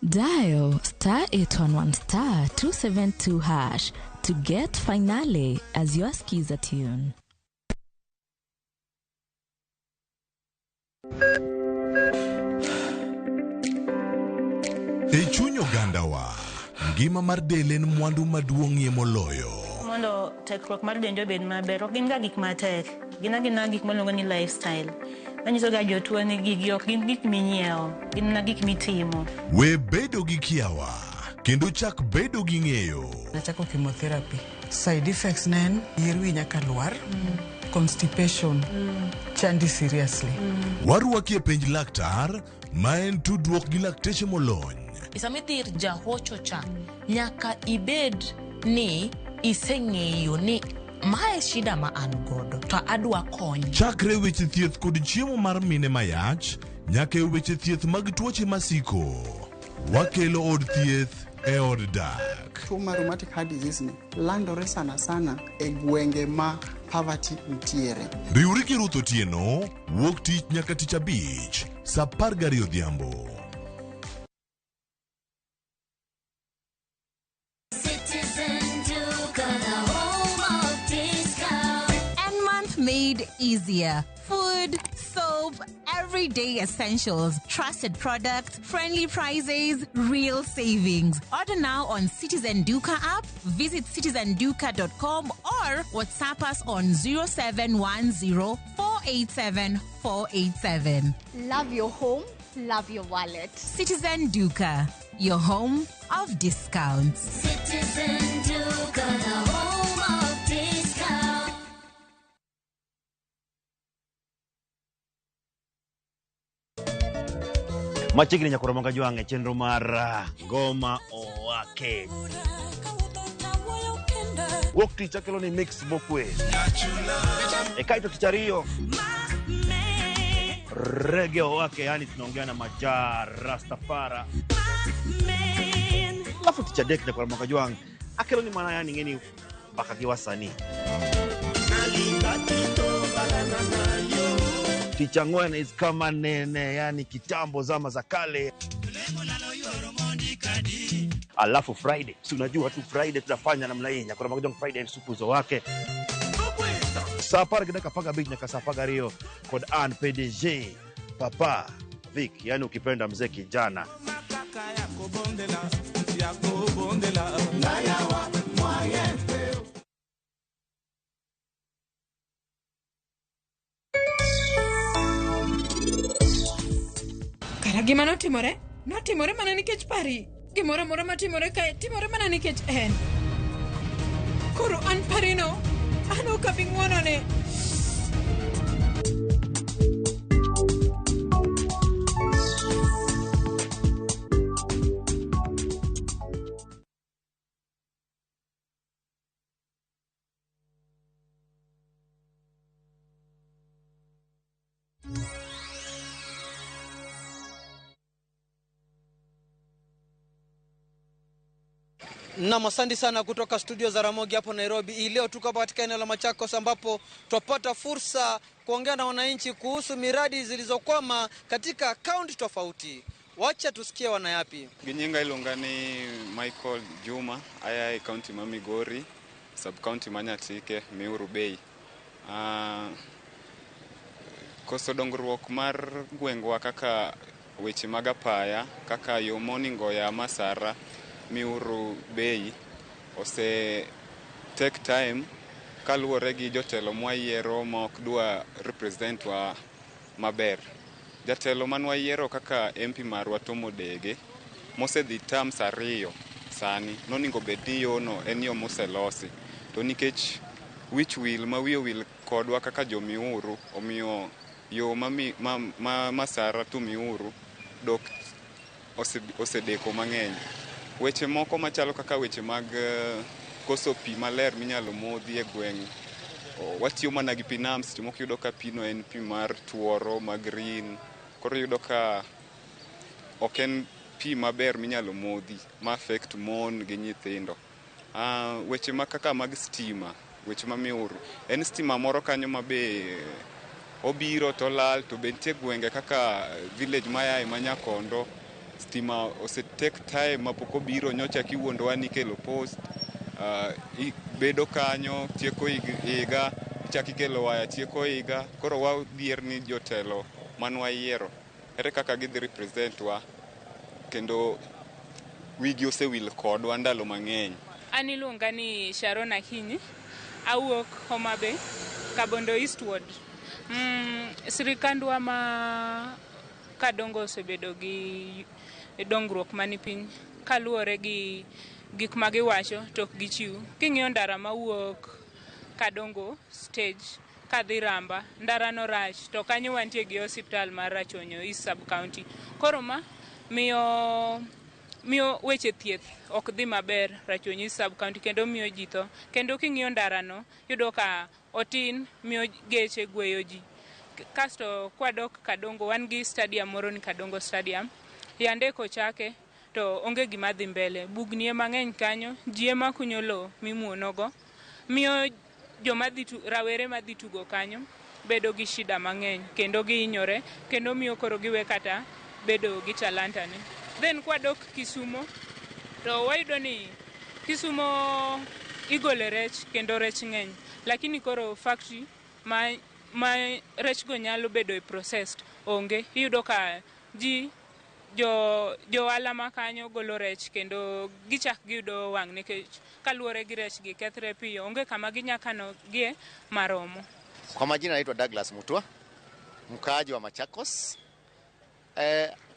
Dial star 811 star 272 hash to get Finale as your skiza tune. E chuny ogandawa, ngima mar del en mwandu maduong'ie moloyo. Mondo tekruok mar dendi obed maber, ok gin ga gik matek. Gin agina gik miluongo ni lifestyle. Manyiso ga jotuo ni gigi ok gin gik minyiewo, gin mana gik mitimo. We bedo gi kiawa, kendo chak bedo gi ng'eyo. Nachako chemotherapy. Side effects ne en yier wi nyaka lwar, constipation, chandi seriously. Warwaki e penj laktar, ma en tudruok gi lakteche molony. Sama idhi ir jahocho cha, nyaka ibed ni iseng'eyo ni mae shida ma an godo to adwa kony. Chakre weche thieth kod chiemo mar mine mayach, nyaka e weche thieth mag tuoche masiko. Wakelo od thieth e od dak. Tuo mar rheumatic heart disease ni landore sana sana e gwenge ma poverty nitiere. Riwri gi Ruth Otieno wuok tich nyaka tich abich saa 12 odhiambo. Citizen Duka, the home of discount. And month made easier. Food, soap, everyday essentials, trusted products, friendly prices, real savings. Order now on Citizen Duka app, visit citizenduka.com or WhatsApp us on 0710 487 487. Love your home, love your wallet. Citizen Duka, your home of discounts. Citizen Duka, the home of discount. Machiegni nyakoro moga jwang' e chenro mar Ngoma Owake. Wuok tich akelo ni mix mokwe. E kaito tich ariyo rege owake, yani tunaongea na majaa Rastafara. Alafu tich adek nyakoro moga jwang' akelo ni mana yani ng'eni mbaka gi wasanii. Tich ang'wen is kama nene, yani kitambo zama za kale. Alafu Friday, si unajua tu Friday tunafanya namna hii, nyakoro moga jwang' Friday supuzo wake. Saa apar gi dakika 15 nyaka saa 12 kod an PDG Papa Vic, yani ukipenda mzee kijana. Kara gima notimore? Notimore mana nikech Pari. Gimoro amora matimore kae timore mana nikech en. Koro an Parino, an ok abi ng'wonone. Nam, asante sana kutoka studio za Ramogi hapo Nairobi. Hii leo tuko hapa katika eneo la Machakos ambapo twapata fursa kuongea na wananchi kuhusu miradi zilizokwama katika kaunti tofauti. Wacha tusikie wanayapi. Ginyinga iluonga ni Michael Juma, aya e kaunti ma Migori, sub county ma Nyatike, Miuru Bay. Koso dongruok mar gwengwa kaka weche mag apaya, kaka yo moningo ya Masara, Miuru Bay ose take time kaluwore gi jotelo mwayiero ma ok dwa represent wa maber. Jatelo manwayiero kaka MP marwa Tom Odege mosedhi terms 2 sani noningo bed ni yono en yo moselosi, to nikech wich wil ma wiye wil kodwa kaka jomiuru omiyo yo ma Masara to Miuru dok osedeko mang'eny. Weche moko machalo kaka weche mag koso pi maler minyalo modhi e gweng', watiyo mana gi pi nam, seche moko iyudo ka pino en pi mar tuoro ma green, koro iyudo ka ok en pi maber minyalo modhi ma affect mon gi nyithindo. Weche ma kaka mag stima, weche ma Miuru, en stima moro kanyo ma be obiro to lal, to be nitie gwenge kaka village mayae ma Nyakondo, stima ose take time mapok obiro, nyocha kiwuondowa ni ikelo post, bedo kanyo tieko higa, ichak ikelo waya tieko higa, koro wadhier ni jotelo manwayiero ere kaka gidhi represent wa, kendo wigi osewil kodwa ndalo mang'eny. An iluonga ni Sharon Akinyi, awuok Homa Bay, Kabondo East Ward. Sirikandwa ma Kadongo osebedo gi dongruok mani piny kaluwore gi gik ma giwacho to ok gichiw. King'iyo ndara mawuok Kadongo stage kadhi Ramba, ndara no rach to kanyo wantie gi osiptal mar Rachuonyo East Sub County. Koro ma miyo weche thieth ok dhi maber Rachuonyo East Sub County kendo miyo ji tho. Kendo king'iyo ndara no yudo ka otin, miyo geche gweyo ji. Kasto kwadok Kadongo, wan gi stadium moro ni Kadongo Stadium. Yande kochake to onge gima dhi mbele. Bugni ema ng'eny kanyo, ji ema kunyo lowo mimuonogo, miyo joma dhi rawere madhi tugo kanyo bedo gi shida mang'eny kendo gihinyore kendo miyo koro giwe kata bedo gi talanta ni. Then kwadok Kisumo to wayudo ni Kisumo igole rech kendo rech ng'eny, lakini koro factory ma rech go nyalo bedo e processed onge. Iyudo ka ji jo ohala ma kanyo golo rech kendo gichak giyudo wang' nikech kaluwore gi rech gi kethre piyo, onge kama ginya kanogie maromo. Kwa majina naitwa Douglas Mutua, mkaaji wa Machakos.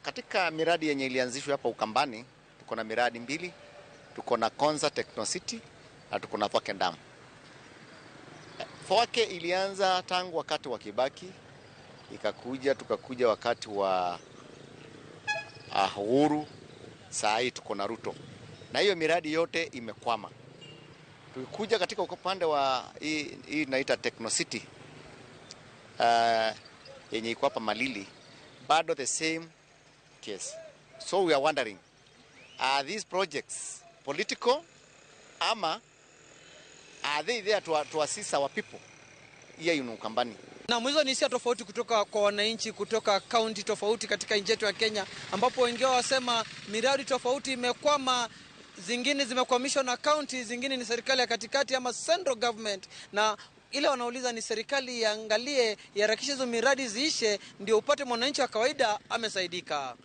Katika miradi yenye ilianzishwa hapa Ukambani, tuko na miradi mbili, tuko na Konza Techno City na tuko na Thwake Dam. Thwake ilianza tangu wakati wa Kibaki, ikakuja tukakuja wakati wa Uhuru, saa hii tuko na Ruto. Na hiyo miradi yote imekwama. Tukikuja katika upande wa hii inaita Techno City yenye iko hapa Malili, bado the same case. So we are wondering, are these projects political ama are they there to assist our people here in Ukambani? Na hizo ni hisia tofauti kutoka kwa wananchi kutoka kaunti tofauti katika nchi yetu ya Kenya, ambapo wengi wao wasema miradi tofauti imekwama, zingine zimekwamishwa na kaunti, zingine ni serikali ya katikati ama central government, na ile wanauliza ni serikali iangalie, iharakishe hizo miradi ziishe ndio upate mwananchi wa kawaida amesaidika.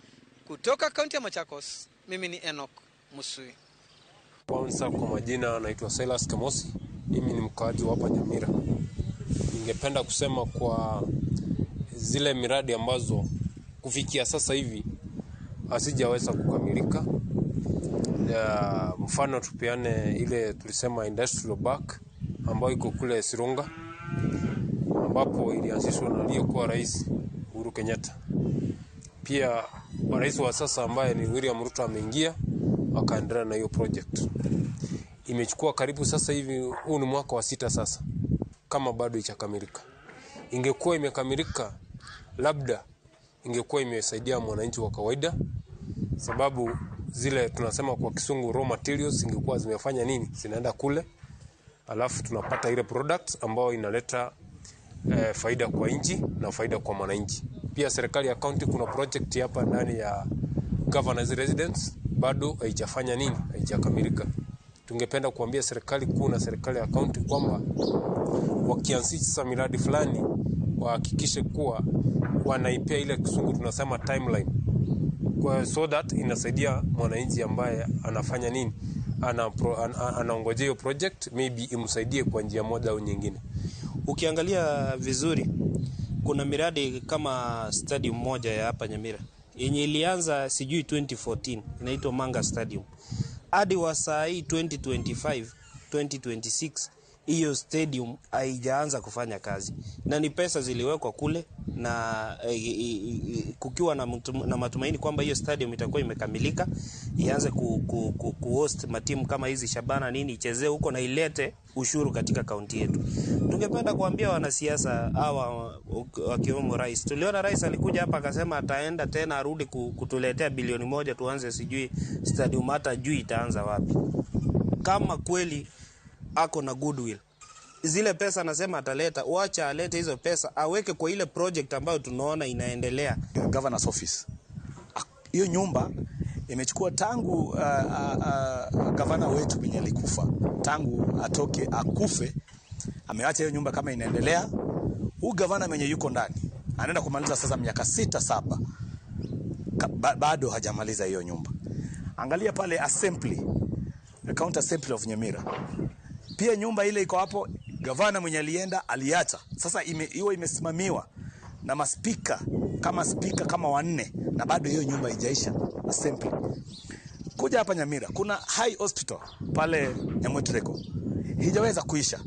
Kutoka kaunti ya Machakos, mimi ni Enoch Musui. Kwanza kwa majina naitwa Silas Kamosi, mimi ni mkaaji wa hapa Nyamira. Ningependa kusema kwa zile miradi ambazo kufikia sasa hivi hazijaweza kukamilika. Mfano tupeane ile tulisema industrial park ambayo iko kule Sironga, ambapo ilianzishwa na aliyekuwa rais Uhuru Kenyatta. Pia rais wa sasa ambaye ni William Ruto ameingia akaendelea na hiyo project. Imechukua karibu sasa hivi, huu ni mwaka wa 6 sasa, kama bado haijakamilika. Ingekuwa imekamilika, labda ingekuwa imesaidia mwananchi wa kawaida, sababu zile tunasema kwa kisungu raw materials ingekuwa zimefanya nini, zinaenda kule, alafu tunapata ile product ambayo inaleta faida kwa nchi na faida kwa mwananchi. Pia serikali ya county kuna project hapa ndani ya Governor's Residence bado haijafanya nini, haijakamilika. Tungependa kuambia serikali kuu na serikali ya county kwamba wakianzisha miradi fulani wahakikishe kuwa wanaipea ile kisungu tunasema timeline, kwa so that inasaidia mwananchi ambaye anafanya nini, anaongojea hiyo project maybe imsaidie kwa njia moja au nyingine. Ukiangalia vizuri kuna miradi kama stadium moja ya hapa Nyamira yenye ilianza sijui 2014 inaitwa Manga Stadium. Hadi wa saa hii 2025 2026 hiyo stadium haijaanza kufanya kazi, na ni pesa ziliwekwa kule na kukiwa na matumaini kwamba hiyo stadium itakuwa imekamilika, ianze ku host matimu kama hizi Shabana nini ichezee huko na ilete ushuru katika kaunti yetu. Tungependa kuambia wanasiasa hawa wakiwemo rais. Tuliona rais alikuja hapa akasema ataenda tena arudi kutuletea bilioni 1 tuanze sijui stadium, hata juu itaanza wapi. Kama kweli ako na goodwill, zile pesa anasema ataleta, wacha alete hizo pesa aweke kwa ile project ambayo tunaona inaendelea. Governor's office, hiyo nyumba imechukua tangu gavana wetu mwenye alikufa, tangu atoke akufe, ameacha hiyo nyumba kama inaendelea. Huyu gavana mwenye yuko ndani anaenda kumaliza sasa miaka 6-7, bado hajamaliza hiyo nyumba. Angalia pale assembly, the county assembly of Nyamira, pia nyumba ile iko hapo, gavana mwenye alienda aliacha. Sasa hiyo imesimamiwa na maspika kama spika kama 4 na bado hiyo nyumba haijaisha assembly. Kuja hapa Nyamira kuna high hospital pale Nyamwetreko, hijaweza kuisha.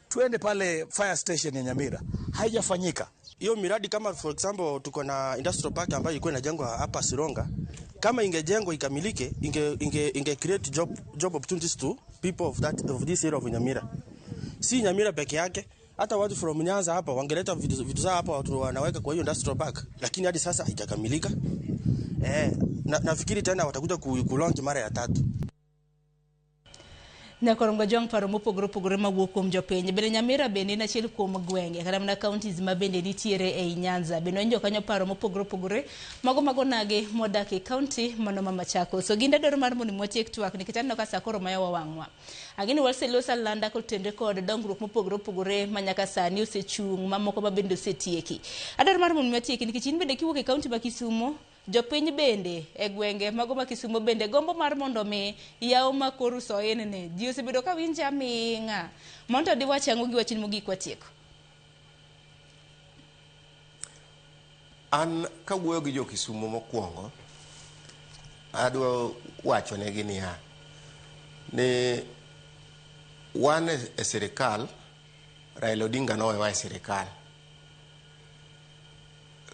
Tuende pale fire station ya Nyamira, haijafanyika. Hiyo miradi kama for example tuko na industrial park ambayo ilikuwa inajengwa hapa Sironga, kama ingejengwa ikamilike, inge create job opportunities to people of this area of Nyamira. Si Nyamira peke yake, hata watu from Nyanza hapa wangeleta vitu zao hapa watu wanaweka kwa hiyo industrial park, lakini hadi sasa haijakamilika. Nafikiri tena watakuja kulaunch mara ya tatu. Nyakorongo Jwang' paro mopogore opogore mawuok kuom jopiny. Bende Nyamira bende en achiel kuom gwenge kata mana counties ma bende nitiere ei Nyanza. Bende wanjo kanyo paro mopogore opogore mago mago nage modak e county mano ma Machakos. So gin dwaro mar mondo watiek twak nikech aneno ka saa koro mayowa wang'wa. Agini waseloso alanda kotenore kod dongruok mopogore opogore ma nyaka sani osechung' mamoko ma bende osetieki. Adwaro mar mondo watieki nikech in bende kiwuok e county ma Kisumo, jopiny bende e gwenge mago ma Kisumo bende gombo mar mondo mi yawo ma koro soen ni ji osebedo ka winjo aming'a. Mondo diwach ang'o gi wachni mogik watieko? An kawuoyo gi jo Kisumo mokwongo, adwa wachonegi niya, ni wan e sirikal, Raila Odinga nowewa e sirikal.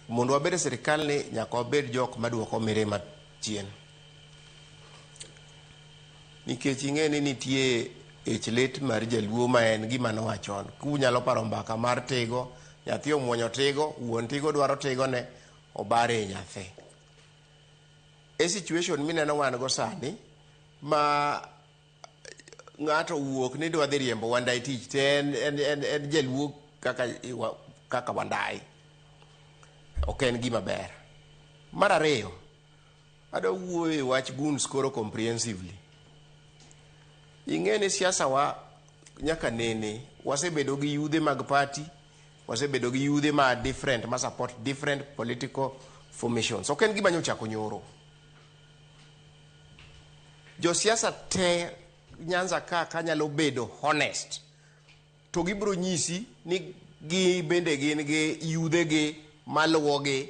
Mondo wabed e sirikal ni nyaka wabed jok maduoko mirima chien. Nikech ing'e ni nitie ich lit mar jaluo ma en gima nowachon. Kunyalo paro mbaka mar tigo, nyathi omuonyo tigo, wuon tigo dwaro tigone, obare e nyathi. E situation mineno wan go sani, ma ng'ato wuok ni dwa dhi riembo Wandai tich, to en jaluo kaka Wandai. Ok en gima ber. Mar ariyo, adwa wuoyo e wach goons koro comprehensively. Ing'e ni siasa wa nyaka nene, wasebedo gi yudhe mag party, wasebedo gi yudhe ma different, ma support different political formations. Ok en gima nyochako nyoro. Josiasa te Nyanza ka nyalo bedo honest, to gibiro nyisi ni gi bende gin gi yudhe gi maluwogi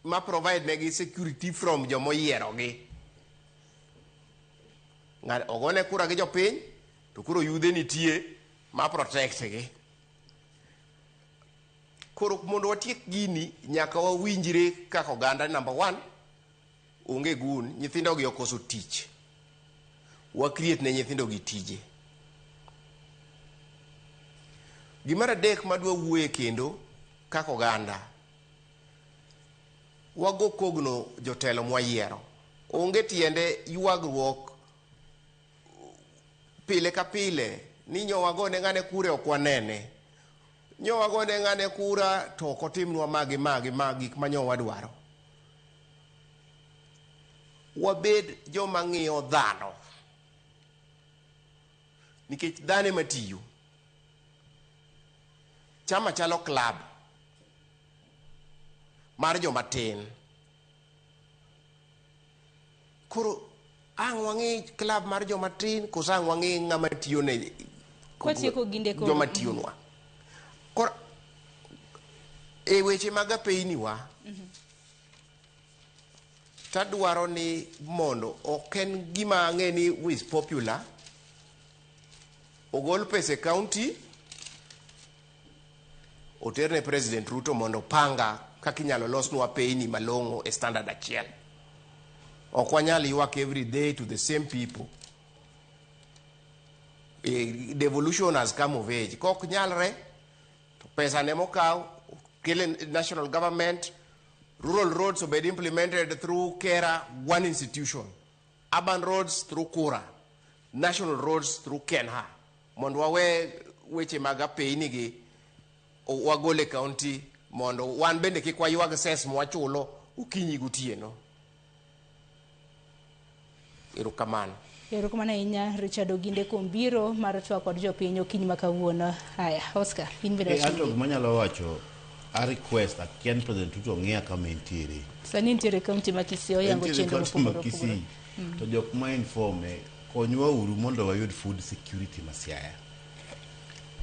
ma provide negi security from jomoyierogi. Ng'at ogone kura gi jopiny, to koro yudhe nitie ma protect gi. Koro mondo watiek gini, nyaka wawinjre kaka oganda. Number one, onge gun, nyithindo gi okoso tich. Wa create ne nyithindo gi tije. Gimar adek madwa wuoye kendo kaka oganda, wago kogno jotelo mwayiero. Onge tiende ywagruok pile ka pile ni nyo wagone ng'ane kura ok wanene. Nyo wagone ng'ane kura to ok otimnwa magi magi ma gik ma nyo wadwaro. Wabed joma ng'iyo dhano. Nikech dhano ema tiyo. Chama chalo club mar joma tin. Koro ang' wang'i club mar joma tin koso ang' wang'i ng'ama tiyo ne Kwatieko ginde koro. joma tiyonwa. Koro e weche mag apeyni wa, tadwaro ni mondo ok en gima ang'e ni is popular, ogol pesa e county oterne President Ruto mondo panga kaka inyalo losnwa apeyni malong'o e standard achiel. Ok wanyal ywak every day to the same people. Devolution has come of age. Kok nyalre, to pesa ne mokaw, kele national government, rural roads obed implemented through KeRRA, one institution. Urban roads through KURA. National roads through KeNHA. Mondo wawe weche mag apeyni gi wagol e county mondo wan bende kik waywag cess mwachulo okinyi gotieno. Erokamano. Erokamano ahinya Richard Oginde kuom biro mar twak kod jopiny okinyi ma kawuono. Haya, Oscar, in bende wach Anto gima anyalo wacho, a request, akia ni President Ruto ong'iya kama entiere. Sani nitiere e county ma Kisii oyango Entiere e chenro county ma mopogore opogore. Kisii. To jok ma informe, konywa uru mondo wayud food security ma Siaya.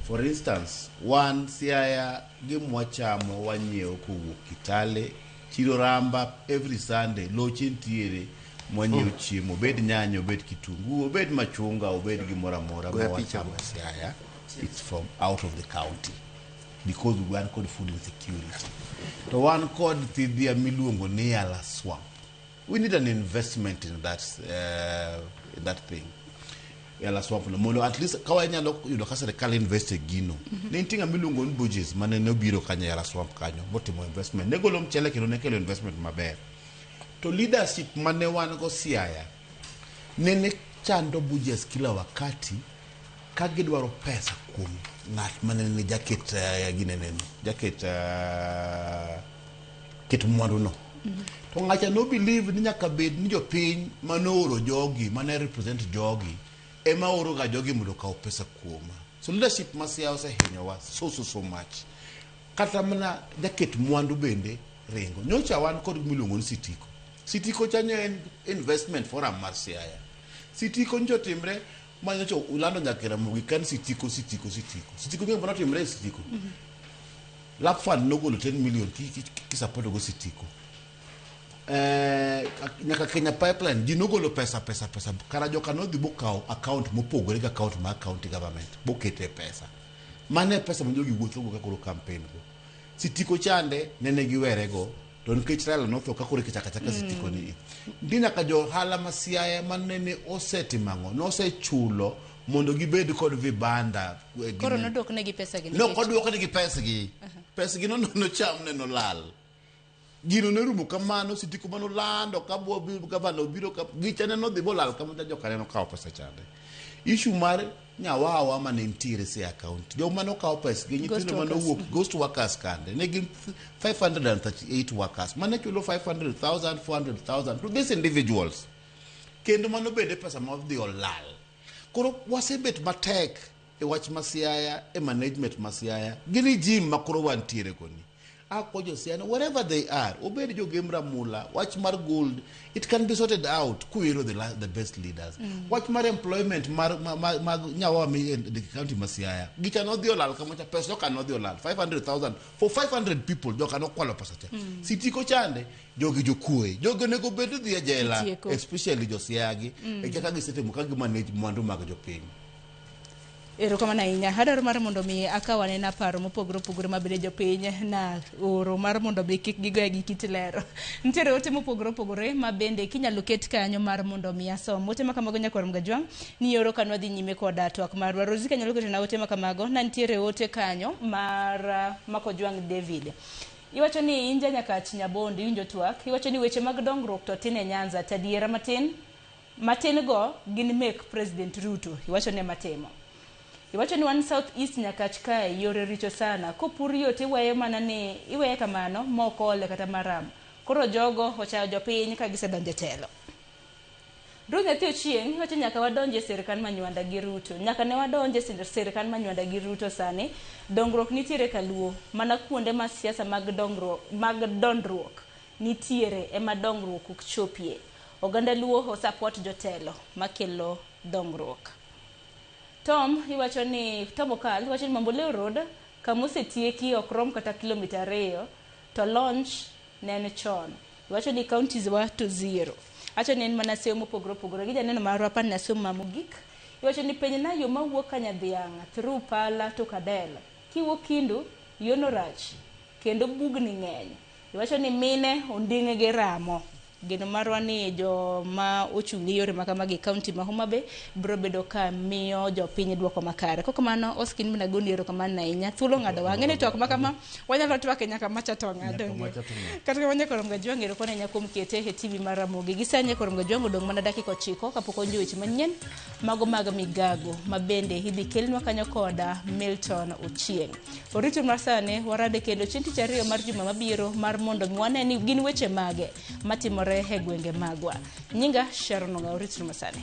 For instance, wan Siaya gimwachamo wanyiewo kowuok Kitale, Chiro Ramba, every Sunday, loche nitiere mwanyiewo chiemo, obed nyanya, obed kitungu, obed machunga, obed gimoro amora ma Goya picha wachamo Siaya, it's from out of the county. Because wan kod food insecurity. To wan kod thidhia miluongo ni Yala Swamp. We need an investment in that thing. Yala Swamp no mondo at least ka wanyalo yudo ka sirikal invest e gino. Ne nitie ng'ama iluongo ni Borges mane ne obiro kanyo Yala Swamp kanyo motimo investment. Ne golo mchele kendo ne kelo investment maber. To leadership mane wan go Siaya nene chando Bujes kila wakati ka gidwaro pesa kuom ng'at mane ni jaket gineneno jaket ket mwandu no. To ng'acha no believe ni nyaka bed ni jopiny manooro jogi mane represent jogi ema oro ga jogi mondo okaw pesa kuoma. So leadership ma Siaya osehinyowa so so so much. Kata mana jaket mwandu bende ringo. Nyocha wan kod gimiluongo ni Sitiko. Sitiko cha ne en investment forum mar Siaya. Sitiko nyocha otimre ma nyocha ulando nyaka e Ramogi kan Sitiko Sitiko Sitiko. Sitiko ng'e gima notimre e Sitiko. Lap Fund nogolo 10 million ki support go Sitiko. Nyaka Kenya Pipeline ji nogolo pesa pesa pesa kara joka nodhi bokawo account mopogore gi account mar county government bokete pesa. Mano e pesa ma jogi wuotho go ka koro campaign go. Sitiko chande nene giwere go to nikech Raila notho ka koro ichako achaka Sitiko ni. Nitie nyaka jo ohala ma Siaya manene osetimo ang'o nosechulo mondo gibed kod vibanda. Koro nodwoknegi pesa gi No, ok pesgi. Pesgi no nocham ne nolal. Gino norumo kamano, Sitiko manolando ka bo gavana obiro ka gicha ne nodhi bolal kama joka ne nokawo pesa chande. Issue mar nyawawa mane nitiere Siaya County. Joma nokawo pesgi nyithindo mane owuok ghost workers kande ne gin 538 workers mane chulo 500,000 400,000 to these individuals. Kendo mano bende pesa ma odhi olal. Koro wasebet matek e wach ma Siaya e management ma Siaya gi regime ma koro wantiere go ni. Akwa jo Siaya wherever they are, obed jo Gem Ramula, wach mar gold, it can be sorted out kuyiero the best leaders. Wach mar employment mar ma nyawa mi e county ma Siaya. Gicha nodhi olal kamacha pesa joka nodhi olal 500,000 for 500 people joka nokwalo pesa cha. Sitiko chande jogi jokuoe. Jogi onego bed ni dhi e jela Itieko. especially jo Siaya gi e kaka gisetimo ka gimanage mwandu mag jopiny. Erokamano ahinya. Adwaro mar mondo mi akaw anena paro mopogore opogore ma bende jopiny na oro mar mondo mi kik gigoye gi kit lero. Nitiere ote mopogore opogore ma bende kinyalo ket kanyo mar mondo mi asom. Ote ma kamago nyakwar Mgajwang' ni oro kanwa dhi nyime koda twak marwa. Rosie kanyalo ketona ote ma kamago na nitiere ote kanyo mar Makojwang' David. Iwacho ni in ja Nyakach Nyabondo iwinjo twak. Iwacho ni weche mag dongruok to tin e Nyanza to adiera matin matin go gin mek President Ruto. Iwacho ni ema timo. Iwacho ni wan South East Nyakach kae yore richo sana. Kopur yo tiweyo mana ni iweye kamano mok ole kata maram. Koro jogo ochayo jopiny ka gisedonjo e telo. Ruth Nyathi Ochieng' iwacho nyaka wadonje e sirkand Manywanda gi Ruto. Nyaka ne wadonje e sirkand Manywanda gi Ruto sani, dongruok nitiere kaluo. Mana kuonde ma siasa mag dongruok mag dondruok nitiere ema dongruok ok chopie. Oganda Luo osupport jotelo makelo dongruok. Tom iwacho ni Tom Okal iwacho ni Mamboleo Road kamosetieki ok rom kata kilomita 2 to launch ne en chon. Iwacho ni counties wa to zero. Acho ni en mana seyo mopogore opogore gi janeno marwa apani nasomo ma mogik. Iwacho ni penjna yo mawuok Kanyadhiang' through Pala to Kadel. Kiwuok Kindu yono rach kendo bugni ng'eny. Iwacho ni mine onding'e gi ramo. Geno marwa ni joma ochung' ne yore makamagi e county ma Homa Bay biro bedo ka miyo jopiny duoko makare. Kokamano Oskin mina goni erokamano ahinya. Thuolo ng'ado wang'e ni twak makama wanyalo twake nyaka macha to ng'ado. Kata kamano nyakwar Mgajwang' erokamano ahinya kuom kete e TV mar Ramogi. Gi sani nyakwar Mgajwang' odong' mana dakika 9 kapok onjo weche manyien mago mag migago ma bende idhi kelnwa kanyo koda Milton Ochieng'. Orito mar sani warade kendo chieng' tich ariyo mar juma mabiro mar mondo mi wane ni gin weche mage matimore e gwenge magwa. Nyinga Sharon Ong'aw, oritru masani.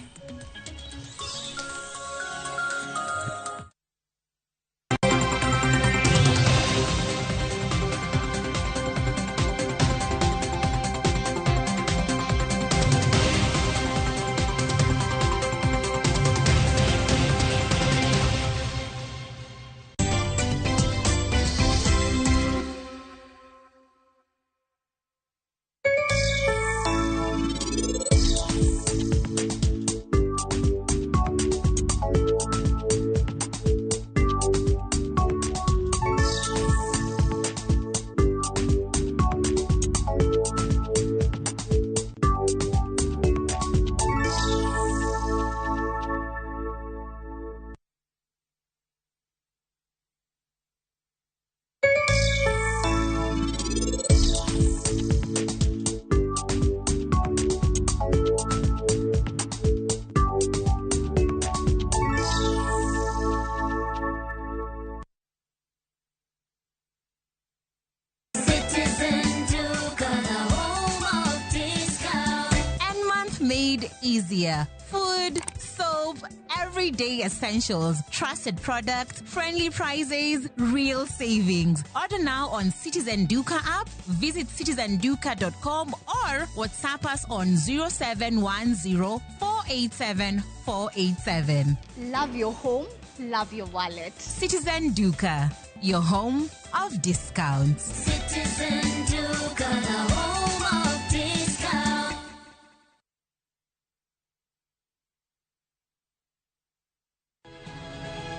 made easier. Food, soap, everyday essentials, trusted products, friendly prices, real savings. Order now on Citizen Duka app, visit citizenduka.com or WhatsApp us on 0710 487 487. Love your home, love your wallet. Citizen Duka, your home of discounts. Citizen Duka, the home of discount.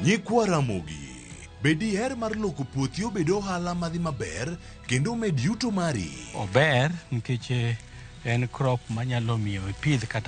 Nyikwa Ramogi, be diher mar loko puothi obed ohala madhi maber kendo omed yuto mari? Ober nikech en crop manyalo miyo ipidh kata